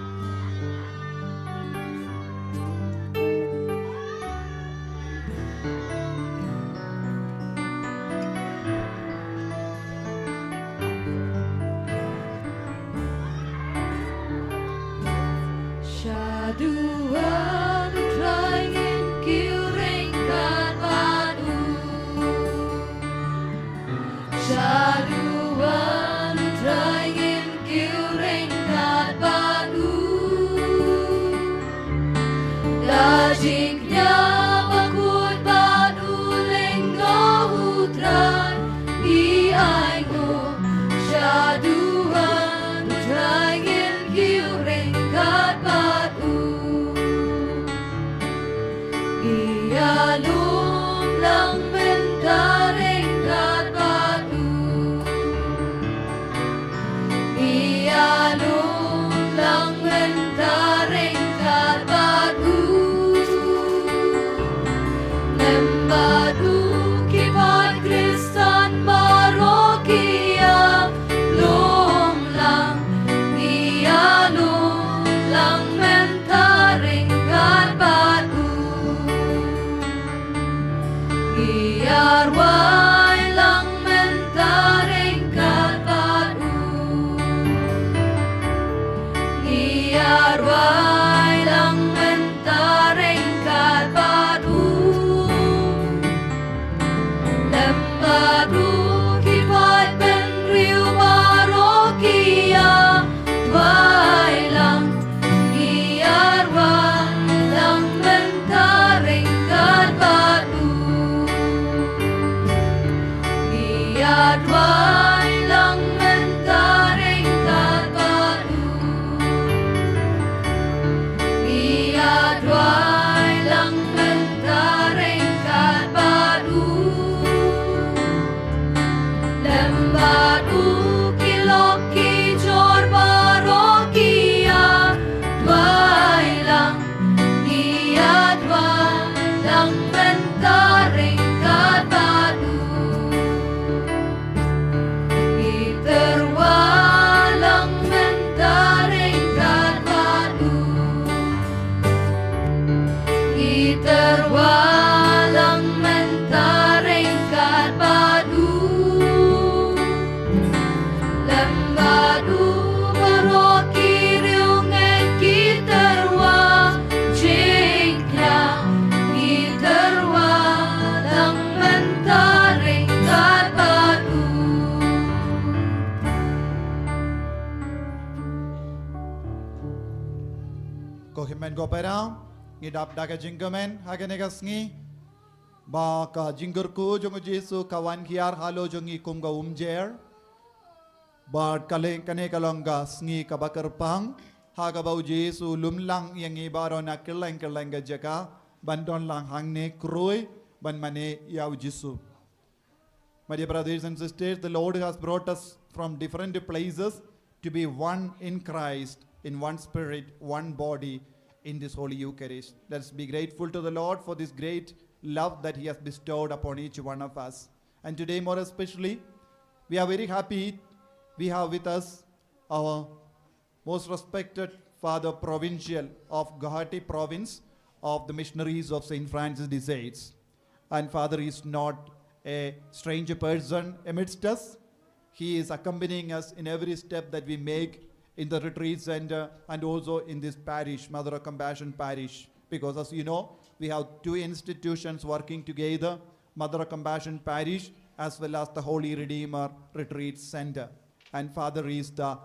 Shaduh U Trai, ngin kiew ryngkat bad u. Shaduh U Trai, ngin kiew ryngkat bad u. Da jingkñia bakhuid bad u lyngdoh U Trai, ngi ainguh. Shaduh U Trai, ngin kiew ryngkat bad u. Ïalum lang mynta ryngkat bad u. Ïalum lang mynta ryngkat bad u. Lem bad u ki paid Khristan baroh ki ïalum lang. Ïalum lang mynta ryngkat bad u. Ïarwai lang mynta ryngkat bad u. Ïarwai lang mynta ryngkat bad u. Lem bad u ki paid bynriew baroh ki ïarwai lang. Ïarwai lang mynta ryngkat bad u. Ïarwai lang mynta ryngkat bad u. Ïarwai lang mynta ryngkat bad u. Lem bad u ki lok ki jor baroh ki ïarwai lang. Ïarwai lang mynta ryngkat bad u. Ïarwai lang mynta ryngkat bad u. Ïarwai lang mynta ryngkat bad u. Lem bad u baroh ki riewngeit ki tyrwa jingkñia. Ïarwai lang mynta ryngkat bad u. Ko hynmen ko para, ngi dap da ka jingkmen ha kane ka sngi ba ka jingkyrkhu jong U Jisu ka wan hiar halor jong ngi kum ka umjer. Bad kane, kane ka long ka sngi kaba kyrpang ha kaba U Jisu u lum lang ïa ngi baroh na kylleng kylleng ka jaka ban don lang hangne khrui ban mane ïa U Jisu. My dear brothers and sisters, the Lord has brought us from different places to be one in Christ, in one spirit, one body, in this Holy Eucharist. Let's be grateful to the Lord for this great love that He has bestowed upon each one of us. And today, more especially, we are very happy. We have with us our most respected Father Provincial of Guwahati Province of the Missionaries of Saint Francis de Sales. And Father is not a stranger person amidst us. He is accompanying us in every step that we make in the retreat center and also in this parish, Mother of Compassion Parish. Because as you know, we have two institutions working together, Mother of Compassion Parish as well as the Holy Redeemer Retreat Center. And Father is the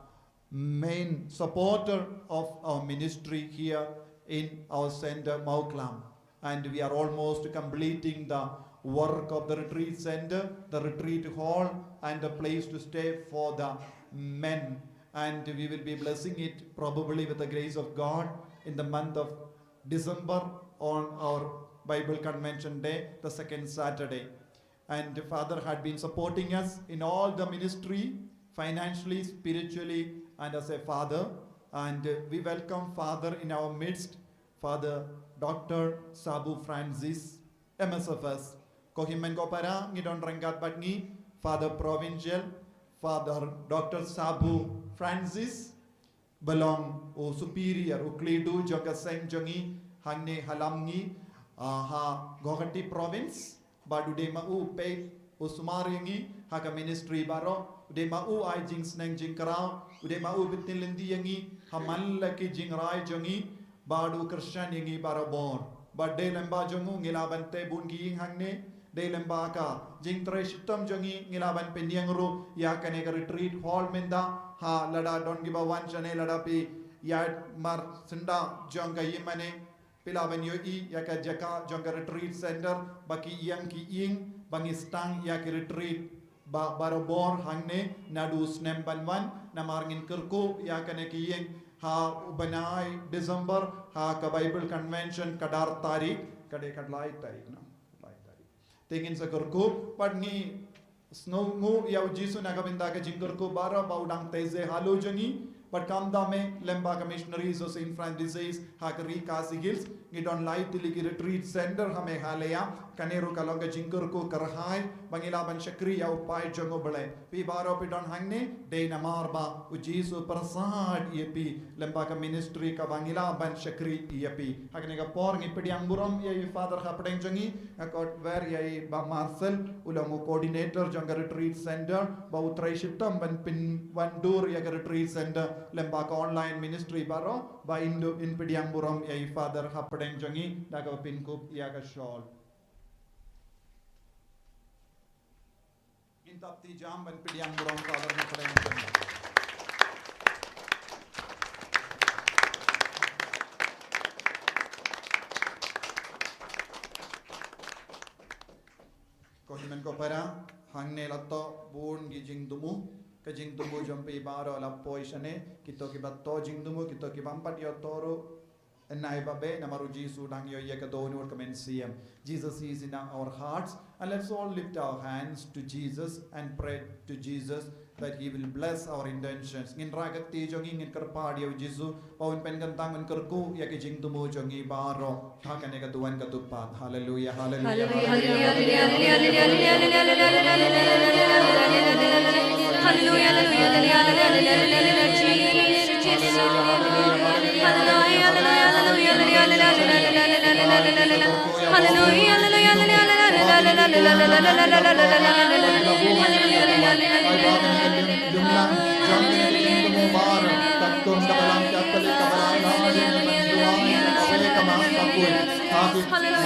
main supporter of our ministry here in our center, Mawklam. And we are almost completing the work of the retreat center, the retreat hall, and the place to stay for the men. And we will be blessing it probably with the grace of God in the month of December on our Bible Convention Day, the second Saturday. And Father had been supporting us in all the ministry, financially, spiritually, and as a father. And uh, we welcome Father in our midst, Father Doctor Sabu Francis, M S F S. Ko hynmen ko para, ngi don ryngkat bad ngi, Father Provincial, Father Doctor Sabu Francis, ba long u superior, u khlei jong ka seng jong ngi hangne ha Lamngi, ah, ha Guwahati Province, bad u dei ma u peit u sumar ïa ngi ha ka ministry baroh, u dei ma u ai jingsneng jingkraw, u dei ma u btin lynti ïa ngi ha man la ki jingrai jong ngi, bad u kyrshan ïa ngi barabor. Bad dei lyngba jong u ngi lah ban tei bun ki ïing hangne, dei lyngba ka jingtrei shitom jong ngi ngi lah ban pynïeng ruh ïa kane ka retreat hall mynta, ha lada don kiba wan shane, lada phi ïa mar syndah jong ka ïing mane, phi lah ban ïohi ïa ka jaka jong ka retreat center, ba ki ïeng ki ïing ba ngi sdang ïa ki retreat ba barabor hangne naduh snem ban wan, namar ngin kyrkhu ïa kane ki ïing ha u bnai December, ha ka Bible Convention ka dar tarik, ka dei ka lai tarik, no? Lai tarik. Te ngin sa kyrkhu, bad ngi sngewnguh ïa u Jisu na ka bynta ka jingkyrkhu baroh ba u dang tei ze halor jong ngi, bad kumta me lyngba ka Missionaries of Saint Francis ha ka ri Khasi Hills, ngi don lai tylli ki retreat center ha Meghalaya, kane ruh ka long ka jingkyrkhu kyrhai ba ngi lah ban shakri ïa u paid jong u Blei. Phi baroh phi don hangne, dei namar ba u Jisu u pyrsad ïa phi lyngba ka ministry kaba ngi lah ban shakri ïa phi. Ha kane ka por ngi pdiang burom ïa i Father hapdeng jong ngi, nga khot wer ïa i Bah Marcel, u long u coordinator jong ka retreat center, ba u trei shitom ban pynwandur ïa ka retreat center lyngba ka online ministry baroh, ba in, in pdiang burom ïa i Father hapdeng jong ngi da kaba pynkup ïa ka shawl. Ngin tap ti jam ban pdiang burom Father hapdeng jong ngi. Ko hynmen ko para, hangne la toh bun ki jingthmu, ka jingthmu jong phi baroh la poi shane, kito kiba toh jingthmu, kito kibym pat ïoh toh ruh, yn nang ai ba beh, namar u Jisu u dang ïoh ïa ka dohnud ka mynsiem. Jesus is in our hearts, and let's all lift our hands to Jesus and pray to Jesus that he will bless our intentions. Ngin rah ka kti jong ngi, ngin kyrpad ïa u Jisu ba un pynkyntang, un kyrkhu ïa ki jingthmu jong ngi baroh ha kane ka duwan ka dupad. Hallelujah, hallelujah, hallelujah.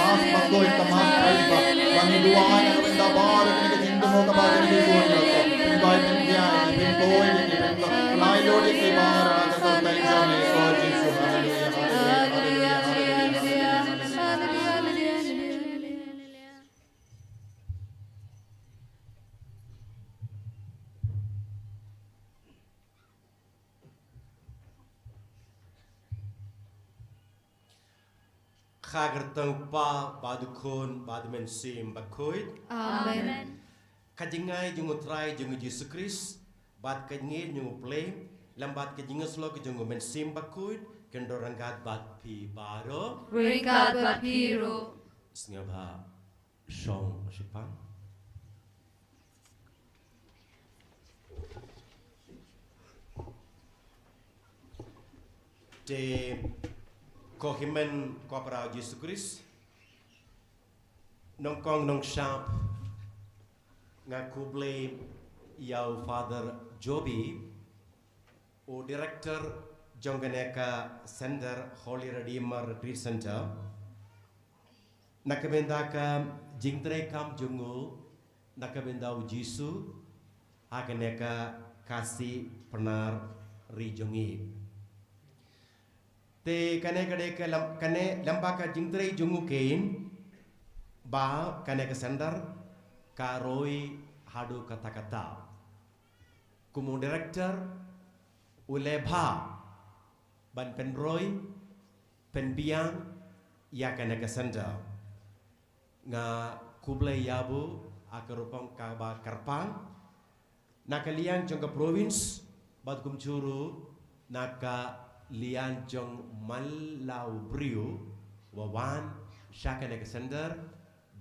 Mass bakoi, ka mass ai ba, ba ngi duwai na ka bynta baroh kine ki jingthmu kaba kine ki bun ïa ko. Pynbai pynbiang, pynkhuid ïa ki, pynlai lut ïa ki baroh ha ka kyrteng jong Ïa Jisu. Haleluya, haleluya, haleluya, haleluya, haleluya. Kha kyrteng u Kpa bad u Khun bad u Mynsiem Bakhuid. Amen. Ka jingngai jong u Trai jong u Jisu Khrist, bad ka jingïeit jong u Blei, lem bad ka jingïasyllok jong u Mynsiem Bakhuid, Kynduh ryngkat bad phi baroh. Ryngkat bad phi ruh. Sngewbha shong shipang. Te ko hynmen ko para Jisu Khrist, nongkong nongshap, nga khublei ïa u Father Joby, u director jong kane ka center, Holy Redeemer Retreat Center, na ka bynta ka jingtrei kam jong u na ka bynta u Jisu ha kane ka Khasi Pnar ri jong ngi. Te kane ka dei ka lym-, kane lyngba ka jingtrei jong u kein, ba kane ka center ka roi haduh katta katta. Kum u director u leh bha ban pynroi, pynbiang ïa kane ka center. Nga khublei ïa u ha ka rukom kaba kyrpang. Na ka liang jong ka province, bad kumjuh ruh na ka liang jong man la u briew uba wan sha kane ka center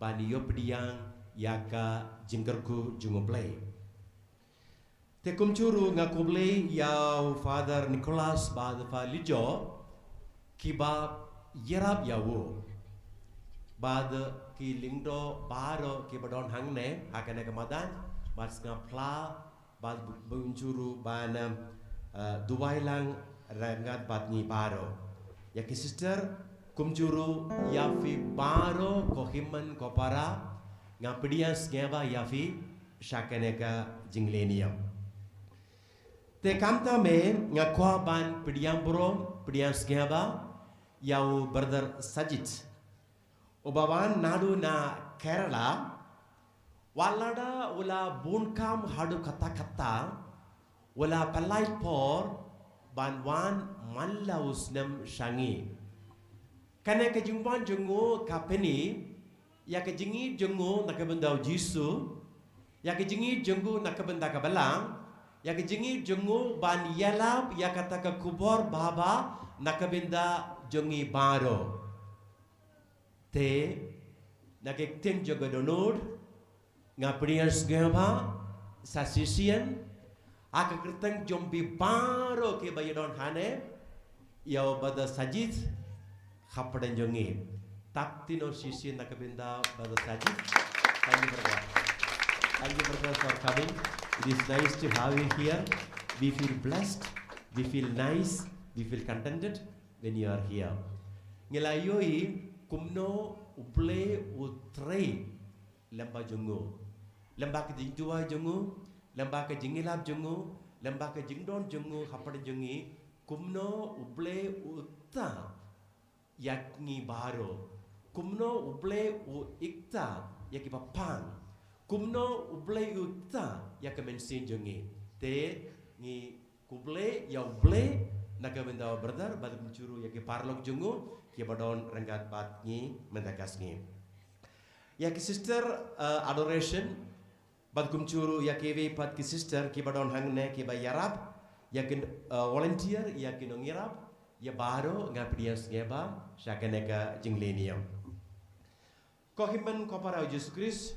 ban ïoh pdiang ïa ka jingkyrkhu jong u Blei. Te kumjuh ruh nga khublei ïa u Father Nicholas bad Father Lijo, kiba ïarap ïa u. Bad ki lyngdoh baroh kiba don hangne ha kane ka madan, bad sngap phla, bad kumjuh ruh ban, eh, duwai lang ryngkat bad ngi baroh. Ïa ki sister, kumjuh ruh ïa phi baroh ko hynmen ko para, nga pdiang sngewbha ïa phi sha kane ka jinglehniam. Te kumta me nga kwah ban pdiang burom, pdiang sngewbha ïa u brother Sajid, uba wan naduh na Kerala, wat lada u la bun kam haduh katta katta, u la pynlait por ban wan man la u snem sha ngi. Kane ka jingwan jong u ka pyni ïa ka jingïeit jong u na ka bynta u Jisu, ïa ka jingïeit jong u na ka bynta ka Balang, ïa ka jingïeit jong u ban ïalap ïa kata ka khubor babha na ka bynta jong ngi baroh. Te na ka ktien jong ka dohnud, nga pdiang sngewbha sa shisien ha ka kyrteng jong phi baroh kiba ïadon hangne, ïa u brother Sajid, hapdeng jong ngi. Tap kti noh shisien na ka bynta brother Sajid. Thank you, brother. Thank you, brother, for coming. It is nice to have you here. We feel blessed. We feel nice. We feel contented when you are here. Ngi la ïohi kumno U Blei u trei lyngba jong u, lyngba ka jingduwai jong u, lyngba ka jingïalap jong u, lyngba ka jingdon jong u hapdeng jong ngi, kumno U Blei u ktah ïa ngi baroh, kumno U Blei u ktah ïa kiba pang, kumno U Blei u ktah ïa ka mynsiem jong ngi. Te ngi khublei ïa U Blei na ka bynta u brother bad kumjuh ruh ïa ki paralok jong u kiba don ryngkat bad ngi mynta ka sngi. Ïa ki sister, eh, adoration, bad kumjuh ruh ïa kiwei pat ki sister kiba don hangne kiba ïarap, ïa ki, eh, volunteer, ïa ki nongïarap, ïa baroh nga pdiang sngewbha sha kane ka jinglehniam. Ko hynmen ko para u Jisu Khrist,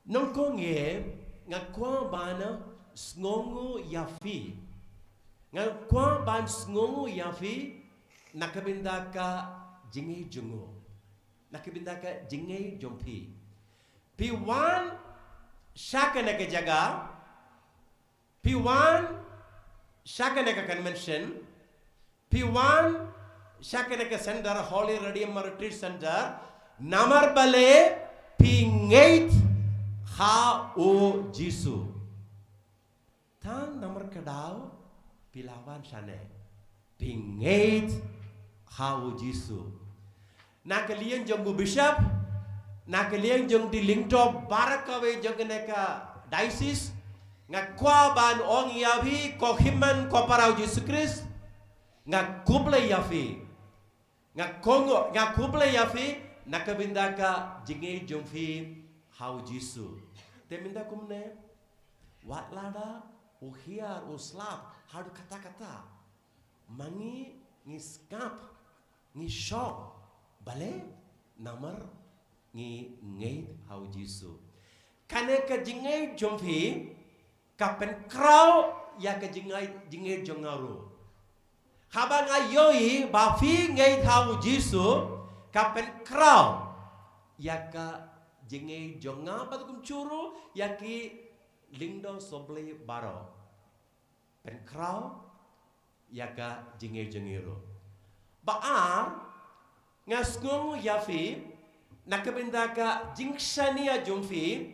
nyngkong eh nga kwah ban sngewnguh ïa phi. Nga kwah ban sngewnguh ïa phi na ka bynta ka jingïeit jong u, na ka bynta ka jingïeit jong phi. Phi wan sha kane ka jaka, phi wan sha kane ka convention, phi wan sha kane ka center, Holy Redeemer Retreat Center, namar balei phi ngeit ha u Jisu. Tang namar kata phi la wan shane, phi ngeit ha u Jisu. Na ka liang jong u bishop, na ka liang jong ki lyngdoh baroh kawei jong kane ka diocese, nga kwah ban ong ïa phi ko hynmen ko para u Jisu Khrist, nga khublei ïa phi. Nga kong, nga khublei ïa phi na ka bynta ka jingïeit jong phi ha u Jisu. Te mynta kumne, wat lada u hiar u slap haduh katta katta, ma ngi ngi sngap, ngi shoh, balei? Namar ngi ngeit ha u Jisu. Kane ka jingngeit jong phi ka pynkhraw ïa ka jingngeit, jingngeit jong nga ruh. Haba nga ïohi ba phi ngeit ha u Jisu, ka pynkhraw ïa ka jingngeit jong nga bad kumjuh ruh ïa ki lyngdoh sohblei baroh. Pynkhraw ïa ka jingngeit jong ngi ruh. Ba ar, nga sngewnguh ïa phi na ka bynta ka jingshaniah jong phi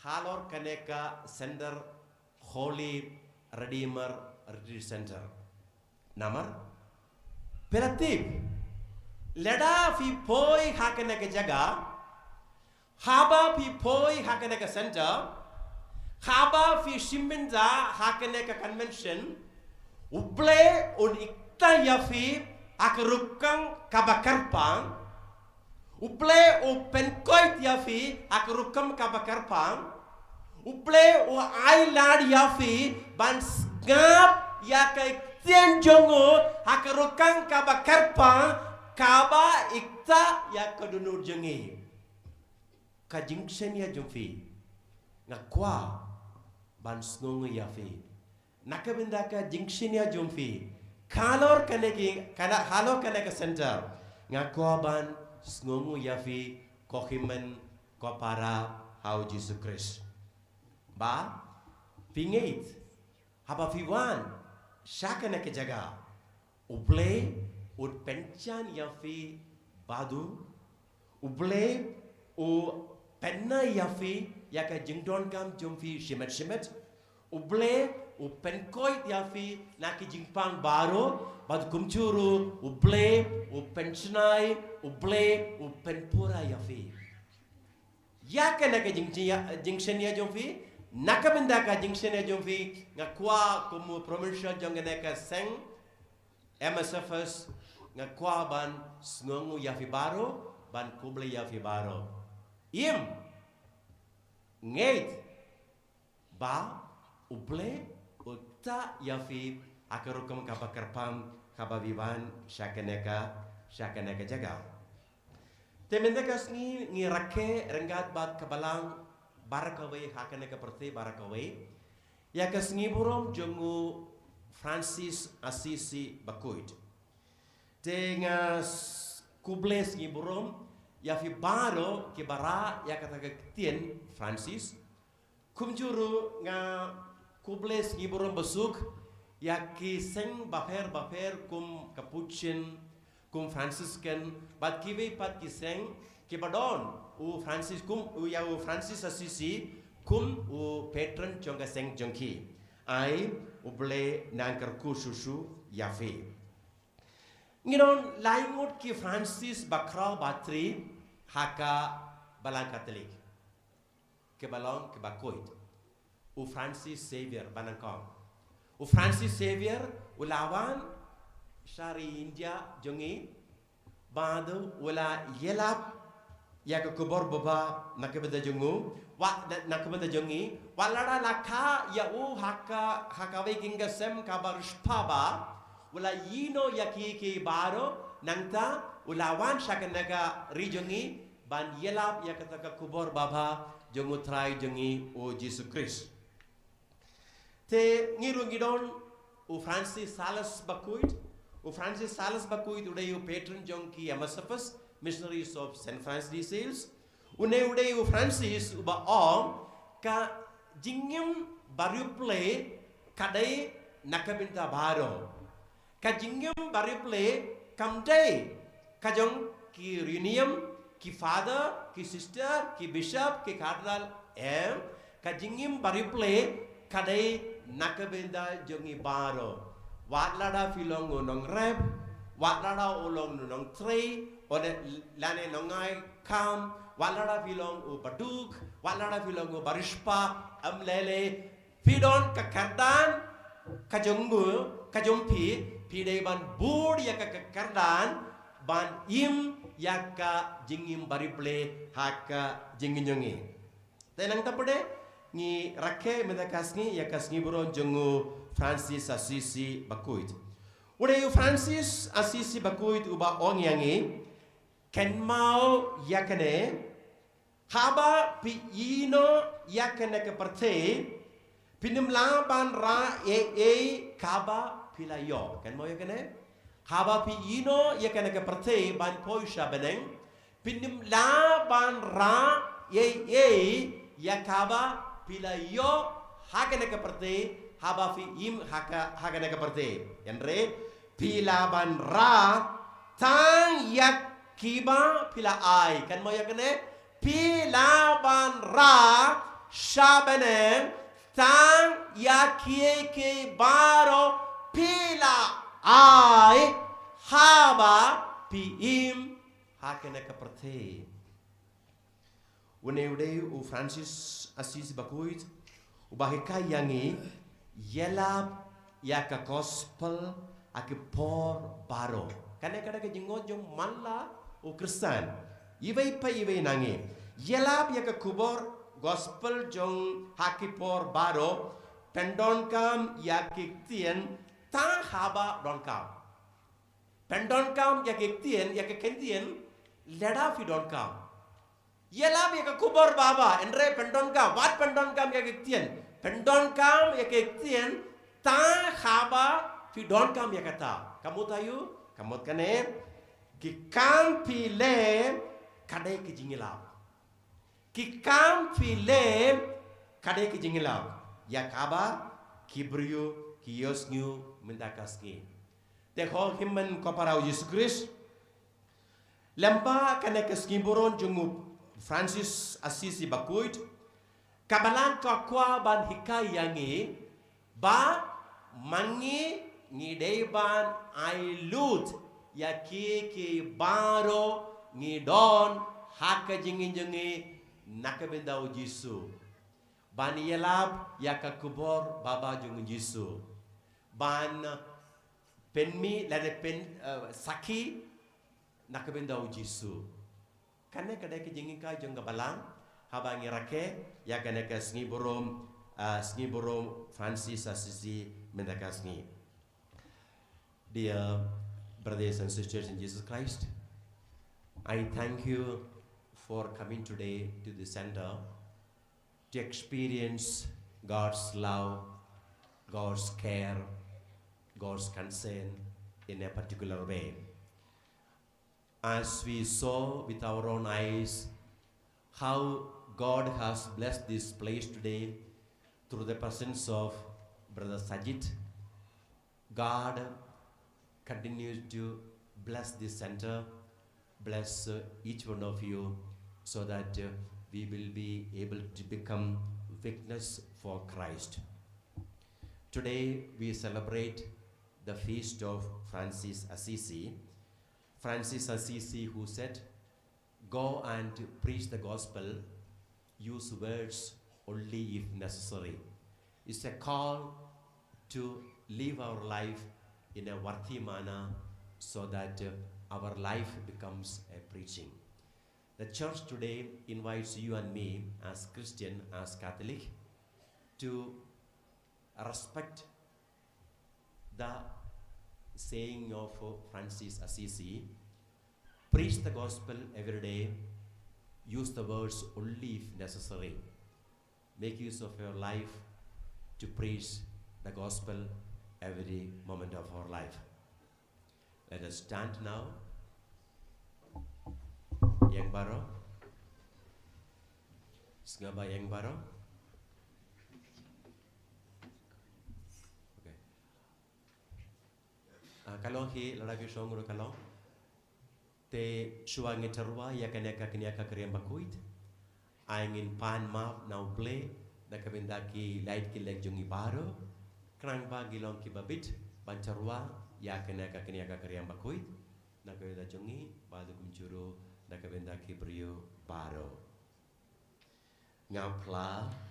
halor kane ka center, Holy Redeemer Retreat Center. Namar, phi la tip, lada phi poi ha kane ka jaka, haba phi poi ha kane ka center, haba phi shim bynta ha kane ka convention, U Blei un ikta ïa phi ha ka rukom kaba kyrpang. U Blei u pynkoit ïa phi ha ka rukom kaba kyrpang. U Blei u ai lad ïa phi ban sngap ïa ka ktien jong u ha ka rukom kaba kyrpang, kaba ikta ïa ka dohnud jong ngi. Ka jingshaniah jong phi, nga kwah ban sngewnguh ïa phi. Na ka bynta ka jingshaniah jong phi, halor kane ki, kane, halor kane ka center, nga kwah ban sngewnguh ïa phi ko hynmen ko para ha u Jisu Khrist. Ba phi ngeit, haba phi wan sha kane ka jaka, U Blei un pynjan ïa phi bad u, U Blei u pynai ïa phi ïa ka jingdonkam jong phi shimet shimet. U Blei u pynkoit ïa phi na ki jingpang baroh, bad kumjuh ruh U Blei u pynshna, U Blei u pynpura ïa phi. Ïa kane ka jing, jing, jingshaniah jong phi, na ka bynta ka jingshaniah jong phi, nga kwah kum u provincial jong kane ka seng M S F S, nga kwah ban sngewnguh ïa phi baroh, ban khublei ïa phi baroh. Im ngeit ba U Blei u ikta ïa phi ha ka rukom kaba kyrpang, haba phi wan sha kane ka, sha kane ka jaka. Te mynta ka sngi ngi rakhe ryngkat bad ka balang baroh kawei ha kane ka pyrthei baroh kawei ïa ka sngi burom jong u Francis Assisi Bakhuid. Te nga s-, khublei sngi burom ïa phi baroh kiba rah ïa kata ka ktien Francis. Kumjuh ruh nga khublei sngi burom basuk ïa ki seng bapher bapher kum Capuchin, kum Franciscan, bad kiwei pat ki seng kiba don u Francis kum, u ïa u Francis Assisi kum u patron jong ka seng jong ki. Ai U Blei un nang kyrkhu shuh shuh ïa phi. Ngi don lai ngut ki Francis bakhraw batri ha ka balang Katholik. Kiba long kiba khuid. U Francis Xavier ba nyngkong. U Francis Xavier u la wan sha ri India jong ngi, bad u la ïalap ïa ka khubor baba na ka bynta jong u, wat na, na ka bynta jong ngi, wat lada la kha ïa u ha ka, ha kawei ka ïing ka sem kaba riewspah bha, u la ïehnoh ïa ki, ki baroh, nangta u la wan sha kane ka ri jong ngi ban ïalap ïa kata ka khubor baba jong u Trai jong ngi u Jisu Khrist. Te ngi ruh ngi don u Francis Sales Bakhuid. U Francis Sales Bakhuid u dei u patron jong ki M S F S, Missionaries of Saint Francis de Sales. Une u dei u Francis uba ong ka jingim bariewblei ka dei na ka bynta baroh. Ka jingim bariewblei kam dei ka jong ki riewniam, ki father, ki sister, ki bishop, ki cardinal, em, ka jingim bariewblei ka dei na ka bynta jong ngi baroh. Wat lada phi long u nongrep, wat lada u long u nongtrei, u ne lane nongai kam, wat lada phi long u baduk, wat lada phi long u bariewspah, em lei lei, phi don ka kyrdan ka jong u, ka jong phi, phi dei ban bud ïa ka, ka kyrdan ban im ïa ka jingim bariewblei ha ka jingim jong ngi. Te nangta pat de ngi rakhe mynta ka sngi ïa ka sngi burom jong u Francis Assisi Bakhuid. U dei u Francis Assisi bakhuid uba ong ïa ngi, kynmaw ïa kane, haba phi ïehnoh ïa kane ka pyrthei, phin ym lah ban rah ei ei kaba phi la ïoh. Kynmaw ïa kane, haba phi ïehnoh ïa kane ka pyrthei ban poi sha bneng, phin ym lah ban rah ei ei ïa kaba phi la ïoh ha kane ka pyrthei, haba phi im ha ka, ha kane ka pyrthei. Hynrei phi lah ban rah tang ïa kiba phi la ai. Kynmaw ïa kane, phi lah ban rah sha bneng tang ïa kiei kiei baroh phi la ai, haba phi im ha kane ka pyrthei. Une u dei u Francis Assisi bakhuid uba hikai ïa ngi, ïalap ïa ka gospel ha ki por baroh. Kane ka dei ka jingong jong man la u Khristan, iwei pa iwei na ngi. Ïalap ïa ka khubor gospel jong ha ki por baroh. Pyndonkam ïa ki ktien tang haba donkam. Pyndonkam ïa ki ktien, ïa ki ktien lada phi donkam. Ïalap ïa ka khubor baba, hynrei pyndonkam, wat pyndonkam ïa ki ktien. Pyndonkam ïa ki ktien tang haba phi donkam ïa kata. Ka mut aïu? Ka mut kane, ki kam phi leh ka dei ka jingïalap. Ki kam phi leh ka dei ka jingïalap ïa kaba ki briew ki ïohsngew mynta ka sngi. Te ko hynmen ko para u Jisu Khrist, lyngba kane ka sngi burom jong u Francis Assisi bakhuid, ka Balang ka kwah ban hikai ïa ngi ba ma ngi ngi dei ban ai lut ïa kiei kiei baroh ngi don ha ka jingim jong ngi na ka bynta u Jisu. Ban ïalap ïa ka khubor baba jong u Jisu. Ban pynmih lane pyn, eh, sakhi na ka bynta u Jisu. Kane ka dei ka jinghikai jong ka Balang haba ngi rakhe ïa kane ka sngi burom, ah, sngi burom Francis Assisi mynta ka sngi. Dear brothers and sisters in Jesus Christ, I thank you for coming today to the center to experience God's love, God's care, God's concern in a particular way. As we saw with our own eyes how God has blessed this place today through the presence of Brother Sajid, God continues to bless this center, bless, uh, each one of you, so that, uh, we will be able to become witness for Christ. Today we celebrate the feast of Francis Assisi. Francis Assisi, who said, "Go and preach the gospel, use words only if necessary." It's a call to live our life in a worthy manner so that, uh, our life becomes a preaching. The church today invites you and me as Christian, as Catholic, to respect the saying of, uh, Francis Assisi, "Preach the gospel every day, use the words only if necessary." Make use of your life to preach the gospel every moment of our life. Let us stand now. Ïeng baroh. Sngewbha ïeng baroh. Okay. Ah, ka long hi lada phi shong ruh ka long. Te shuwa ngin tyrwa ïa kane ka kñia ka kriam bakhuid, ai ngin pan map na U Blei da ka bynta ki lait ki lek jong ngi baroh. Khnang ba ngi long kiba bit ban tyrwa ïa kane ka kñia ka kriam bakhuid na ka bynta jong ngi bad kumjuh ruh da ka bynta ki briew baroh. Nga phla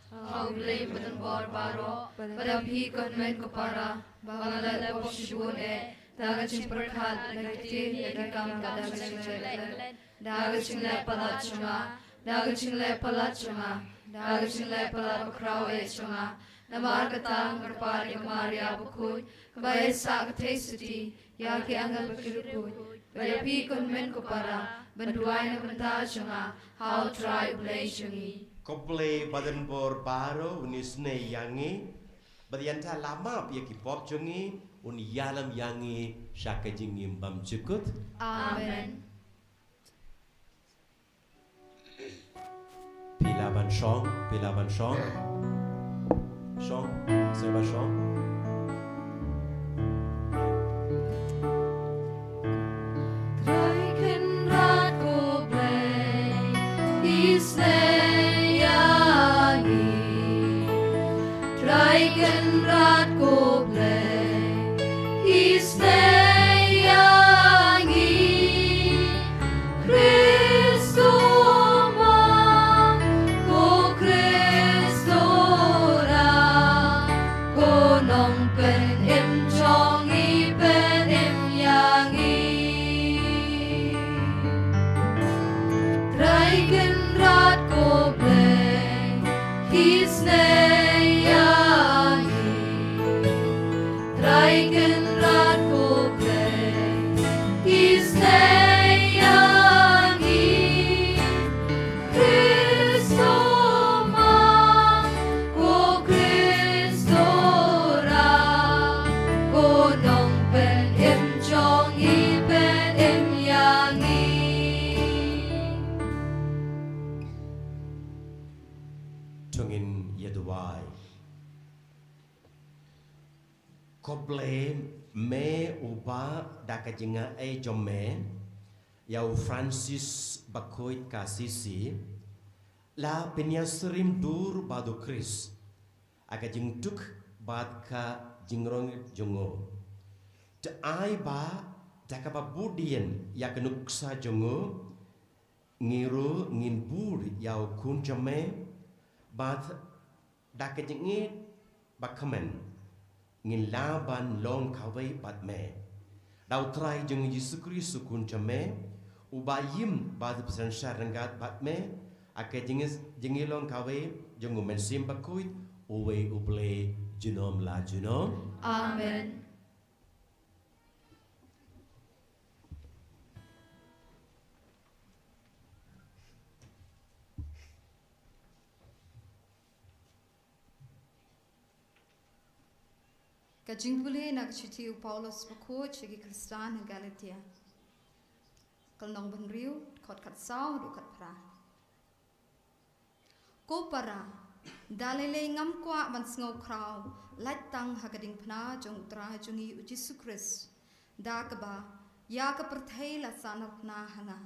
ha U Blei ba donbor baroh, bad ha phi ko hynmen ko para, ba nga la leh pop shibun eh, da ka jingpyrkhat, da ka ktien, da ka kam, da ka jingleh, da ka jingleh palat jong nga, da ka jingleh palat jong nga, da ka jingleh palat bakhraw eh jong nga, Namar kata nga kyrpad ïa ka Maria bakhuid, kaba ïaisah ka theisotti ïa ki angel bad ki riewkhuid, bad ïa phi ko hynmen ko para, ban duwai na ka bynta jong nga ha U Trai U Blei jong ngi. Ko Blei badonbor baroh un isynei ïa ngi, bad ïa kata la map ïa ki pop jong ngi, un ïalam ïa ngi sha ka jingim bymjukut. Amen. Phi lah ban shong, phi lah ban shong. Shong, sngewbha shong. Trai Kynrad ko Blei, isynei ïa ngi. Trai Kynrad ko Blei, isynei ïa ngi. Khrist u ma, ko Khrist u ra, ko nongpynim jong ngi, pynim ïa ngi. Trai Kynrad ko Blei, isynei ïa ngi. Trai Kynrad ko Blei, isynei ïa ngi. Khrist u ma, ko Khrist u ra, ko nongpynim jong ngi, pynim ïa ngi. To ngin ïa duwai. Ko Blei, me uba da ka jingai jong me ïa u Francis bakhuid ka Assisi, la pynïasyriem dur bad u Khrist ha ka jingduk bad ka jingrong jong u. To ai ba da kaba buddien ïa ka nuksa jong u, ngi ruh ngin bud ïa u Khun jong me, bad da ka jingïeit bakmen ngin lah ban long kawei bad me. Da U Trai jong ngi Jisu Khrist u Khun jong me, uba im bad synshar ryngkat bad me ha ka jingï-, jingïalong kawei jong u Mynsiem Bakhuid, uwei U Blei junom la junom. Amen. Ka jingpule na ka shithi u Paulus bakhuid sha ki Khristan ha Galatia. Ka lynnong ba hynriew, dkhot khatsaw haduh khatphra. Ko para, da lei lei ngam kwah ban sngewkhraw lait tang ha ka diengphna jong U Trai jong ngi U Jisu Khrist, da kaba ïa ka pyrthei la sahnarphna ha nga,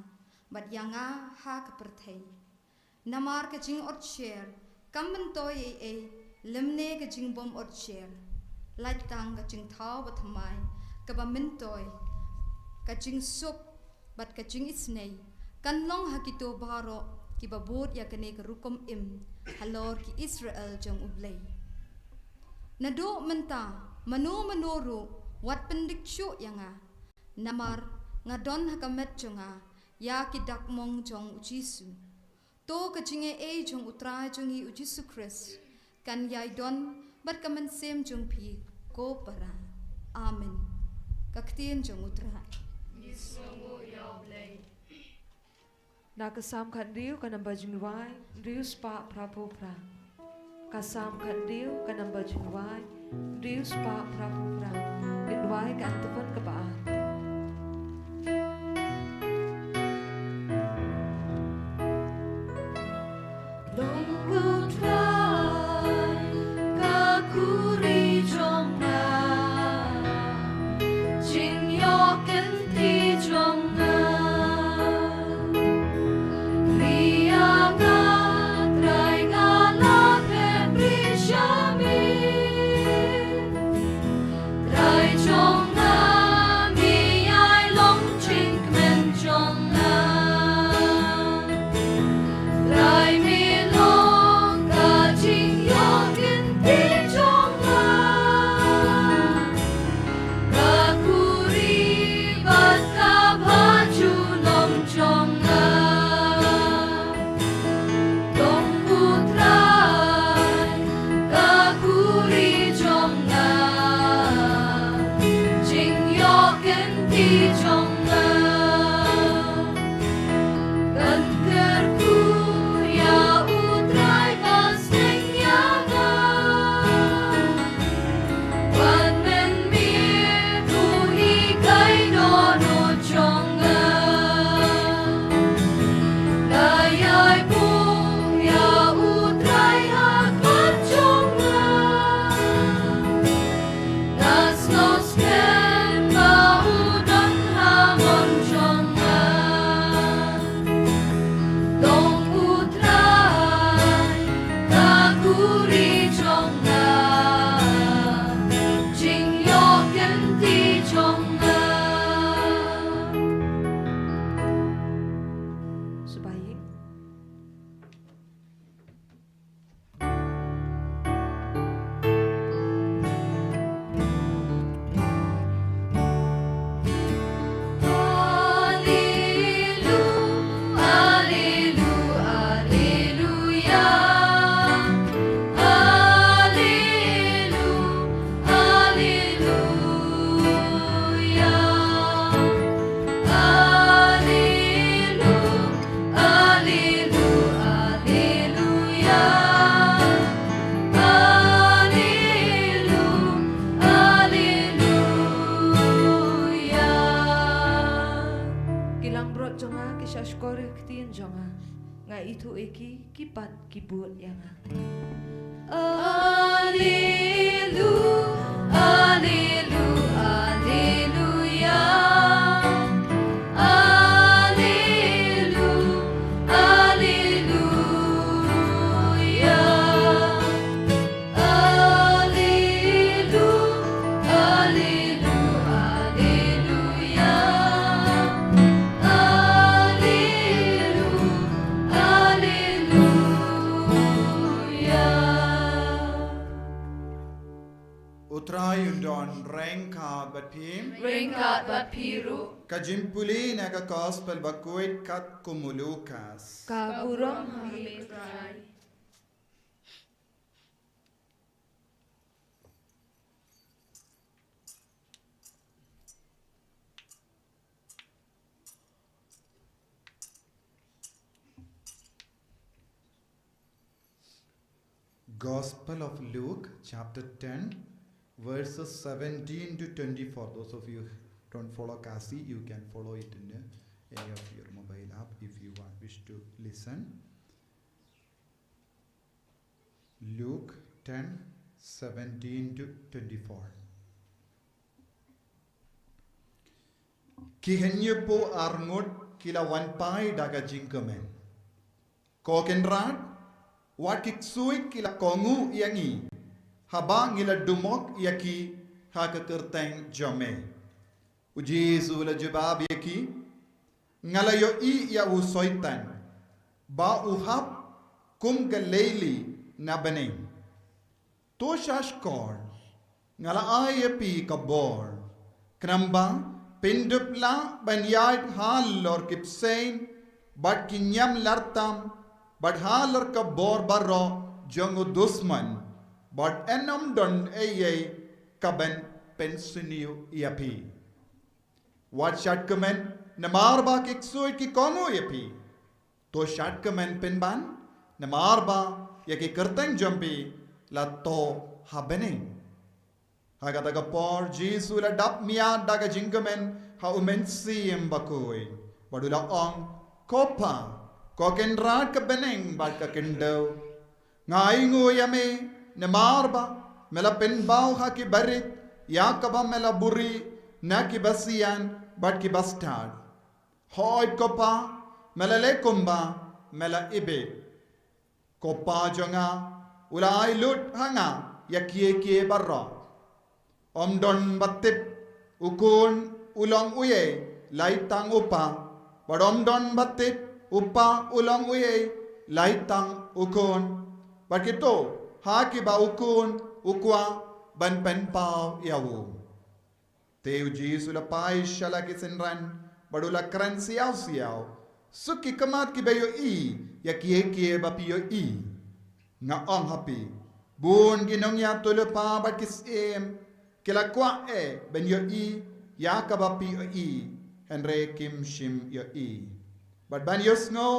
bad ïa nga ha ka pyrthei. Namar ka jingotsher kam myntoi ei ei lymne ka jingbym otsher. Lait tang ka jingthaw bathymmai kaba myntoi, ka jingsuk bad ka jingisynei kan long ha kito baroh kiba bud ïa kane ka rukom im halor ki Israel jong U Blei. Naduh mynta mano mano ruh wat pyndik shuh ïa nga, namar nga don ha ka met jong nga ïa ki dak mong jong U Jisu. To ka jingaiei jong U Trai jong ngi U Jisu Khrist kan ïai don bad ka mynsiem jong phi ko para. Amen. Ka ktien jong U Trai. Ngi sngewnguh ïa U Blei. Na ka Salm khathynriew ka namba jingrwai hynriew spah phraphew phra. Ka Salm khathynriew ka namba jingrwai hynriew spah phraphew phra. Ngin rwai ka antiphon kaba ar. Long U Trai ka khuri jong nga, jingïoh kynti jong nga. Ri ïa nga Trai, nga la phet ri sha me. Trai jong nga, me jong nga. Kan kyrkhu ïa U Trai ha seng ïa nga. Wat men mih u hikai dohnud jong nga. Nga ïai buh ïa U Trai ha khmat jong nga. Nga sngewskhem ba u don ha mon jong nga. Long U Trai, ka khuri jong nga, jingïoh kynti jong nga. Shu ba ïing. Alelu, alelu, aleluya. Alelu, aleluya. Ki langbrot jong nga ki shah shkor ïa ka ktien jong nga. Nga ithuh ïa ki, ki pat ki bud ïa nga. Alelu, alelu, aleluya. Alelu, aleluya. Alelu, alelu, aleluya. Alelu, aleluya. U Trai un don ryngkat bad phi. Ryngkat bad phi ruh. Ka jingpule na ka Gospel bakhuid katkum u Lukas. Ka burom ha me Trai. Gospel of Luke, chapter ten, verses seventeen to twenty-four. Those of you who don't follow Khasi, you can follow it in uh, any of your mobile app if you want, wish to listen. Luke ten, seventeen to twenty-four. Ki hynñiewphew arngut ki la wan phai da ka jingkmen. Ko Kynrad, wat ki ksuid ki la kohnguh ïa ngi, haba ngi la dumok ïa ki ha ka kyrteng jong me. U Jisu u la jubab ïa ki, nga la ïohi ïa u Soitan ba u hap kum ka leili na bneng. To sha shkor, nga la ai ïa phi ka bor, khnang ba phin dup lah ban ïaid halor ki bseiñ bad ki niam lartam, bad halor ka bor baroh jong u dusmon, bad yn ym don ei ei kaban pynsniew ïa phi. Wat shad kmen namar ba ki ksuid ki kohnguh ïa phi. To shad kmen pynban namar ba ïa ki kyrteng jong phi la thoh ha bneng. Ha kata ka por Jisu u la dap miat da ka jingkmen ha u Mynsiem Bakhuid, bad u la ong, ko Pa, ko Kynrad ka bneng bad ka khyndew, nga ainguh ïa me namar ba me la pynpaw ha ki barit ïa kaba me la buhrieh na ki basian bad ki bastad. Hooid ko Pa, me la leh kumba me la ibit. Ko Pa jong nga u la ai lut ha nga ïa kiei kiei baroh. Ym don ba tip u Khun u long uei, lai tang u Pa, bad ym don ba tip u Pa u long uei, lai tang u Khun, bad kito ha kiba u Khun u kwah ban pynpaw ïa u. Te u Jisu u la phai sha la ki synran bad u la kren siaw siaw, suk ki khmat kiba ïohi ïa kiei kiei ba phi ïohi. Nga ong ha phi, bun ki nongïathuhlypa bad ki syiem ki la kwah eh ban ïohi ïa kaba phi ïohi, hynrei kim shym ïohi. Bad ban ïohsngew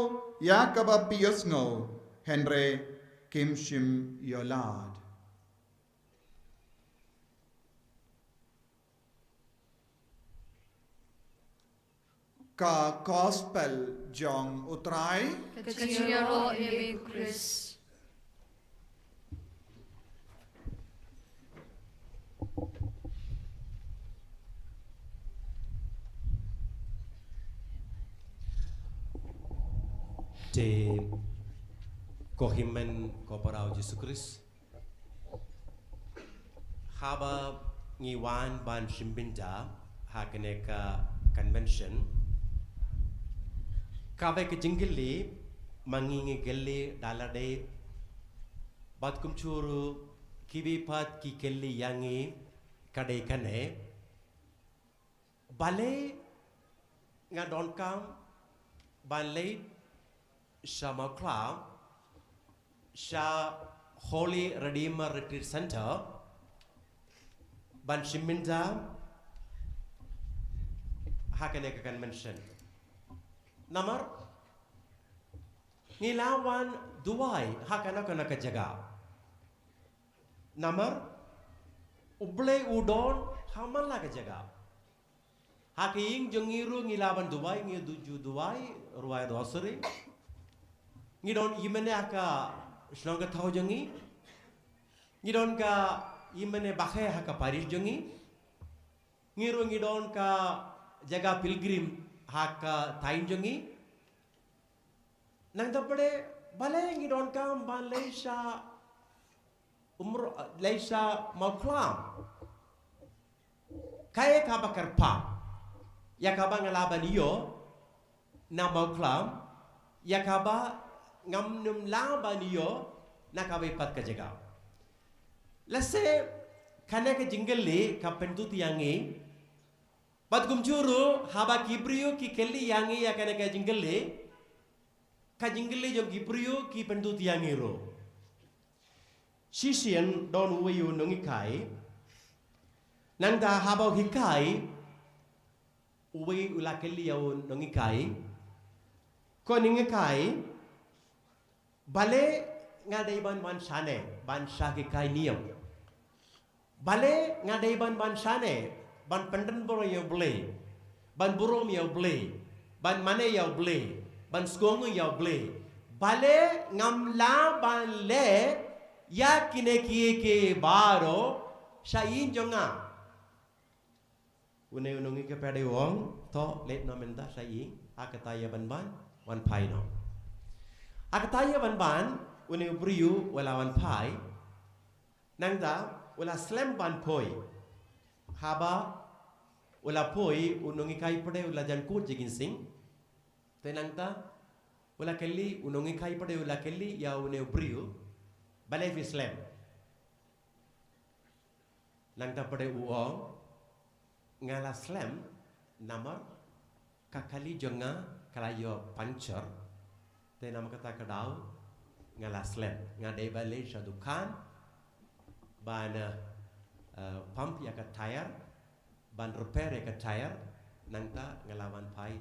ïa kaba phi ïohsngew, hynrei kim shym ïohlad. Ka Gospel jong U Trai. Ka jingïaroh ïa me ko Khrist. Te ko hynmen ko para u Jisu Khrist. Haba ngi wan ban shim bynta ha kane ka convention, kawei ka jingkylli ma ngi ngi kylli da lade, bad kumjuh ruh kiwei pat ki kylli ïa ngi ka dei kane: balei nga donkam ban leit sha Mawkhlam, sha Holy Redeemer Retreat Center, ban shim bynta ha kane ka convention? Namar ngi la wan duwai ha kano kano ka jaka. Namar U Blei u don ha man la ka jaka. Ha ka ïing jong ngi ruh ngi la ban duwai, ngi ju duwai, rwai rosary. Ngi don ïingmane ha ka shnong ka thaw jong ngi. Ngi don ka ïingmane bakhe ha ka parish jong ngi. Ngi ruh ngi don ka jaka pilgrim ha ka thaiñ jong ngi. Nangta pat balei ngi donkam ban leit sha Umroi, leit sha Mawkhlam? Kaei kaba kyrpang ïa kaba nga la ban ïoh na Mawkhlam, ïa kaba ngam nym lah ban ïoh na kawei pat ka jaka? Lehse kane ka jingkylli ka pyntut ïa ngi. Bad kumjuh ruh haba ki briew ki kylli ïa ngi ïa kane ka jingkylli, ka jingkylli jong ki briew ki pyntut ïa ngi ruh. Shisien don uwei u nonghikai. Nangta haba u hikai, uwei u la kylli ïa u nonghikai, ko nonghikai, balei nga dei ban wan shane ban shah hikai niam? Balei nga dei ban wan shane ban pyndonburom ïa U Blei, ban burom ïa U Blei, ban mane ïa U Blei, ban sngewbha ïa U Blei? Balei ngam lah ban leh ïa kine kiei kiei baroh sha ïing jong nga? Une u nonghikai pat u ong, to leit noh mynta sha ïing, ha kata ïa ban ban wan phai noh. Ha kata ïa ban ban une u briew u la wan phai. Nangta u la slem ban poi. Haba u la poi, u nonghikai pat u la jan kut jingïaseng. Te nangta u la kylli, u nonghikai pat u la kylli ïa une u briew, balei phi slem? Nangta pat u ong, nga la slem namar ka kali jong nga ka la ïoh puncture. Te namar kata ka daw nga la slem. Nga dei ban leit sha dukan ban, eh, pump ïa ka tyre, ban repair ïa ka tyre, nangta nga la wan phai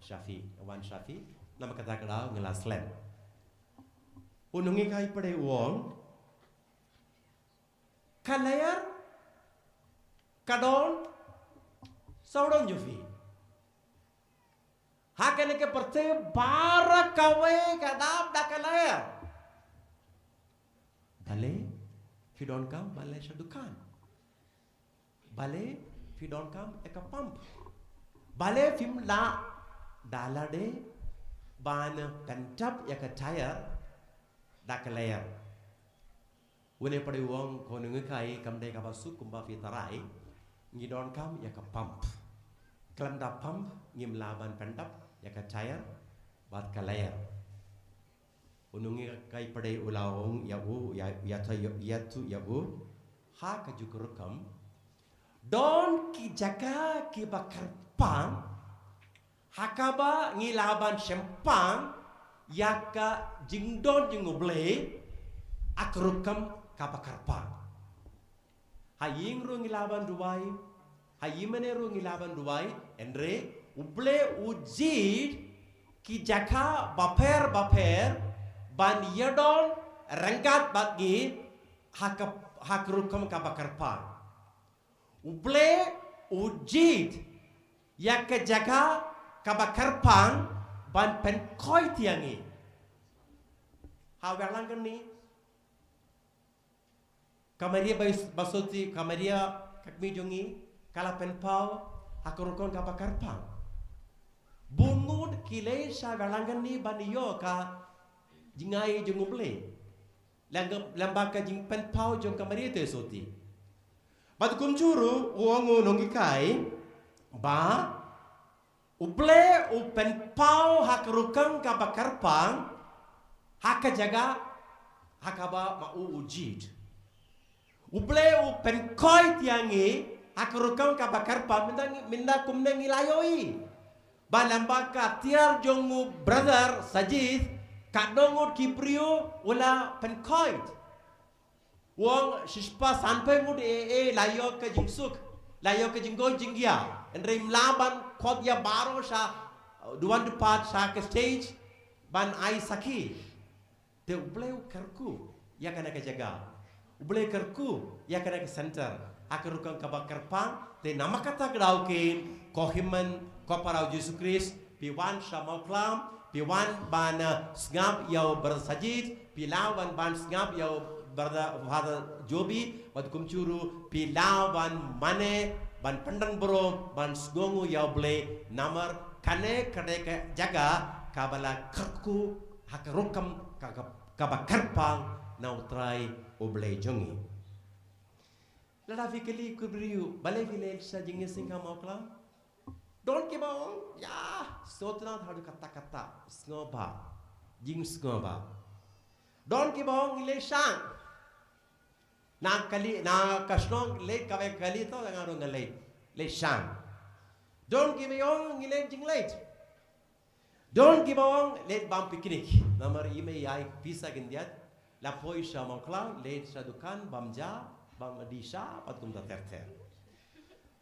sha phi, wan sha phi. Namar kata ka daw nga la slem. U nonghikai pat u ong, ka lyer ka don sawdong jong phi. Ha kane ka pyrthei baroh kawei ka dap da ka lyer. Balei phi donkam ban leit sha dukan? Balei phi donkam ïa ka pump? Balei phim lah da lade ban pyndap ïa ka tyre da ka lyer? Une pat u ong, ko nonghikai, kam dei kaba suk kumba phi tharai, ngi donkam ïa ka pump. Khlem da pump ngim lah ban pyndap ïa ka tyre bad ka lyer. U nonghikai pat u la ong ïa u, ïa, ïa ta, ïa, ïa tu ïa u, ha kajuh ka rukom, don ki jaka kiba kyrpang, ha kaba ngi lah ban shempang ïa ka jingdon jong U Blei ha ka rukom kaba kyrpang. Ha ïing ruh ngi lah ban duwai, A ïa mane ruh ngi lah ban duwai, hynrei U Blei u jied ki jaka bapher bapher ban ïadon ryngkat bad ngi ha ka, ha ka rukom kaba kyrpang. U Blei u jied ïa ka jaka kaba kyrpang ban pynkhiah ïa ngi. Ha Wahlang kane, ka Maria ba, ba soti, ka Maria ka kmie jong ngi, ka la pynpaw ha ka rukom kaba kyrpang. Bun ngut ki leit sha Wahlang kane ban ïoh ka jingai jong U Blei. Lyngba, lyngba ka jingpynpaw jong ka Maria te soti. Bad kumjuh ruh u ong u nonghikai ba U Blei u pynpaw ha ka rukom kaba kyrpang ha ka jaka ha kaba ma u u jied. U Blei u pynkhiah ïa ngi ha ka rukom kaba kyrpang, mynta ngi, mynta kumne ngi la ïohi ba lyngba ka tiar jong u brother Sajid, katno ngut ki briew u la pynkhiah. U ong shispah sanphew ngut eh, eh, la ïoh ka jingsuk, la ïoh ka jingkhuid jingkhiah. Hynrei ym lah ban khot ïa baroh sha, uh, duwan dpat sha ka stage ban ai sakhi. Te U Blei u kyrkhu ïa kane ka jaka. U Blei kyrkhu ïa kane ka center. Ha ka rukom kaba kyrpang, te namar kata ka daw kein, ko hynmen ko para u Jisu Khrist, phi wan sha Mawklam, phi wan ban, eh, sngap ïa u brother Sajid, phi lah wan ban sngap ïa u brother Father Jobi, bad kumjuh ruh phi lah wan mane ban pyndon burom, ban sngewnguh ïa U Blei, namar kane ka dei ka jaka kaba la kyrkhu ha ka rukom ka, ka, kaba kyrpang na U Trai U Blei jong ngi. Lada phi kylli ki briew, balei phi leit sha jingïaseng ha Mawklam? Don kiba ong, ïa, sngewtynnat haduh katta katta, sngewbha, jingsngewbha. Don kiba ong, ngi leit shang. Na kali, na ka shnong leit kawei ka kali, to nga ruh nga leit, leit shang. Don kiba ong, ngi leit jingleit. Don kiba ong, leit bam picnic. Namar i mei i ai pisa khyndiat, la poi sha Mawklam, leit sha dukan, bam ja, bam dih sha, bad kumta ter ter.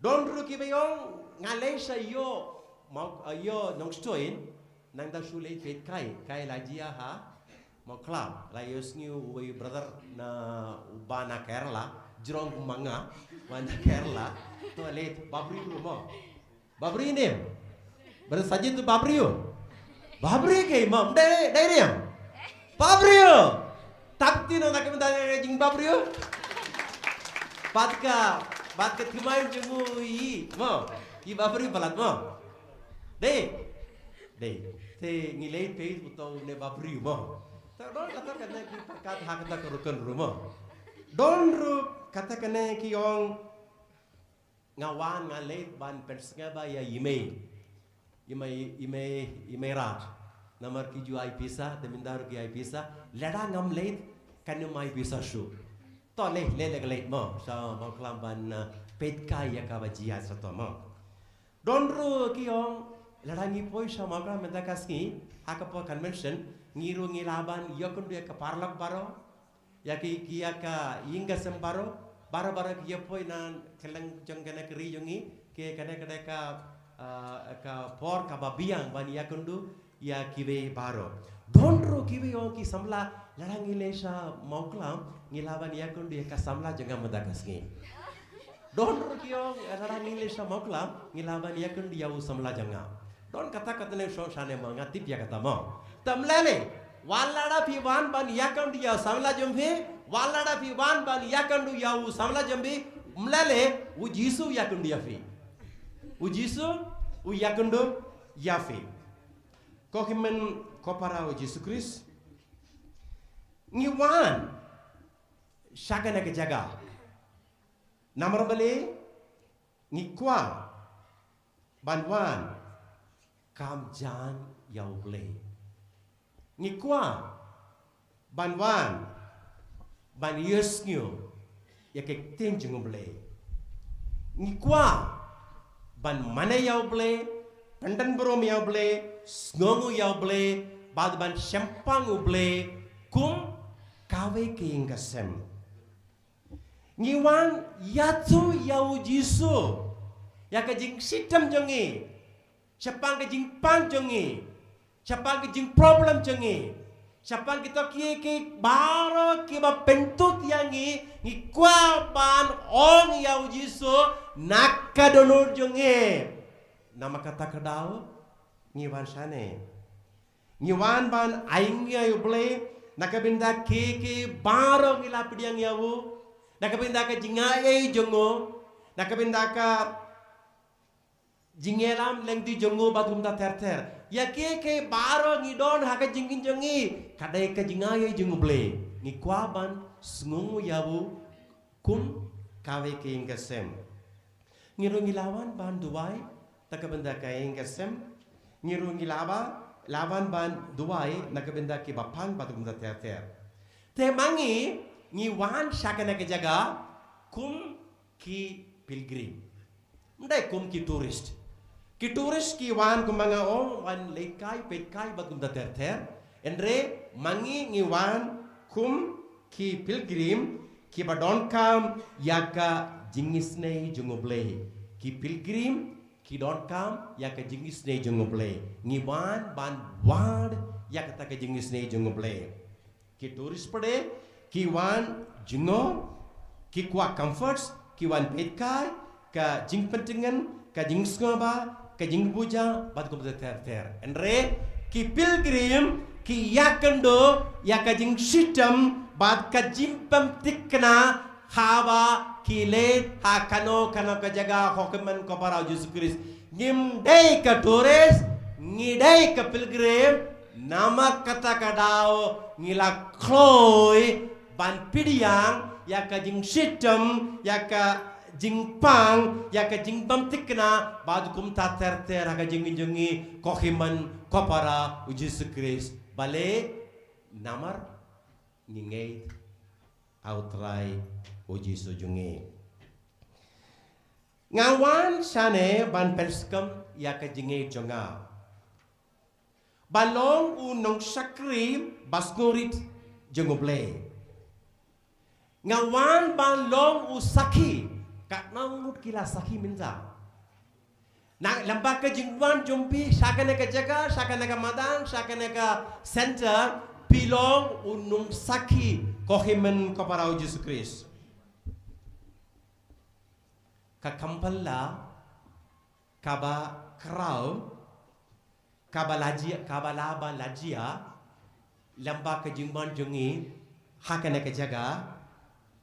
Don ruh kiba ong, nga leit sha ïew, Maw, eh, ïew Nongstoiñ, nangta shu leit peit kai, kai la jia ha Mawklam. La ïohsngew uwei u brother na, uba na Kerala, jrong kum ma nga, uba na Kerala, to leit, bapri ruh mo. Bapri ne em? Brother Sajid, to bapri ruh? Bapri ke mo, dei, dei ne em? Bapri ruh. Tap ti no na ka mynta ka jingbapri ruh. Pat ka, pat ka thymmai jong u i, mo. I bapri palat mo. Dei. Dei. Te ngi leit peit uto une bapri mo. Te don kata kane ki pakat ha kata ka rukom ruh mo. Don ruh kata kane ki ong, nga wan nga leit ban pynsngewbha ïa i mei. I mei, i mei, i mei rat. Namar ki ju ai pisa, te mynta ruh ki ai pisa. Lada ngam leit, kan ym ai pisa shuh. To leit, leit, leit, leit mo. Sha Mawklam ban, uh, peit kai ïa kaba jia sha to mo. Don ruh ki ong, lada ngi poi sha Mawklam mynta ka sngi, ha ka por convention, ngi ruh ngi lah ban ïakynduh ïa ka paralok baroh, ïa ki, ki ïa ka ïing ka sem baroh, baroh baroh ki ïa poi na kylleng jong kane ka ri jong ngi, ki kane ka dei ka, ah, ka por kaba biang ban ïakynduh ïa kiwei baroh. Don ruh kiwei ong ki samla, lada ngi leit sha Mawklam, ngi lah ban ïakynduh ïa ka samla jong nga mynta ka sngi. Don ruh ki ong, lada ngi leit sha Mawklam, ngi lah ban ïakynduh ïa u samla jong nga. Don kata kata ne sho shane mo, nga tip ïa kata mo. Te ym lei lei, wat lada phi wan ban ïakynduh ïa u samla jong phi, wat lada phi wan ban ïakynduh ïa u samla jong phi, ym lei lei, u Jisu u ïakynduh ïa phi. U Jisu u ïakynduh ïa phi. Ko hynmen ko para u Jisu Khrist, ngi wan sha kane ka jaka. Namar balei? Ngi kwah ban wan kam jan ïa U Blei. Ngi kwah ban wan ban ïohsngew ïa ka ktien jong U Blei. Ngi kwah ban mane ïa U Blei, pyndon burom ïa U Blei, sngewnguh ïa U Blei, bad ban shemphang U Blei kum kawei ka ïing ka sem. Ngi wan ïathuh ïa u Jisu. ïa ka jingshitom jong ngi, shaphang ka jingpang jong ngi, shaphang ka jingproblem jong ngi, shaphang kito kiei kiei baroh kiba pyntut ïa ngi, ngi kwah ban ong ïa u Jisu na ka dohnud jong ngi. Namar kata ka daw ngi wan shane. Ngi wan ban ainguh ïa u Blei na ka bynta kiei kiei baroh ngi la pdiang ïa u, na ka bynta ka jingai jong u, na ka bynta ka jingïalam lynti jong u bad kumta ter ter. Ïa kiei kiei baroh ngi don ha ka jingim jong ngi, ka dei ka jingai jong u Blei. Ngi kwah ban sngew ïa u kum kawei ka ïing ka sem. Ngi ruh ngi la wan ban duwai na ka bynta ka ïing ka sem. Ngi ruh ngi la ba, la wan ban duwai na ka bynta kiba pang bad kumta ter ter. Te ma ngi, ngi wan sha kane ka jaka kum ki pilgrim. Ym dei kum ki tourist. Ki tourist ki wan kumba nga ong, wan leit kai, peit kai bad kumta ter ter. Hynrei ma ngi ngi wan kum ki pilgrim kiba donkam ïa ka jingisynei jong u Blei. Ki pilgrim ki donkam ïa ka jingisynei jong u Blei. Ngi wan ban wad ïa kata ka jingisynei jong u Blei. Ki tourist pat de ki wan jngoh, ki kwah comforts, ki wan peit kai, ka jingpyntngen, ka jingsngewbha, ka jingbuja bad kumta ter ter. Hynrei ki pilgrim ki ïakynduh ïa ka jingshitom bad ka jingbymthikna haba ki leit ha kano kano ka jaka ha u hynmen ko para u Jisu Khrist. Ngim dei ka tourist, ngi dei ka pilgrim. Namar kata ka daw ngi la kloi ban pdiang ïa ka jingshitom, ïa ka jingpang, ïa ka jingbymthikna bad kumta ter ter ha ka jingim jong ngi ko hynmen ko para u Jisu Khrist. Balei? Namar ngi ngeit ha u Trai u Jisu jong ngi. Nga wan shane ban pynskhem ïa ka jingngeit jong nga ba long u nongshakri ba sngewrit jong u Blei. Nga wan ban long u sakhi. Katno ngut ki la sakhi mynta? Na lyngba ka jingwan jong phi sha kane ka jaka, sha kane ka madan, sha kane ka center, phi long u nongsakhi ko hynmen ko para u Jisu Khrist. Ka kam phylla kaba khraw, kaba la jia, kaba la ba la jia lyngba ka jingwan jong ngi ha kane ka jaka,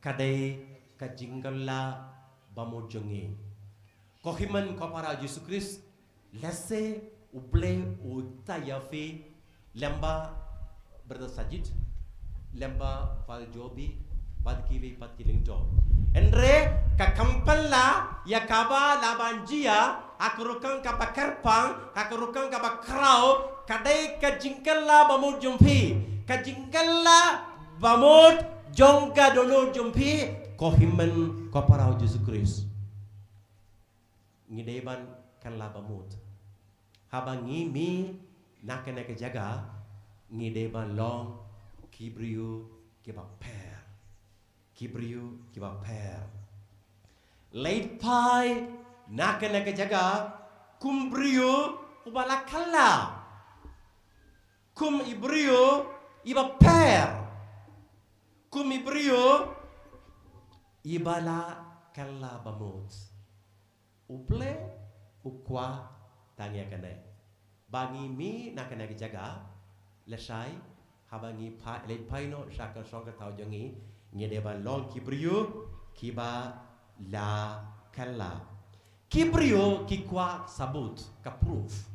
ka dei ka jingkylla bamut jong ngi. Ko hynmen ko para u Jisu Khrist, lehse u Blei u ta ïa phi lyngba Brother Sajid, lyngba Father Jobi bad kiwei pat ki lyngdoh. Hynrei ka kam phylla ïa kaba la ban jia ha ka rukom kaba kyrpang, ha ka rukom kaba khraw, ka dei ka jingkylla bamut jong phi, ka jingkylla bamut jong ka dohnud jong phi ko hynmen ko para u Jisu Khrist. Ngi dei ban kylla bamut. Haba ngi mih na kane ka jaka, ngi dei ban long ki briew kiba pher. Ki briew kiba pher. Leit phai na kane ka jaka kum briew uba la kylla, kum i briew iba pher, kum i briew iba la kylla bamut. U Blei u kwah tang ïa kane. Ba ngi mih na kane ka jaka, lashai haba ngi pha-, leit phai noh sha ka shong ka thaw jong ngi, ngi dei ban long ki briew kiba la kylla. Ki briew ki kwah sabut, ka proof.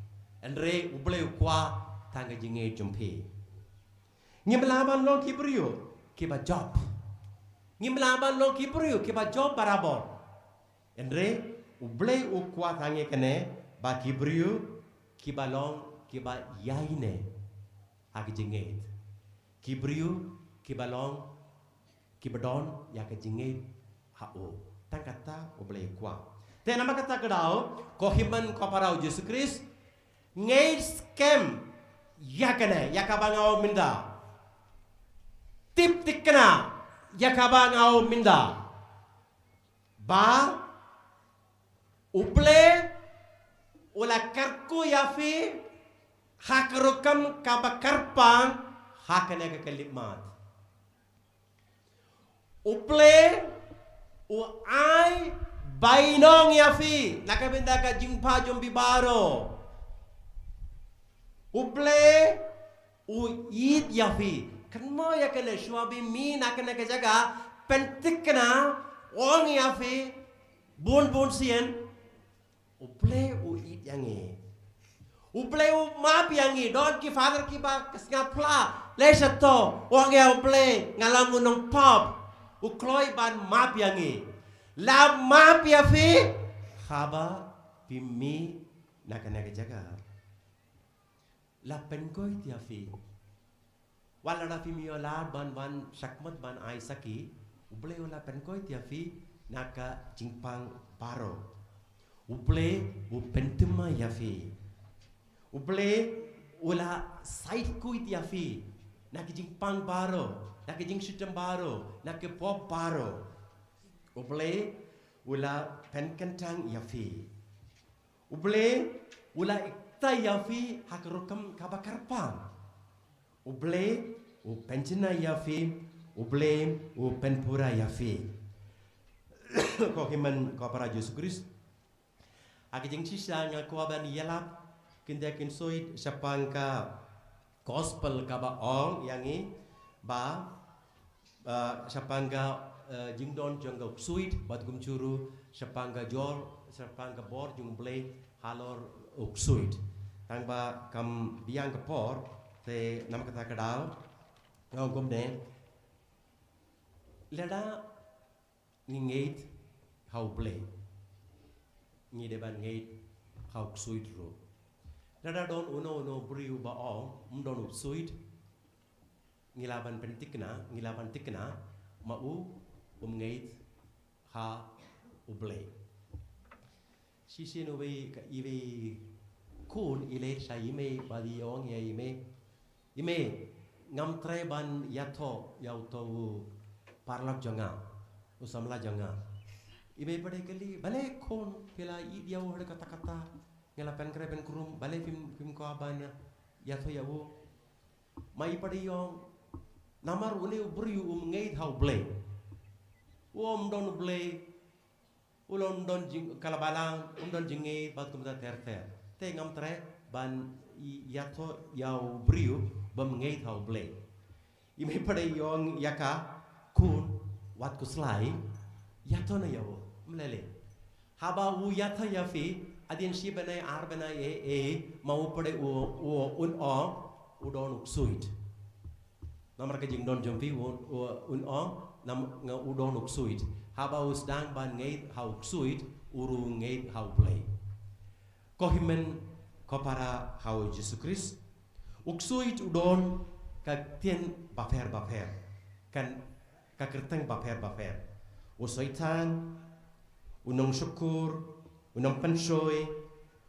Hynrei u Blei u kwah tang ka jingngeit jong phi. Ngim lah ban long ki briew kiba jop. Ngim lah ban long ki briew kiba jop barabor. Hynrei u Blei u kwah tang ïa kane, ba ki briew kiba long kiba ïaineh ha ka jingngeit. Ki briew kiba long kiba don ïa ka jingngeit ha u. Tang kata u Blei u kwah. Te namar kata ka daw, ko hynmen ko para u Jisu Khrist, ngeit skhem ïa kane, ïa kaba nga ong mynta. Tip thikna ïa kaba nga ong mynta. Ba U Blei u la kyrkhu ïa phi ha ka rukom kaba kyrpang ha kane ka khyllipmat. U Blei u ai bainong ïa phi na ka bynta ka jingpha jong phi baroh. U Blei u ïeit ïa phi. Kynmaw ïa kane, shuwa ba mih na kane ka jaka, pynthikna, ong ïa phi bun bun sien. U Blei u ïeit ïa ngi. U Blei u map ïa ngi. Don ki father kiba ka sngap phla, leit sha to, ong ïa U Blei, nga long u nongpop. U kloi ban map ïa ngi. La map ïa phi haba phi mih na kane ka jaka. La pynkoit ïa phi. Wat la da phim ïoh lad ban, ban shakhmat ban ai sakhi, U Blei u la pynkoit ïa phi na ka jingpang baroh. U Blei u pynthymmai ïa phi. U Blei u la saitkoit ïa phi na ka jingpang baroh, na ka jingshitom baroh, na ka pop baroh. U Blei u la pynkyntang ïa phi. U Blei u la iktai ïa phi ha ka rukom kaba kyrpang. U Blei u pynjanai ïa phi. U Blei u pynpura ïa phi. Ko hynmen ko para Jisu Khrist, ha ka jingshisha nga kwah ban ïalap khyndiat khynsoit shaphang ka gospel kaba ong ïa ngi ba, ah, shaphang ka, ah, jingdon jong ka ksuid, bad kumjuh ruh shaphang ka jor, shaphang ka bor jong U Blei halor u ksuid. Tang ba kam biang ka por, te namar kata ka daw nga ong kumne. Lada ngi ngeit ha U Blei, ngi dei ban ngeit ha u ksuid ruh. Lada don uno uno u briew ba ong ym don u ksuid, ngi lah ban pynthikna, ngi lah ban thikna ma u um ngeit ha U Blei. Shisien uwei ka, iwei i khun i leit sha i mei bad i ong ïa i mei, i mei, ngam treh ban ïathoh ïa uto u paralok jong nga, u samla jong nga. I mei pat i kylli, balei khun, phi la ïeit ïa u haduh katta katta, nga la pynkhreh pynkrum, balei phim, phim kwah ban ïathoh ïa u? Ma i pat i ong, namar une u briew um ngeit ha U Blei. U ong ym don U Blei, u long ym don jing, ka la balang, ym don jingngeit bad kumta ter ter. Te ngam treh ban ï, ïathoh ïa u briew bym ngeit ha U Blei. I mei pat i ong ïa ka khun, wat khuslai, ïathoh noh ïa u, ym lei lei. Haba u ïathoh ïa phi, hadien shi bnai ar bnai ei ei, ma u pat u, u, un ong u don u ksuid. Namar ka jingdon jong phi u, u, un ong, nam, nga u don u ksuid. Haba u sdang ban ngeit ha u ksuid, u ruh u ngeit ha U Blei. Ko hynmen ko para ha u Jisu Khrist, u ksuid u don ka ktien bapher bapher, kan, ka kyrteng bapher bapher. U Soitan, u Nongshukur, u Nongpynshoi,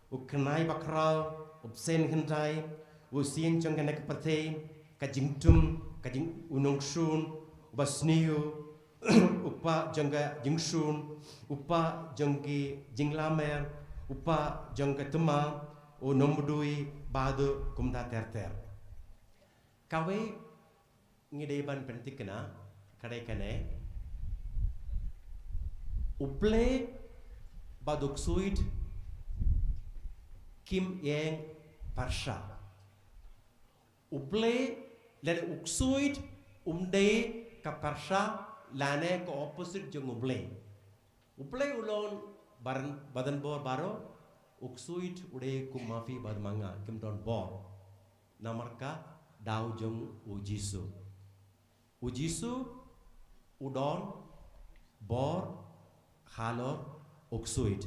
u Kynai Bakhraw, u Bseiñ Hyndai, u Syiem jong kane ka pyrthei, ka Jingtum, ka Jing, u Nongshun, u Basniew, u Kpa jong ka Jingshun, u Kpa jong ki Jinglamer, u Kpa jong ka Thymmai, u Nongmudui, bad kumta ter ter. Kawei ngi dei ban pynthikna ka dei kane: U Blei bad u ksuid kim ïeng pyrshah. U Blei lane u ksuid um dei ka pyrshah lane ka opposite jong U Blei. U Blei u long badan, badan bor baroh, u ksuid u dei kum ma phi bad ma nga, kim don bor. Namar ka daw jong u Jisu. U Jisu u don bor halor u ksuid.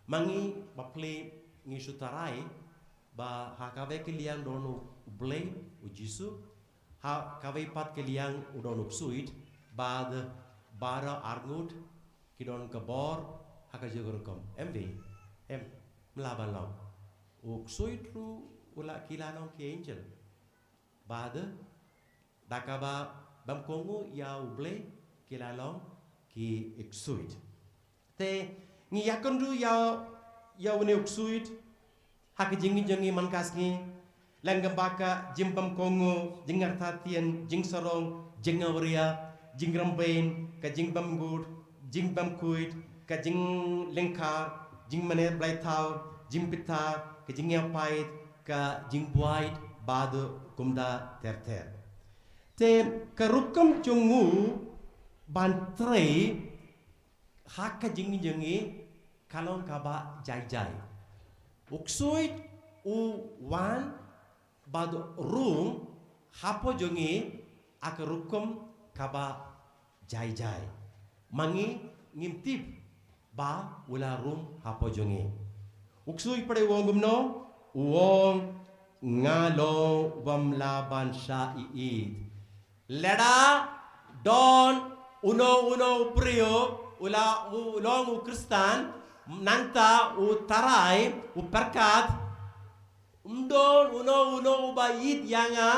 Ma ngi bapli ngi shu tharai ba ha kawei ka liang don U Blei, u Jisu, ha kawei pat ka liang u don u ksuid, bad baroh arngut ki don ka bor ha ka jong ka rukom. Em, em, ym lah ban long. U ksuid ruh u la, ki la long ki angel. Bad da kaba bym kohnguh ïa U Blei ki la long ki ksuid. Te Ngi ïakynduh ïa, ïa une u ksuid ha ka jingim jong ngi man ka sngi, lem bad ka jingbym kohnguh, jingartatien, jingsarong, jingawria, jingrymbein, ka jingbymngud, jingbymkhuid, ka jinglyngkar, jingmane blai thaw, jingbitar, ka jingïapait, ka jingbuaid, bad kumta ter ter. Te ka rukom jong u ban trei ha ka jingim jong ngi ka long kaba jai jai. U ksuid u wan bad u rung hapoh jong ngi ha ka rukom kaba jai jai. Ma ngi ngim tip ba u la rung hapoh jong ngi. U ksuid pat u ong kumno, u ong nga long bym lah ban shah ïeit. Lada don uno uno u briew u la u long u Khristan, nangta u tharai, u pyrkhat, ym don uno uno uba ïeit ïa nga,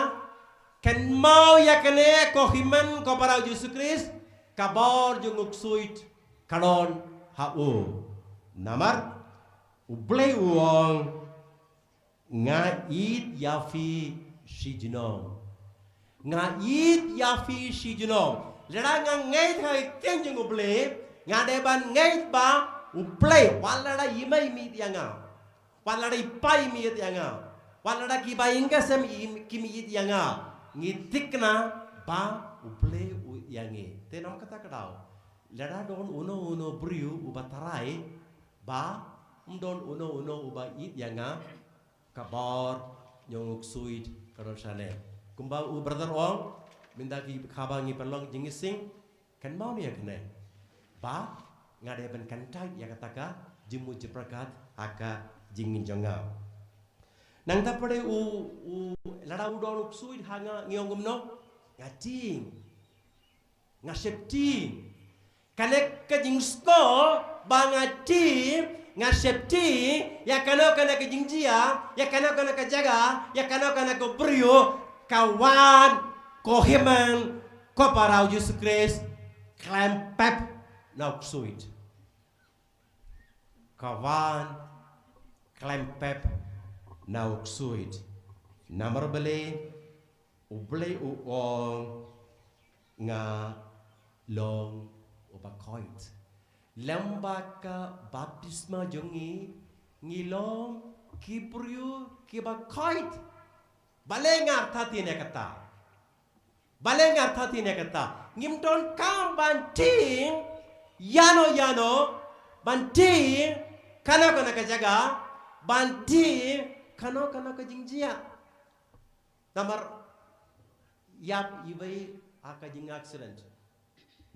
kynmaw ïa kane ko hynmen ko para u Jisu Khrist, ka bor jong u ksuid ka don ha u. Namar U Blei u ong, nga ïeit ïa phi shi junom. Nga ïeit ïa phi shi junom. Lada nga ngeit ha ka ktien jong U Blei, nga dei ban ngeit ba U Blei, wat lada i mei im ïeit ïa nga, wat lada i pa im ïeit ïa nga, wat lada ki ba ïing ka sem im, kim ïeit ïa nga, ngi thikna ba U Blei u ïeit ïa ngi. Te namar kata ka daw, lada don uno uno briew uba tharai ba ym don uno uno uba ïeit ïa nga, ka bor jong u ksuid ka don shane. Kumba u brother ong, mynta ki khaba ngi pynlong jingïaseng, kynmaw ïa kane, ba nga dei ban kyntait ïa kata ka jingmut jingpyrkhat ha ka jingim jong nga. Nangta pat u, u, lada u don u ksuid ha nga, ngi ong kumno, nga tieng, nga sheptieng. Kane ka jingsngew ba nga tieng, nga sheptieng ïa kano kano ka jingjia, ïa kano kano ka jaka, ïa kano kano ka briew, ka wan ko hynmen ko para u Jisu Khrist khlem pep na u ksuid. Ka wan khlem pep na u ksuid. Namar balei? U Blei u ong, nga long uba koit. Lem bad ka baptisma jong ngi, ngi long ki briew kiba koit. Balei nga artatien ïa kata? Balei nga artatien ïa kata? Ngim donkam ban tieng ïano ïano, ban tieng kano kano ka jaka, ban tieng kano kano ka jingjia. Namar ïap iwei ha ka jingaccident.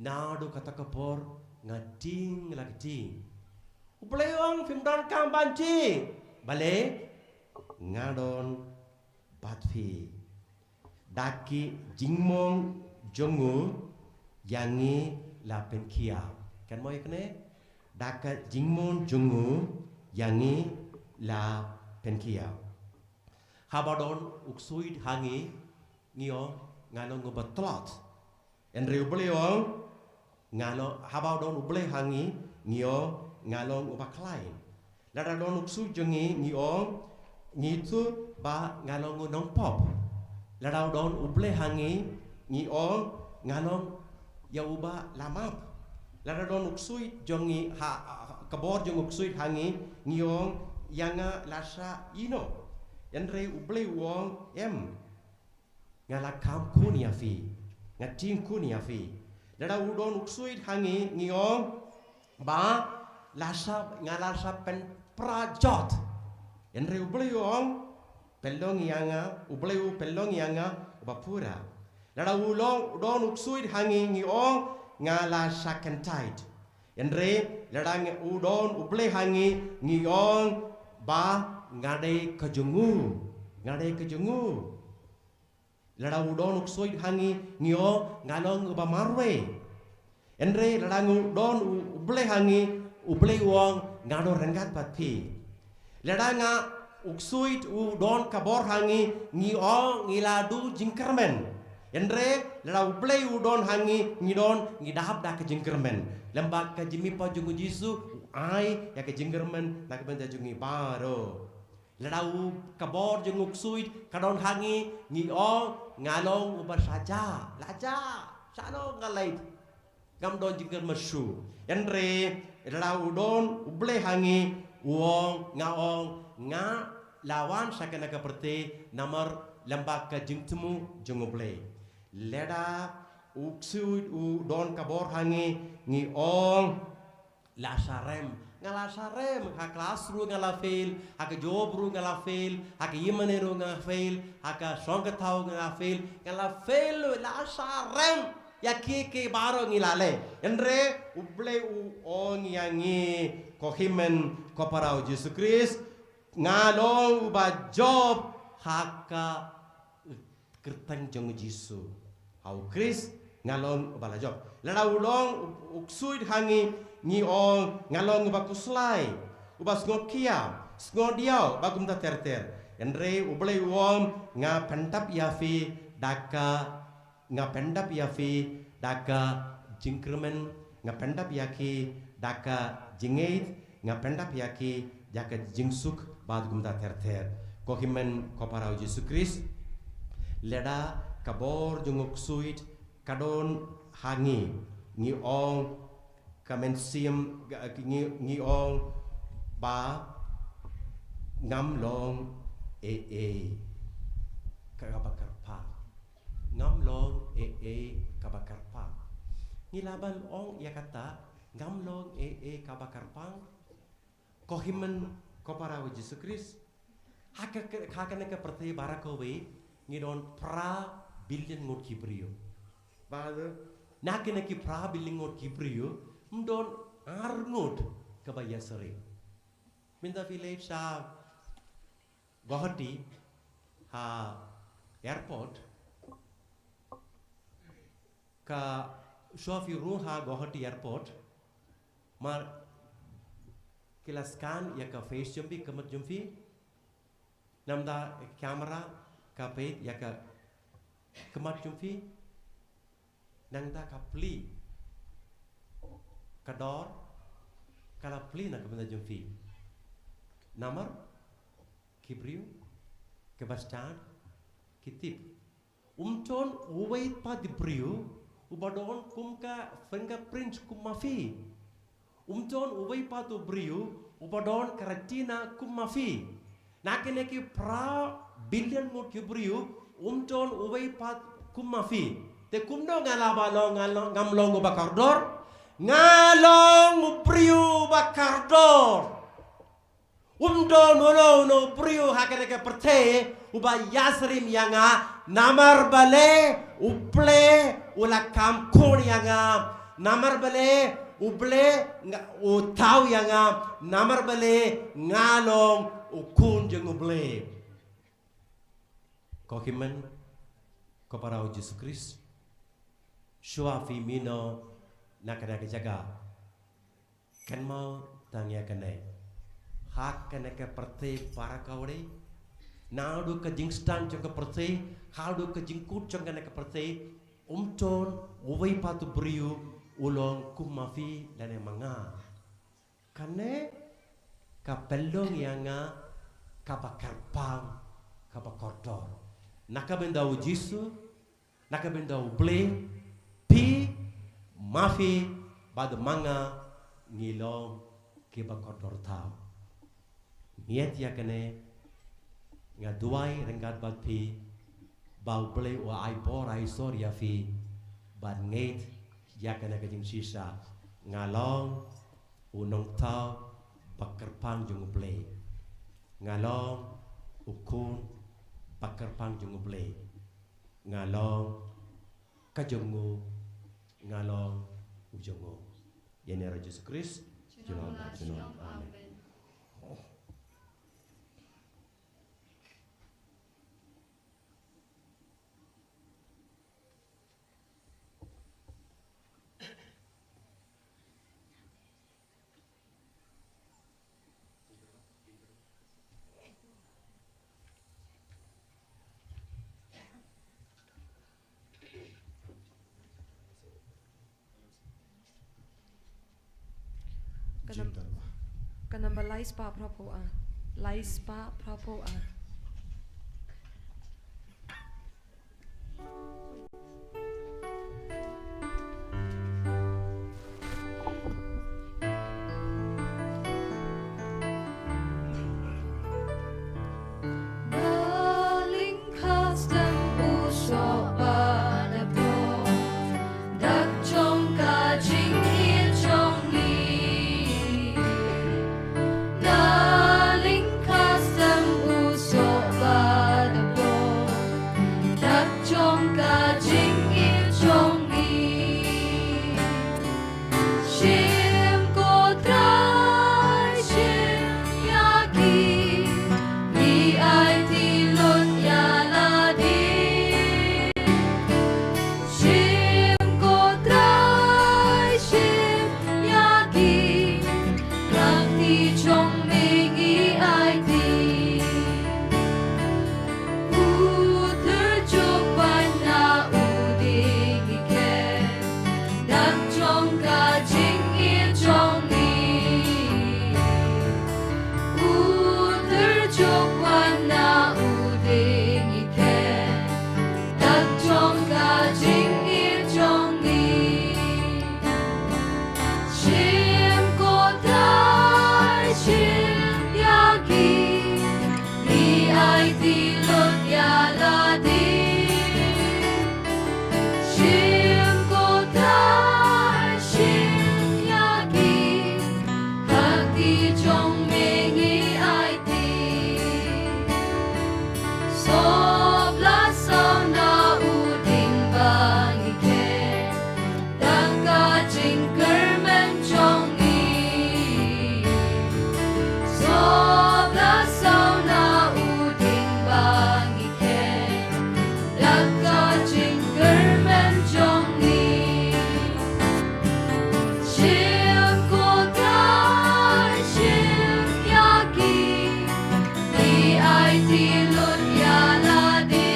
Naduh kata ka por nga tieng la ka tieng. U Blei u ong phim donkam ban tieng. Balei? Nga don bad phi. Da ki jingmong jong u ïa ngi la pynkhia. Kynmaw ïa kane? Da ka jingmong jong u ïa ngi la pynkhia. Haba don u ksuid ha ngi, ngi ong nga long uba tlot. Hynrei U Blei u ong nga long, haba don U Blei ha ngi, ngi ong nga long uba khlaiñ. Lada don u ksuid jong ngi, ngi ong, ngi ïathuh ba nga long u nongpop. Lada don U Blei ha ngi, ngi ong nga long ïa uba la map. Lada don u ksuid jong ngi ha, ha, ha, ka bor jong u ksuid ha ngi, ngi ong ïa nga la shah ïehnoh. Hynrei U Blei u ong em. Nga la kham khun ïa phi. Nga tieng khun ïa phi. Lada u don u ksuid ha ngi, ngi ong ba la shah, nga la shah pynpra jot. Hynrei U Blei u ong, pynlong ïa nga, U Blei u pynlong ïa nga uba pura. Lada u long, u don u ksuid ha ngi, ngi ong nga la shah kyntait. Hynrei lada ngi, u don U Blei ha ngi, ngi ong ba nga dei ka jong u. Nga dei ka jong u. Lada u don u ksuid ha ngi, ngi ong nga long uba marwei. Hynrei lada ngi don U, U Blei ha ngi, U Blei u ong nga don ryngkat bad phi. Lada nga u ksuid u don ka bor ha ngi, ngi ong ngi la duh jingkyrmen. Hynrei lada U Blei u don ha ngi, ngi don, ngi dap da ka jingkyrmen. Lem bad ka jingmihpat jong U Jisu, u ai ïa ka jingkyrmen na ka bynta jong ngi baroh. Lada u, ka bor jong U Ksuid ka don ha ngi, ngi ong, nga long uba sha jah, la jah, shalor nga leit. Ngam don jingkyrmen shuh. Hynrei lada u don U Blei ha ngi, u ong, nga ong, nga la wan sha kane ka pyrthei namar lem bad ka jingthmu jong U Blei. Lada U Ksuid u don ka bor ha ngi, ngi ong, la sharem. Nga la sharem, ha klas ruh nga la fail, ha ka job ruh nga la fail, ha ka ïing mane ruh nga la fail, ha ka shong ka thaw nga la fail, nga la fail, la sharem. Ïa kiei kiei baroh ngi la leh. Hynrei U Blei u ong ïa ngi, ko hynmen ko para U Jisu Khrist, nga long uba jop ha ka kyrteng jong U Jisu. Ha U Khrist nga long uba la jop. Lada u long U Ksuid ha ngi, ngi ong, nga long uba khuslai, uba sngewkhia, sngewdiaw, bad kumta ter ter. Hynrei U Blei u ong, nga pyndap ïa phi da ka, nga pyndap ïa phi da ka jingkyrmen, nga pyndap ïa ki da ka jingngeit, nga pyndap ïa ki da ka jingsuk, bad kumta ter ter. Ko hynmen ko para U Jisu Khrist, lada ka bor jong U Ksuid ka don ha ngi, ngi ong, ka mynsiem, ngi, ngi ong ba ngam long ei ei kaba kyrpang. Ngam long ei ei kaba kyrpang. Ngi lah ban ong ïa kata, ngam long ei ei kaba kyrpang. Ko hynmen ko para U Jisu Khrist, ha ka, ha kane ka pyrthei baroh kawei ngi don phra billion ngut ki briew. Bad na kine ki phra billion ngut ki briew, ym don ar ngut kaba ïasyriem. Mynta phi leit sha Guwahati ha airport, ka shuwa phi rung ha Guwahati airport, mar ki la scan ïa ka face jong phi, ka mat jong phi, namar da camera ka peit ïa ka, ka mat jong phi, nangta ka plie, ka dor ka la plie na ka bynta jong phi. Namar ki briew kiba stad ki tip. Um don uwei pat u briew uba don kum ka fingerprint kum ma phi. Um don uwei pat u briew uba don ka retina kum ma phi. Na kine ki phra billion ngut ki briew, um don uwei pat kum ma phi. Te kumno nga lah ban long, nga long, ngam long uba kordor? Nga long u briew uba kordor. Um don uno uno u briew ha kane ka pyrthei uba ïasyriem ïa nga, namar balei? U Blei u la kham khun ïa nga. Namar balei? U Blei nga, u thaw ïa nga. Namar balei? Nga long u khun jong U Blei. Ko hynmen ko para U Jisu Khrist, shuwa phi mih noh na kane ka jaka, kynmaw tang ïa kane. Ha kane ka pyrthei baroh kawei, naduh ka jingstad jong ka pyrthei haduh ka jingkut jong kane ka pyrthei, um don uwei pat u briew u long kum ma phi lane ma nga. Kane ka pynlong ïa nga kaba kyrpang, kaba kordor. Na ka bynta U Jisu, na ka bynta U Blei, phi, ma phi bad ma nga ngi long kiba kordor thaw. Ngi ïeit ïa kane, nga duwai ryngkat bad phi ba U Blei u ai bor ai sor ïa phi ban ngeit ïa kane ka jingshisha. Nga long u nongthaw ba kyrpang jong U Blei. Nga long u khun ba kyrpang jong U Blei. Nga long ka jong u, nga long u jong u. Ïa ine ruh Jisu Khrist, junom, junom. Amen. Ka number lai spah phra phew ar. Lai spah phra phew ar. Darling, custom u soh ba da pok. Dak jong ka jingïeit jong ngi. Darling, custom u soh ba da pok. Dak jong ka jingïeit jong ngi. Shim ko Trai, shim ïa ki, ngi aiti lut ïa lade. Shim ko Trai, shim ïa ki, ha kti jong me ngi aiti. U tyrjuh wan na u dieng i khet, dak jong ka jingïeit jong ngi. U tyrjuh wan na u dieng i khet, dak jong ka jingïeit jong ngi. Shim ko Trai, shim ïa ki, ngi aiti lut ïa lade. Shim ko Trai, shim ïa ki, ha kti jong me ngi aiti. Sop la saw na u dieng ba ngi khet, dak ka jingkyrmen jong ngi. Sop la saw na u dieng ba ngi khet, dak ka jingkyrmen jong ngi. Shim ko Trai, shim ïa ki, ngi aiti lut ïa lade.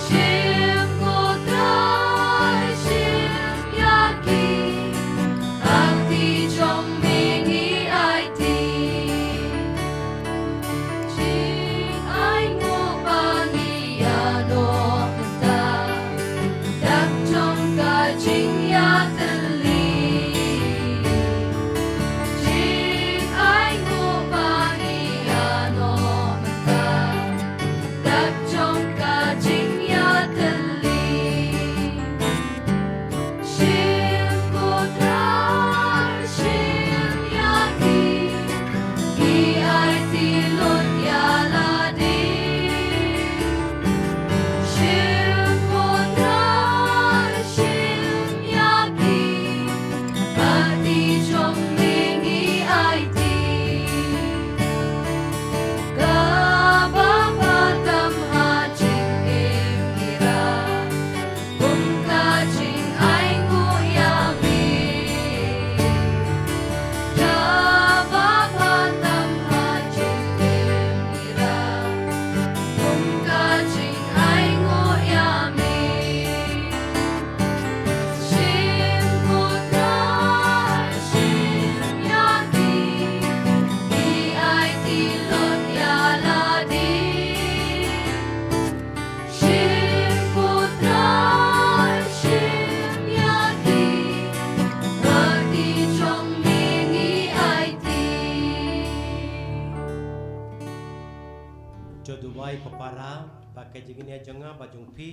Shim ko Trai, shim ïa ki, ha kti jong me ngi aiti. Jingainguh ba ngi ïa noh mynta, dak jong ka jingïatylli. Jingainguh ba ngi ïa noh mynta, dak jong ka jingïatylli. Shim ko Trai, shim ïa ki, ngi aiti lut ïa lade. Shim ko Trai, shim ïa ki, ha kti jong me ngi aiti. Kaba pha tam ha jingim ngi rah, kum ka jingainguh ïa me. Kaba pha tam ha jingim ngi rah, kum ka jingainguh ïa me. Shim ko Trai, shim ïa ki, ngi aiti lut ïa lade. Shim ko Trai, shim ïa ki, ha kti jong me ngi aiti. To duwai para, ba ka jingïa jong nga bad jong phi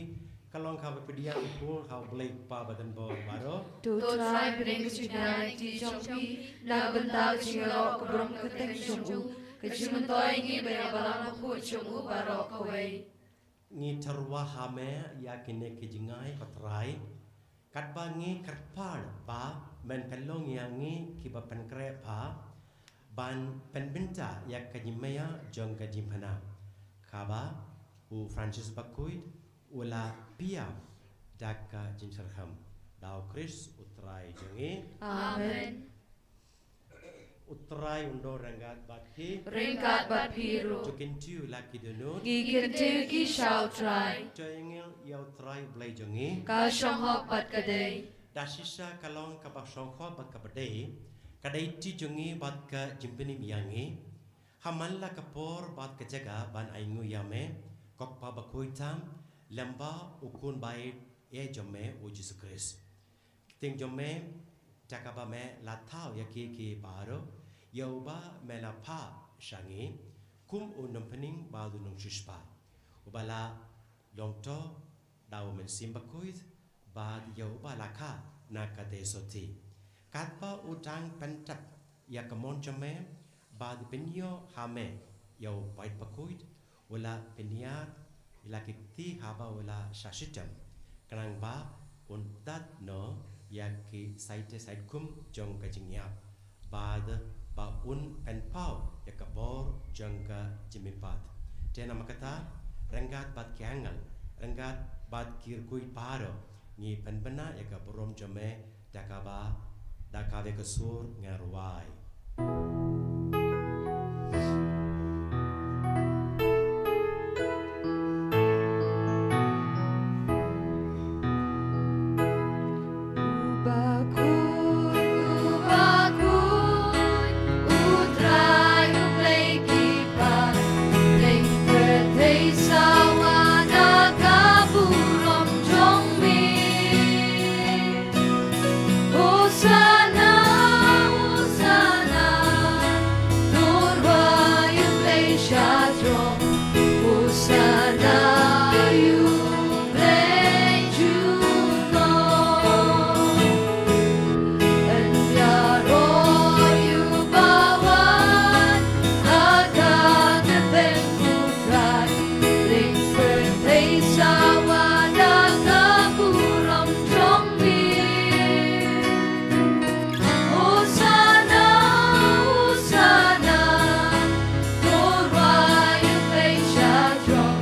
ka long kaba pdiang ha U Blei Kpa Badonbor baroh. To Trai, pdiang ka jingïa ha kti jong phi na ka bynta ka jingïaroh ka burom ka kyrteng jong u, ka jingmyntoi ïa ngi bad ïa balang bakhuid jong u baroh kawei. Ngi tyrwa ha me ïa kine ki jingai, ko Trai. Katba ngi kyrpad ba men pynlong ïa ngi kiba pynkhreh ba ban pynbynta ïa ka jingmaïa jong ka jingphna, kaba u Francis Bakhuid u la pdiang da ka jingsyrkham. Da U Khrist U Trai jong ngi. Amen. U Trai un don ryngkat bad phi. Ryngkat bad phi ruh. To kyntiew la ki dohnud. Ngi kyntiew ki sha U Trai. To ïa ngeit ïa U Trai U Blei jong ngi. Ka shong hok bad ka dei. Da shisha ka long kaba shongkha bad kaba dei, ka dei ti jong ngi bad ka jingpynim ïa ngi. Ha man la ka por bad ka jaka ban ainguh ïa me, ko Kpa bakhuid tam, lem bad u Khun ba ïeit jong me u Jisu Khrist. Ki ktien jong me, da kaba me la thaw ïa ki ki baroh, ïa uba me la phah sha ngi, kum u nongpynim bad u nongsiewspah. Uba la long to da u Mynsiem Bakhuid, bad ïa uba la kha na ka dei sotti. Katba u dang pyntap ïa ka mon jong me, bad pynïoh ha me ïa u paid bakhuid, u la pynïar ïa la ki kti haba u la shah shitom. Khnang ba un tad noh ïa ki saite saitkhum jong ka jingïap. Bad ba un pynpaw ïa ka bor jong ka jingmihpat. Te namar kata, ryngkat bad ki angel, ryngkat bad ki rkui baroh, ngi pynbna ïa ka burom jong me, da kaba, da kawei ka sur ngan rwai. U bakhuid, u bakhuid, u Trai u Blei ki paid, ïeng pyrthei sawa da ka burom jong me. Hosanna, Hosanna, to rwai u Blei sha jrong. Hosanna ïa u Blei junom. Yn ïaroh ïa uba wan ha ka kyrteng u Trai. Ïeng pyrthei sawa da ka burom jong me. Hosanna, Hosanna, to rwai u Blei sha jrong.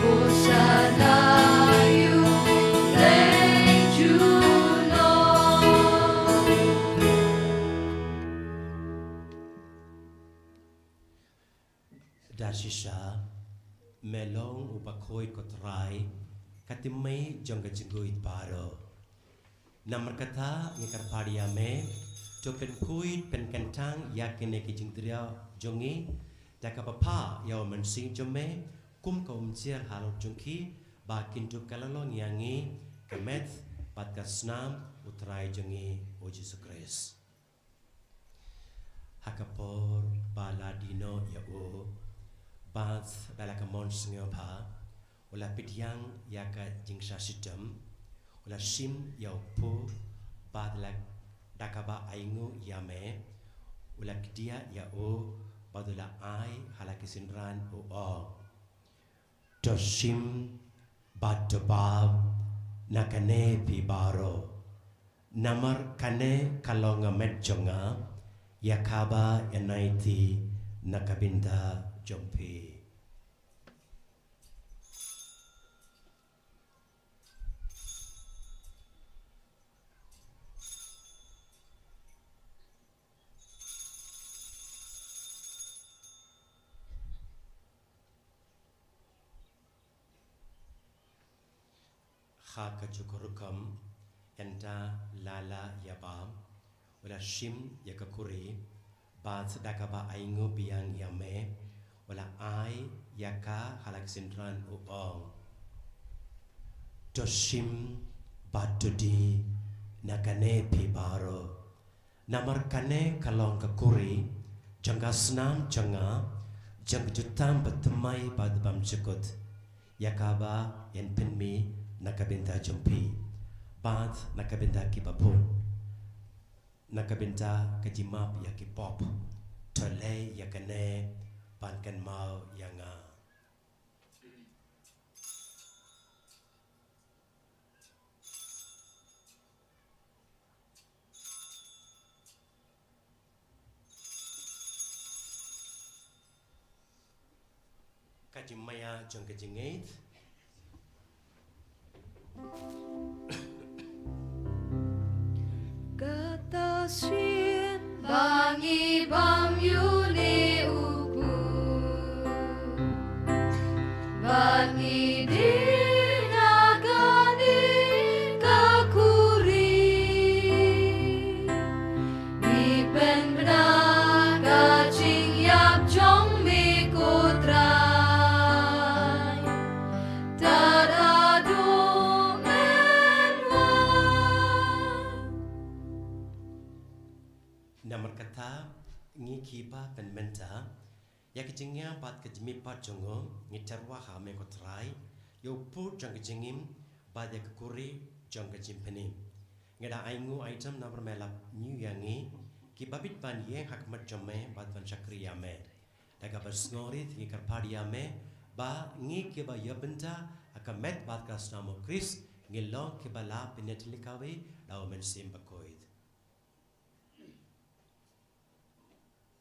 Hosanna ïa u Blei junom. Da shisha, me long u bakhuid ko Trai, ka tymmen jong ka jingkhuid baroh. Namar kata ngi kyrpad ïa me, to pynkhuid pynkyntang ïa kine ki jingdriaw jong ngi, da kaba phah ïa u Mynsiem jong me, kum ka umjer halor jong ki, ba kin dup ka la long ïa ngi, ka met, bad ka snam, u Trai jong ngi, u Jisu Khrist. Ha ka por ba la die noh ïa u, bad da la ka mon sngewbha, u la pdiang ïa ka jingshah shitom, u la shim ïa u kpu, bad la da kaba ainguh ïa me, u la kdiah ïa u, bad u la ai ha la ki synran u ong. To shim bad to bam na kane phi baroh. Namar kane ka long ka met jong nga, ïa kaba yn ai ti na ka bynta jong phi. Ha kajuh ka rukom, ynda la la ïa bam, u la shim ïa ka kuri, bad da kaba ainguh biang ïa me, u la ai ïa ka ha la ki synran u ong. To shim bad to die na kane phi baroh. Namar kane ka long ka kuri jong ka snam jong nga, jong ka jutang bathymmai bad bymjukut. Ïa kaba yn pynmih na ka bynta jong phi, bad na ka bynta kiba bun, na ka bynta ka jingmap ïa ki pop. To leh ïa kane ban kynmaw ïa nga. Ka jingmaïa jong ka jingngeit. Kata sien ba ngi bam ïa u kpu, ba ngi die na kane ka kuri. Ngi ki ba pynmynta ïa ka jingïap bad ka jingmihpat jong u, ngi tyrwa ha me ko Trai, ïa u pud jong ka jingim bad ïa ka kuri jong ka jingpynim. Ngi da ai nguh ai tam namar me la ñiew ïa ngi ki ba bit ban ïeng ha khmat jong me bad ban shakri ïa me. Da kaba sngewrit ngi kyrpad ïa me ba ngi ki ba ïa bynta ha ka met bad ka snam u Khrist ngi long ki ba la pynïatylli kawei da u Mynsiem Bakhuid.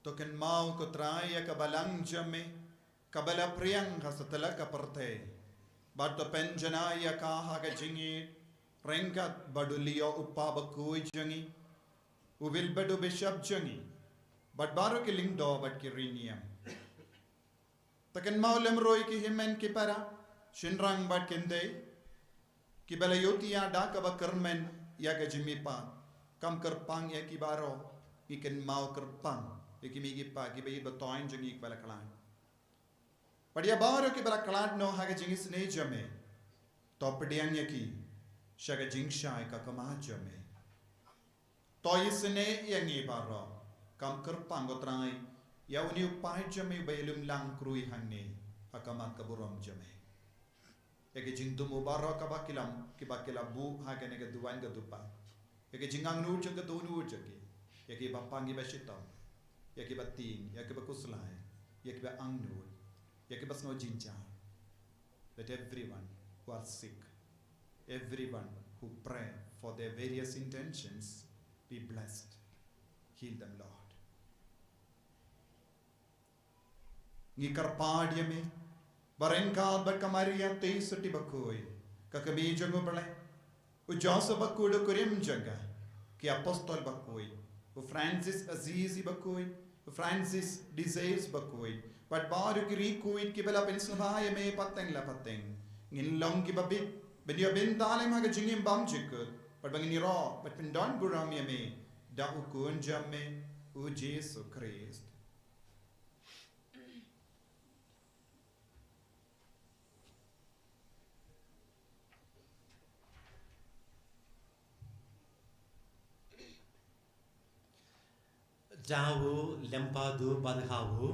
To kynmaw ko Trai ïa ka balang jong me, ka ba la phriang ha satlak ka pyrthei. Bad to pynjanai ïa ka ha ka jingïeit, ryngkat bad u Leo u kpa bakhuid jong ngi, u Wilbert u bishop jong ngi, bad baroh ki lyngdoh bad ki rynïeng. To kynmaw lem ruh ïa ki hynmen ki para, shynrang bad khyndai, ki ba la ïohi ïa da kaba kyrmen ïa ka jingmihpat. Kam kyrpang ïa ki baroh, ngi kynmaw kyrpang ïa ki mei ki pa, ki ba ïeit ba thoiñ jong ngi ki ba la khlad. Bad ïa baroh ki ba la khlad noh ha ka jingisynei jong me, to pdiang ïa ki sha ka jingshai ka khmat jong me. To isynei ïa ngi baroh, kam kyrpang ko Trai ïa une u paid jong me ba ïalum lang khrui hangne ha khmat ka burom jong me. Ïa ki jingthmu baroh kaba ki la, ki ba ki la buh ha kane ka duwan ka dupa, ïa ki jingangnud jong ka dohnud jong ki, ïa ki ba pang ki ba shitom, ïa ki ba tieng, ïa ki ba khuslai, ïa ki ba angnud, ïa ki ba sngew jynjar. Let everyone who are sick, everyone who pray for their various intentions, be blessed. Heal them, Lord. Ngi kyrpad ïa me ba ryngkat bad ka Maria te sati bakhuid, ka kmie jong u Blei, u Joseph bakhuid u kurim jong ka, ki apostol bakhuid, u Francis Assisi bakhuid, u Francis de Sales bakhuid, bad baroh ki riewkhuid ki ba la pynsngewbha ïa me pateng la pateng, ngin long ki ba bit ban ïoh bynta lem ha ka jingim bymjukut, bad ba ngin ïaroh bad pyndonburom ïa me da u Khun jong me, u Jisu Khrist. Da u lem bad u bad ha u,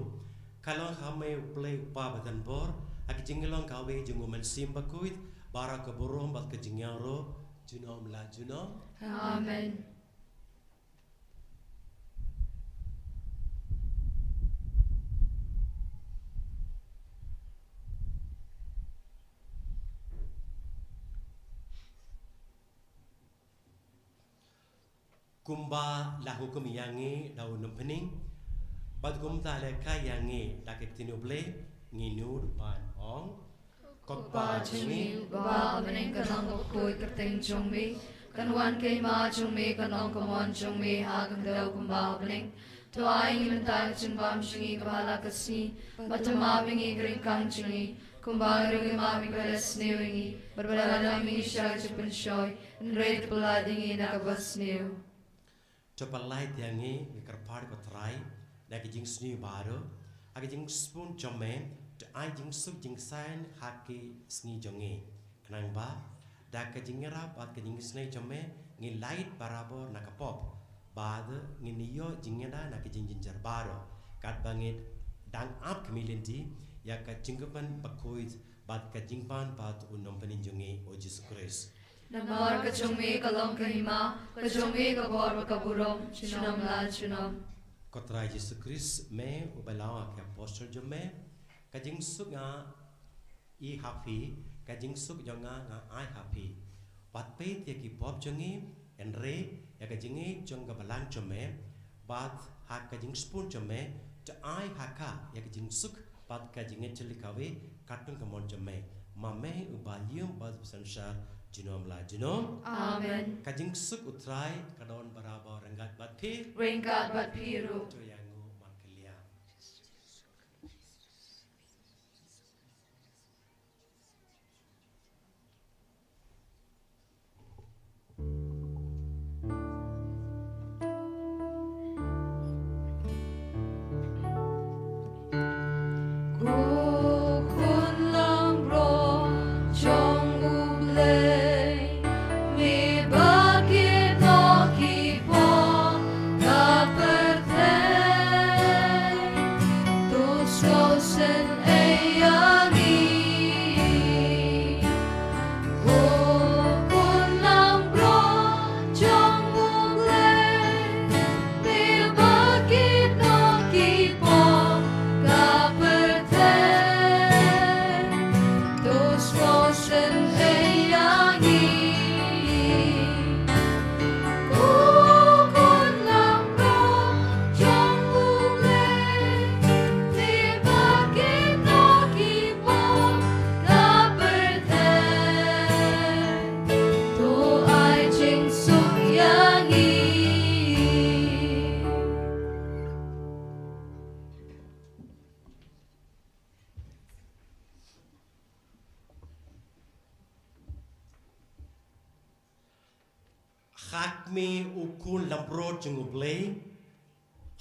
ka long ha me u Blei u Kpa ba donbor, ha ka jinglong kawei jong u Mynsiem Bakhuid, baroh ka burom bad ka jingïaroh junom la junom. Amen. Kumba la hukum ïa ngi da u nongpynim, bad kumta lehkai ïa ngi da ka ktien u Blei, ngi nud ban ong. Ko Kpa jong ngi, uba ha bneng, kan long bakhuid ka kyrteng jong me, kan wan ka hima jong me, kan long ka mon jong me ha ka khyndew kumba ha bneng. To ai ngi mynta ka jingbam jong ngi kaba ha la ka sngi, bad to map ïa ngi ka ryngkang jong ngi, kumba ngi ruh ngi map ïa kiba leh sniew ïa ngi, bad wat la lam ïa ngi sha ka jingpynshoi, hynrei to pyllait ïa ngi na kaba sniew. To pyllait ïa ngi, ngi kyrpad ko Trai, na ka jingsniew baroh, ha ka jingsbun jong me, to ai jingsuk jingsaiñ ha ki sngi jong ngi. Khnang ba da ka jingïarap bad ka jingisynei jong me, ngi lait barabor na ka pop, bad ngin ïoh jingïada na ka jingjynjar baroh, katba ngi dang ap khmih lynti ïa ka jingkyrmen bakhuid bad ka jingpan pat u nongpynim jong ngi u Jisu Khrist. Namar ka jong me ka long ka hima, ka jong me ka bor bad ka burom, junom la junom. Ko Trai Jisu Khrist, me uba la ong ha ki apostol jong me, ka jingsuk nga i ha phi, ka jingsuk jong nga nga ai ha phi. Wat peit ïa ki pop jong ngi, hynrei ïa ka jingngeit jong ka balang jong me, bad ha ka jingsbun jong me, to ai ha ka ïa ka jingsuk bad ka jingngeit jylliew kawei, katkum ka mon jong me. Ma me uba ïeit bad ba synshar junom la junom. Amen. Ka jingsuk u Trai ka don barabor ryngkat bad phi. Ryngkat bad phi ruh. To ïanguh markylliang. Syn ei ïa ngi. Ko Khun langbrot jong U Blei, me ba kito ki pop ka pyrthei. To sngewsynei ïa ngi. Ko Khun langbrot jong U Blei, me ba kito ki pop ka pyrthei. To ai jingsuk ïa ngi. Ha kmie, U Khun langbrot jong U Blei.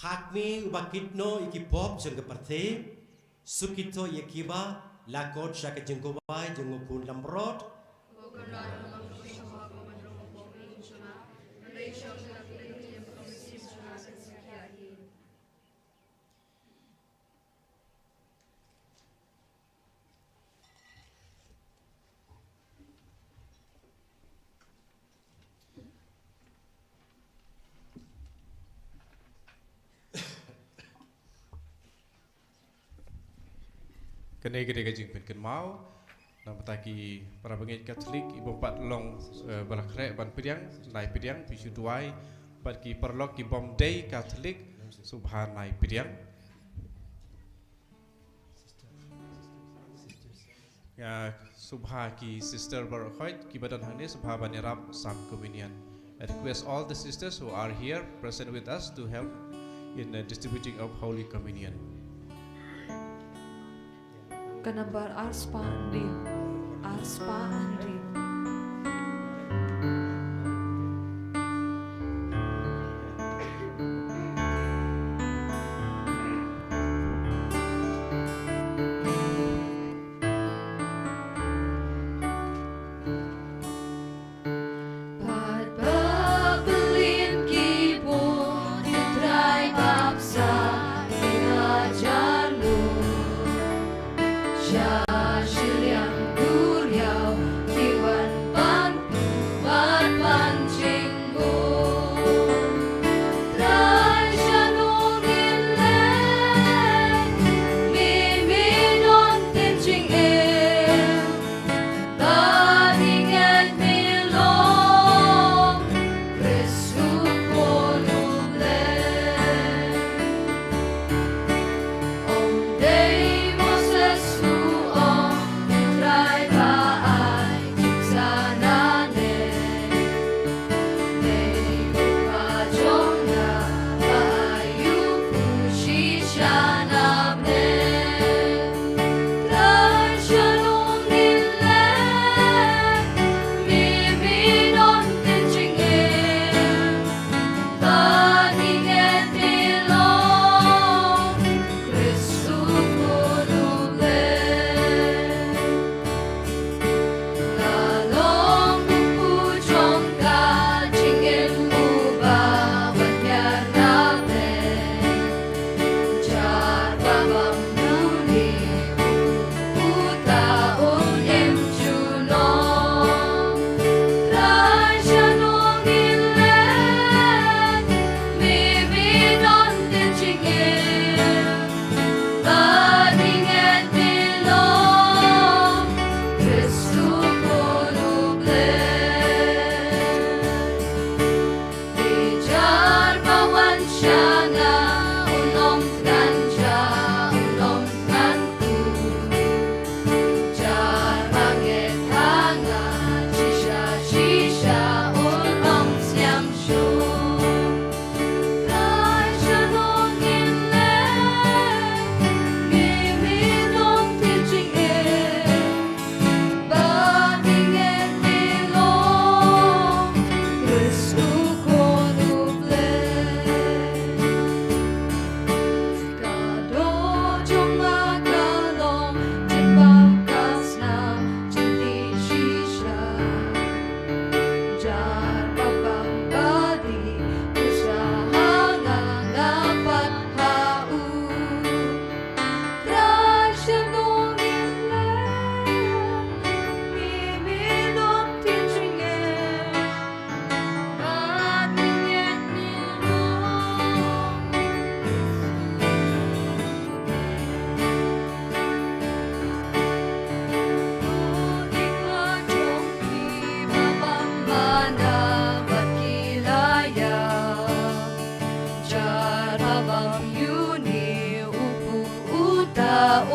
Ha kmie, uba kit noh ïa ki pop jong ka pyrthei. Suk kito ïa kiba la khot sha ka jingkawei jong U Khun langbrot. Kane ka dei ka jingpynkynmaw na ka bynta ki para bangeit Katholik, i bym pat long, eh, ba la khreh ban pdiang, nai pdiang, phi shu duwai, bad ki paralok ki bym dei Katholik, sngewbha nai pdiang. Ïa, sngewbha ki sister baroh khoit kiba don hangne, sngewbha ban ïarap sam communion. I request all the sisters who are here present with us to help in, uh, distributing of Holy Communion. Ka nambar ar spah hynriew, ar spah hynriew. Bad ba bylliah ki bun ki trai bapsa ki hajar lum, sha shiliang duriaw ki wan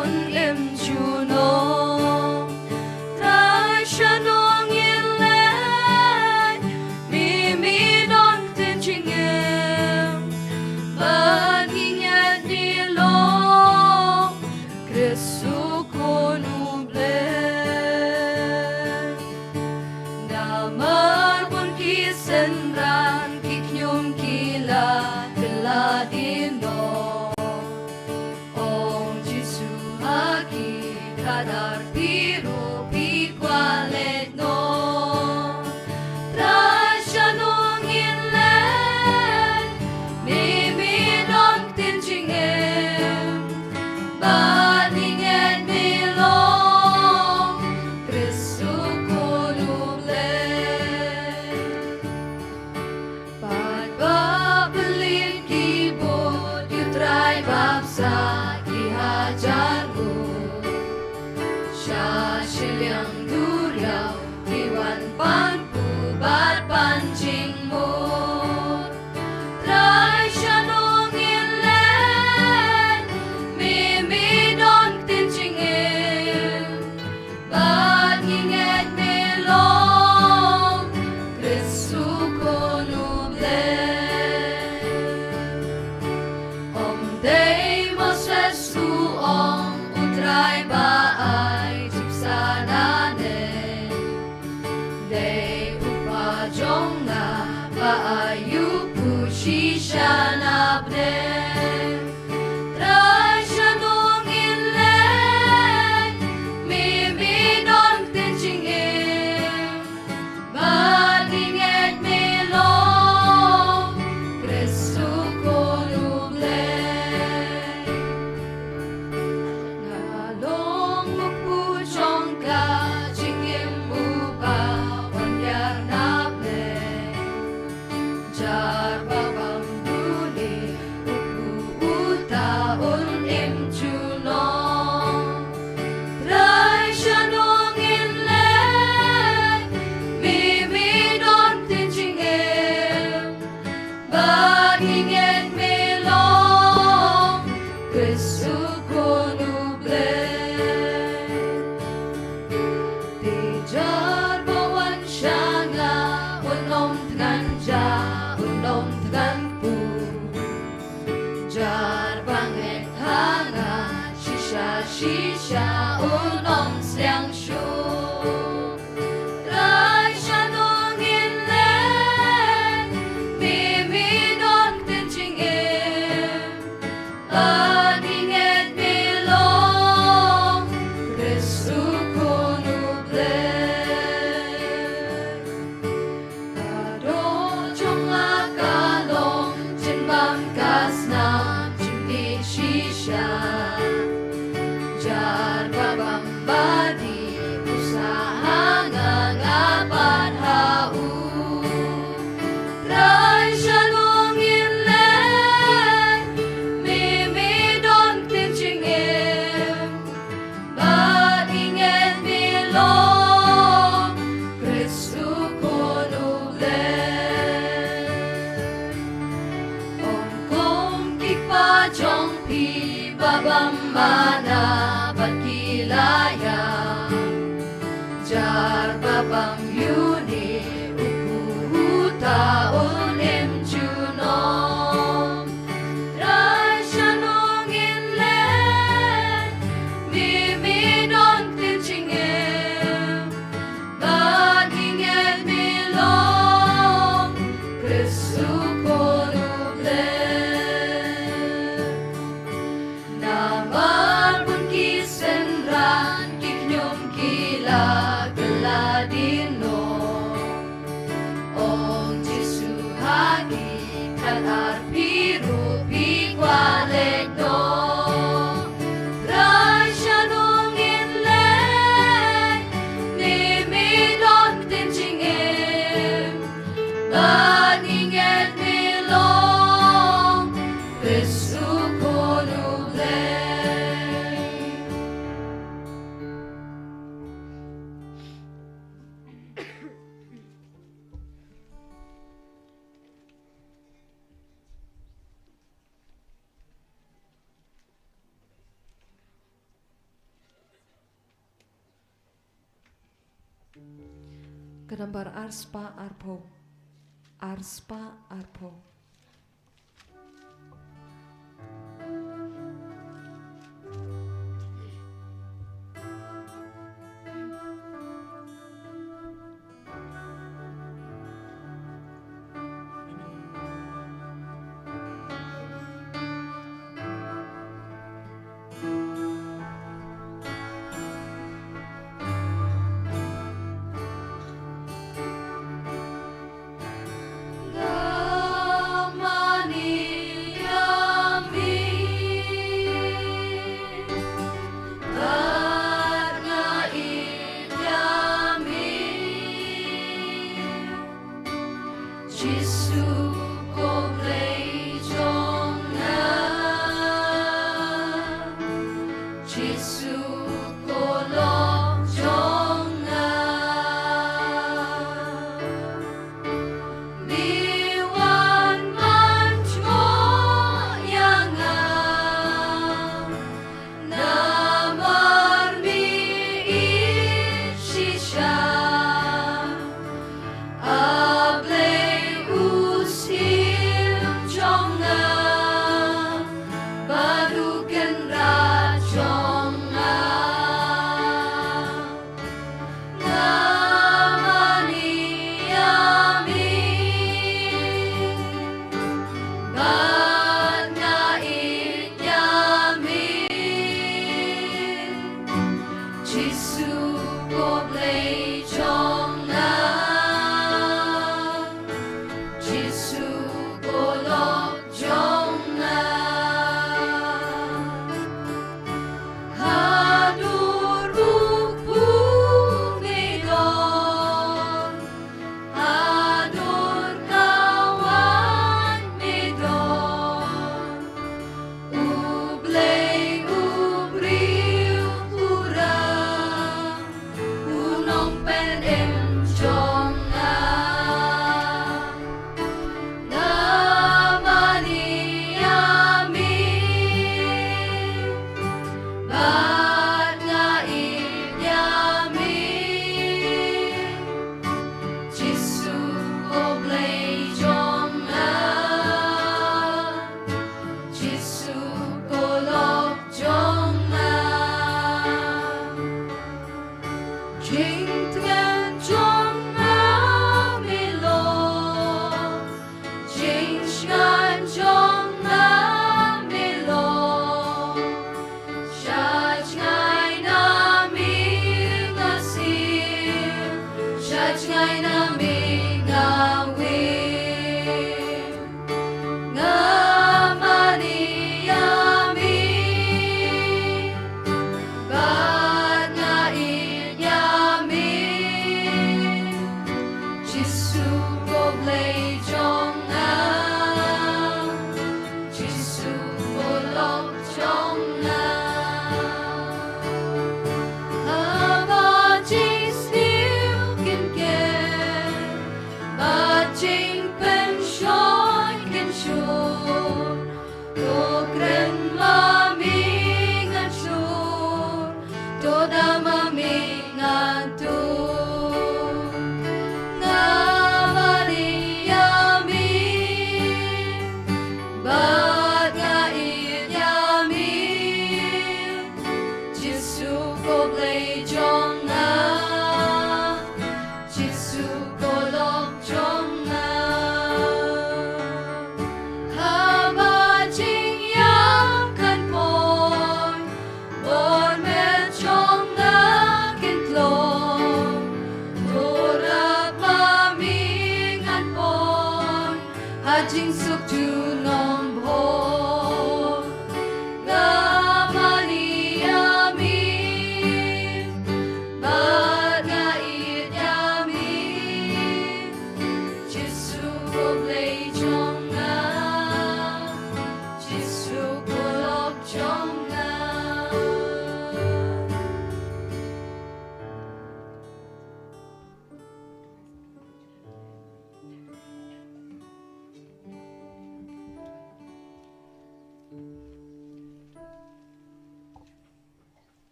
un im junom. Trai sha nong in leh, mimi don ktien jingim, bad ngi ngeit ngi long, Khrist u Khun u Blei. Namar bun ki synran ki khñium ki la kylla dien noh. Ong Jisu ha ki, khadar phi ruh phi kwah leit noh. Trai sha nong in leh, mimi don ktien jingim, bad ngi ngeit ngi long, Khrist u Khun u Blei. Bad ba pynlip ki bud ïa u Trai bapsah ki hajar ngut. Sha shiliang duriaw ki wan pan kup bad pan jingmut. Trai sha nong in leh, mimi don ktien jingim, bad ngi ngeit ngi long, Khrist u Khun u Blei. Ym dei Moses u ong, u Trai ba ai jingpynsah nangne. Dei u Kpa jong nga ba ai ïa u khushi sha na bneng. Trai sha nong in leh, mimi don ktien jingim, bad ngi ngeit ngi long, Khrist u Khun u Blei. Nga long u kpu jong ka jingim uba wan ïar na bneng. Jar ba bam duni, u kpu uta un im junom. Trai sha nong in leh, mimi don ktien jingim, bad ngi ngeit ngi long, Khrist u Khun u Blei. Te jar ba wan sha nga, un ym thngan ja, un ym thngan kpu. Jar ba ngeit ha nga, shisha shisha un ym sliang shuh. Trai sha nong in leh, mimi don ktien jingim, bad ngi ngeit ngi long, Khrist u Khun u Blei. Ka doh jong nga ka long jingbam ka snam jingdih shisha. Jar ba bam ba dih, u sah ha nga, nga pat ha u. Trai sha nong in leh, mimi don ktien jingim, bad ngi ngeit ngi long, Khrist u Khun u Blei. Ong kum ki kpa jong phi ba bam manna bad ki la ïap. Jar ba bam ïa une, u kpu uta un im junom. Trai sha nong in leh, mimi don ktien jingim, bad ngi ngeit ngi long, Khrist u Khun u Blei. Namar bun ki synran ki Ka nambar ar spah arphew. Ar spah arphew.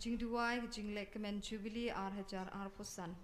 Jingduwai ka jingleh kmen Jubili ar hajar arphew san.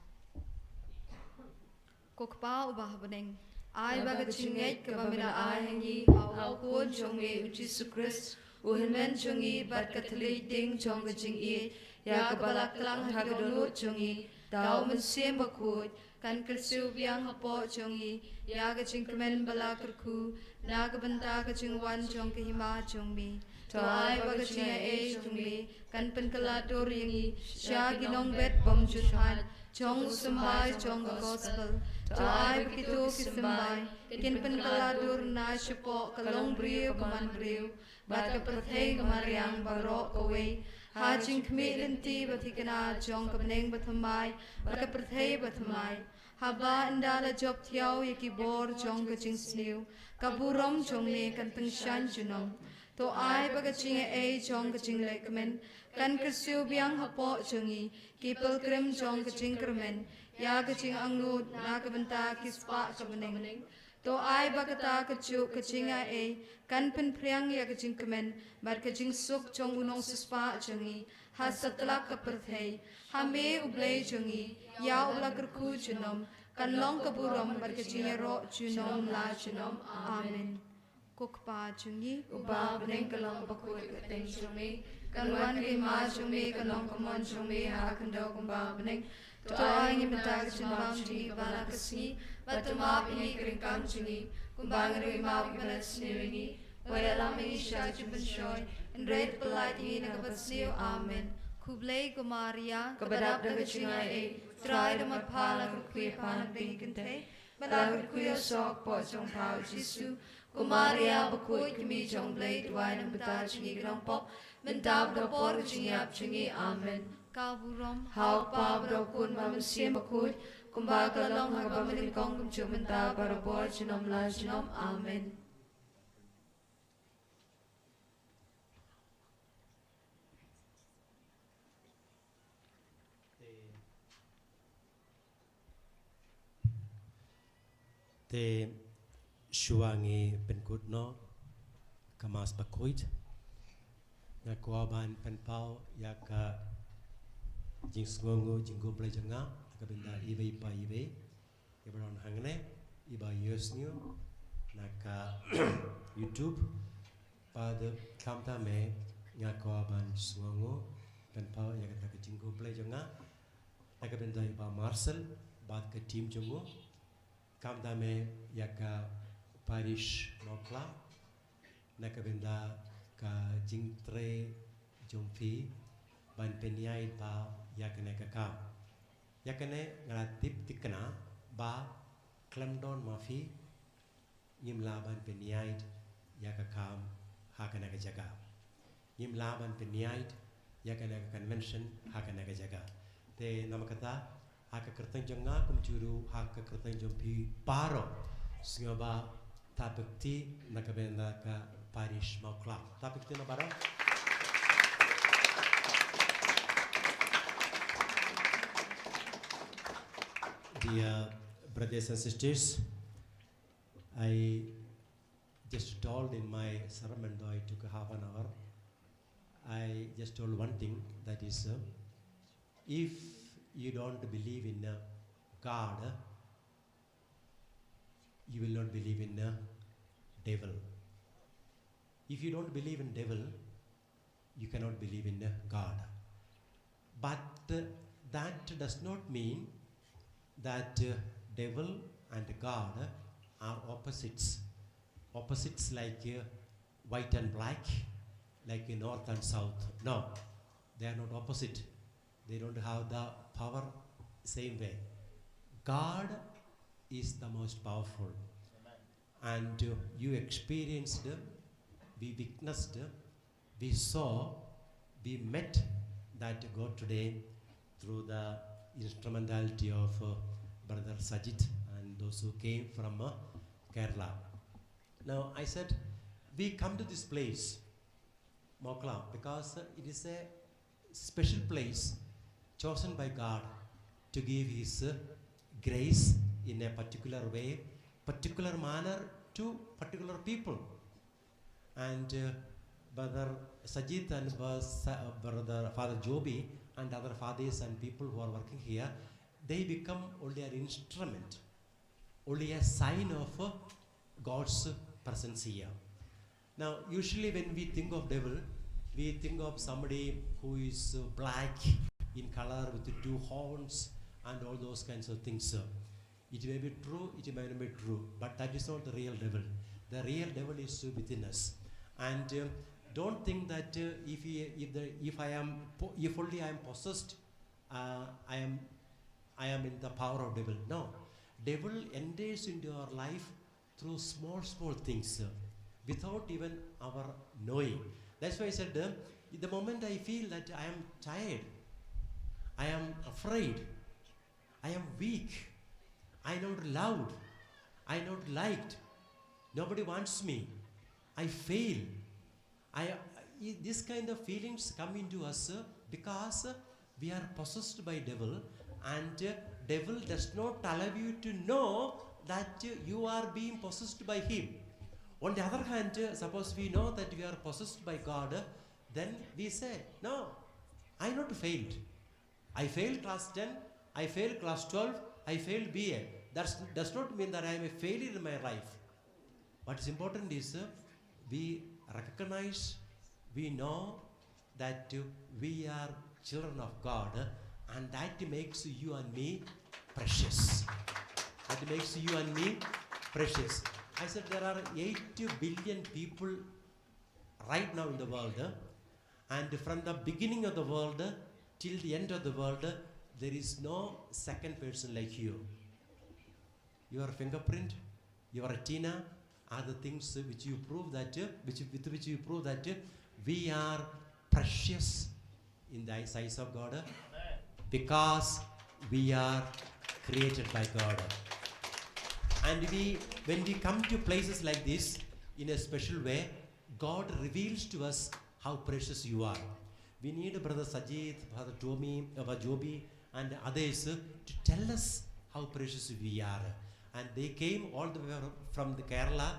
Ko Kpa uba ha bneng, ai ba ka jingngeit kaba me la ai ha ngi ha u Khun jong me u Jisu Khrist, u Hynmen jong ngi bad ka thylliej ding jong ka jingïeit, ïa kaba la klang ha ka dohnud jong ngi da u Mynsiem Bakhuid, kan kyrsiew biang hapoh jong ngi ïa ka jingkmen ba la kyrkhu na ka bynta ka jingwan jong ka hima jong me. To ai ba ka jingaiei jong me kan pynkylla dur ïa ngi sha ki nongbet bymjukut jong u symbai jong ka gospel. To ai ba kito ki symbai kin pynkylla dur na shapoh ka longbriew ka manbriew bad ka pyrthei ka mariang baroh kawei, ha jingkhmih lynti ba thikna jong ka bneng bathymmai bad ka pyrthei bathymmai. Haba ynda la jop thiaw ïa ki bor jong ka jingsniew, ka burom jong me kan tyngshaiñ junom. To ai ba ka jingaiei jong ka jingleh kmen kan kyrsiew biang hapoh jong ngi ki pilgrim jong ka jingkyrmen ïa ka jingangnud na ka bynta ki spah ka bneng. To ai ba kata kajuh ka jingaiei kan pynphriang ïa ka jingkmen bad ka jingsuk jong u nongsiewspah jong ngi ha satlak ka pyrthei. Ha me u Blei jong ngi, ïa uba la kyrkhu junom, kan long ka burom bad ka jingïaroh junom la junom. Amen. Ko Kpa jong ngi uba ha bneng, ka long bakhuid ka kyrteng jong me, kan wan ka hima jong me, kan long ka mon jong me ha ka khyndew kumba ha bneng. To ai ïa ngi mynta ka jingbam jong ngi ba la ka sngi, bad to map ïa ngi ki ryngkang jong ngi kumba ngi ruh ngi map ïa kiba leh sniew ïa ngi. Wat ïalam ïa ngi sha ka jingpynshoi, hynrei to pyllait ïa ngi na kaba sniew. Amen. Khublei ko Maria, kaba dap da ka jingaiei, u Trai u don bad pha, la kyrkhu ïa pha hapdeng ki kynthei, bad la kyrkhu ïa u soh ka kpoh jong pha u Jisu. Ko Maria bakhuid, ka kmie jong u Blei, duwai na ka bynta jong ngi ki nongpop, mynta bad ha ka por ka jingïap jong ngi. Amen. Ka burom ha u Kpa bad ha u Khun bad ha u Mynsiem Bakhuid, kumba ka la long ha kaba mynnyngkong, kumjuh mynta, barabor, junom la junom. Amen. Te shuwa ngi pynkut noh ka Mass bakhuid, nga kwah ban pynpaw ïa ka jingsngewnguh jingkhublei jong nga na ka bynta iwei pa iwei iba don hangne, iba ïohsngew na ka YouTube. Bad khamtam eh nga kwah ban sngewnguh, pynpaw ïa kata ka jingkhublei jong nga na ka bynta i Bah Marcel bad ka team jong u. Khamtam eh ïa ka parish Mawkla na ka bynta ka jingtrei jong phi ban pynïaid ba ïa kane ka kam. Ïa kane nga la tip thikna ba khlem don ma phi ngim lah ban pynïaid ïa ka kam ha kane ka jaka. Ngim lah ban pynïaid ïa kane ka convention ha kane ka jaka. Te namar kata, ha ka kyrteng jong nga kumjuh ruh ha ka kyrteng jong phi baroh, sngewbha tapkti na ka bynta ka parish Mawkla. Tapkti na baroh. Dear brothers and sisters, I just told in my sermon, though I took half an hour, I just told one thing, that is, uh, if you don't believe in, uh, God, you will not believe in, uh, devil. If you don't believe in devil, you cannot believe in, uh, God. But, uh, that does not mean that, uh, devil and God are opposites. Opposites like, uh, white and black, like, uh, north and south. No, they are not opposite. They don't have the power same way. God is the most powerful. And, uh, you experienced, we witnessed, we saw, we met that God today through the instrumentality of, uh, Brother Sajid and those who came from, uh, Kerala. Now, I said, we come to this place, Mawkla, because, uh, it is a special place chosen by God to give His, uh, grace in a particular way, particular manner to particular people. And, uh, Brother Sajid and Bas- uh, Brother Father Joby and other fathers and people who are working here, they become only an instrument, only a sign of uh, God's presence here. Now, usually when we think of devil, we think of somebody who is uh, black in color with two horns and all those kinds of things. Uh, It may be true, it may not be true, but that is not the real devil. The real devil is within us. And uh, don't think that uh, if he, if the, if I am, po- if only I am possessed, uh, I am, I am in the power of devil. No, devil enters into our life through small, small things, uh, without even our knowing. That's why I said, uh, the moment I feel that I am tired, I am afraid, I am weak. I not loved. I not liked. Nobody wants me. I fail. I, I- this kind of feelings come into us uh, because uh, we are possessed by devil, and uh, devil does not allow you to know that uh, you are being possessed by him. On the other hand, uh, suppose we know that we are possessed by God, uh, then we say, "No, I not failed. I failed class ten, I failed class twelve, I failed B A. That does not mean that I am a failure in my life." What is important is uh, we recognize, we know that uh, we are children of God, uh, and that makes you and me precious. That makes you and me precious. I said there are eight billion people right now in the world, uh, and from the beginning of the world uh, till the end of the world, uh, there is no second person like you. Your fingerprint, your retina are the things which you prove that, uh, which, with which you prove that uh, we are precious in the eyes of God, uh, because we are created by God. And we, when we come to places like this in a special way, God reveals to us how precious you are. We need Brother Sajid, Father Tommy, uh, Father Joby, and others uh, to tell us how precious we are. And they came all the way from the Kerala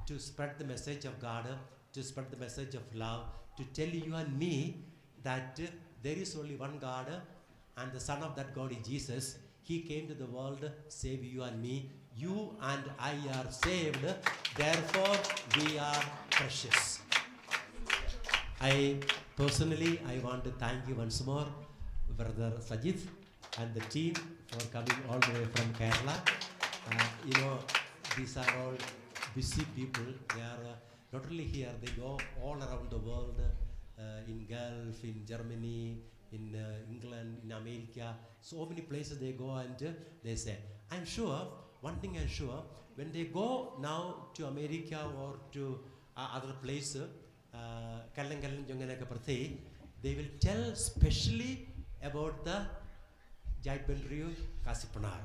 to spread the message of God, uh, to spread the message of love, to tell you and me that uh, there is only one God, uh, and the Son of that God is Jesus. He came to the world, save you and me. You and I are saved, therefore we are precious. I personally, I want to thank you once more, Brother Sajid and the team, for coming all the way from Kerala. Uh, you know, these are all busy people. They are uh, not only here, they go all around the world, uh, in Gulf, in Germany, in uh, England, in America. So many places they go and uh, they say. I'm sure, one thing I'm sure, when they go now to America or to uh, other places, uh, kylliang kylliang jong kane ka pyrthei, they will tell specially about the Jaitbynriew Khasi Pnar.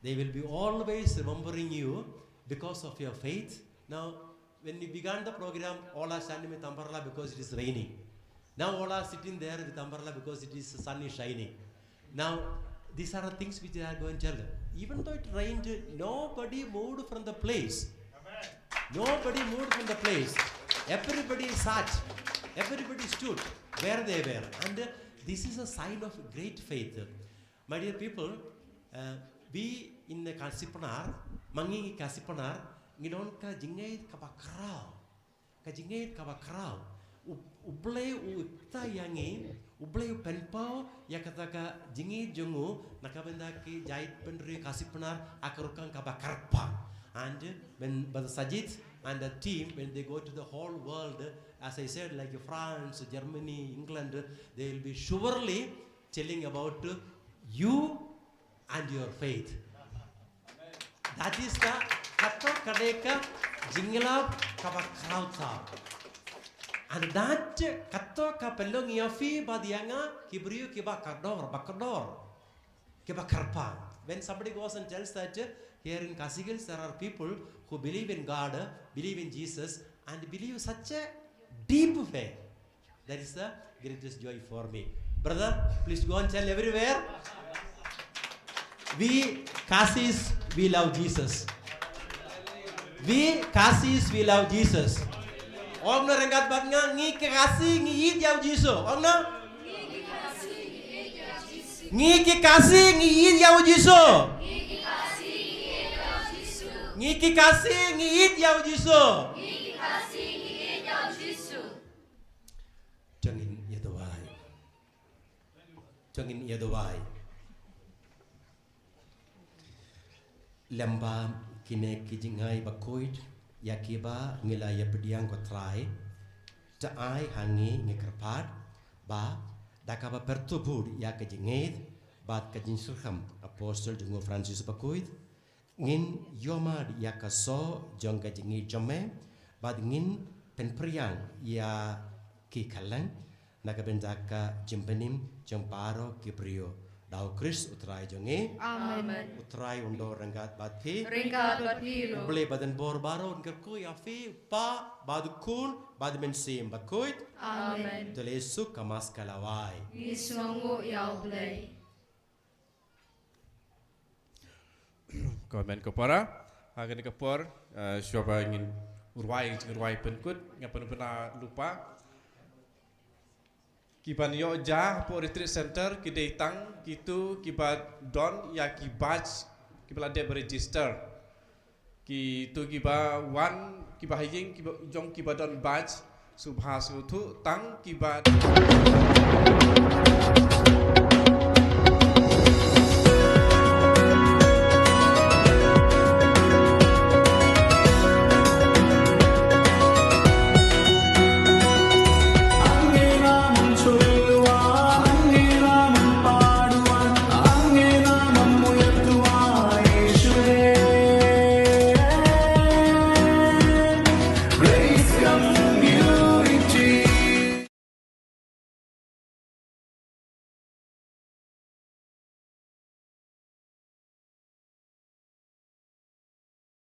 They will be always remembering you because of your faith. Now, when we began the program, all are standing with umbrella because it is raining. Now all are sitting there with umbrella because it is sun is shining. Now, these are the things which they are going to tell. Even though it rained, nobody moved from the place. Nobody moved from the place. Everybody sat. Everybody stood where they were. And uh, this is a sign of great faith. My dear people, uh, we in the Khasi Pnar, ma ngi Khasi Pnar, ngi don ka jingngeit kaba khraw. Ka jingngeit kaba khraw. U, U Blei u ïkta ïa ngi, U Blei u pynpaw ïa kata ka jingngeit jong u, na ka bynta ki Jaitbynriew Khasi Pnar ha ka rukom kaba kyrpang. And when Brother Sajid and the team, when they go to the whole world, as I said, like France, Germany, England, they will be surely telling about you and your faith. That is the, kato ka dei ka jingïalap kaba khraw thaw. And that, kato ka pynlong ïa phi bad ïa nga ki briew kiba kordor, ba kordor, kiba kyrpang. When somebody goes and tells that, uh, here in Khasi Hills there are people who believe in God, uh, believe in Jesus, and believe such a deep way, that is the greatest joy for me. Brother, please go and tell everywhere. We Khasis, we love Jesus. We Khasis, we love Jesus. Ong na ryngkat bad nga, ngi ki Khasi ngi ïeit ïa u Jisu. Ong na. Ngi ki Khasi ngi ïeit ïa u Jisu. Ngi ki Khasi ngi ïeit ïa u Jisu. Jong ngi ïa duwai. Jong ngi ïa duwai. Lem bad kine ki jingai bakhuid ïa kiba ngi la ïa pdiang ko Trai. Ta ai ha ngi ngi kyrpad ba da kaba pyrthuh bud ïa ka jingngeit bad ka jingsyrkham apostol jong u Francis bakhuid. Ngin ïohmad ïa ka soh jong ka jingngeit jong me bad ngin pynpriang ïa ki khylleng na ka bynta ka jingpynim jong baroh ki briew. Da u Khrist u Trai jong ngi. Amen. U Trai un don ryngkat bad phi. Ryngkat bad phi ruh. U Blei ba don bor baroh un kyrkhu ïa phi, Pa bad u Khun bad u Mynsiem Bakhuid. Amen. To leit suk ka Mass ka lawei. Ngi sngewnguh ïa u Blei. Ko hynmen ko para, ha kane ka por, eh, shuwa ba ngin rwai, ngin rwai pynkut, nga pynbna lypa. Kiban ïoh ja hapoh retreat center ki dei tang kito kiba don ïa ki badge kiba la dep register. Kito kiba wan, kiba ha ïing, kiba jong kiba don badge, sngewbha sngewthuh tang kiba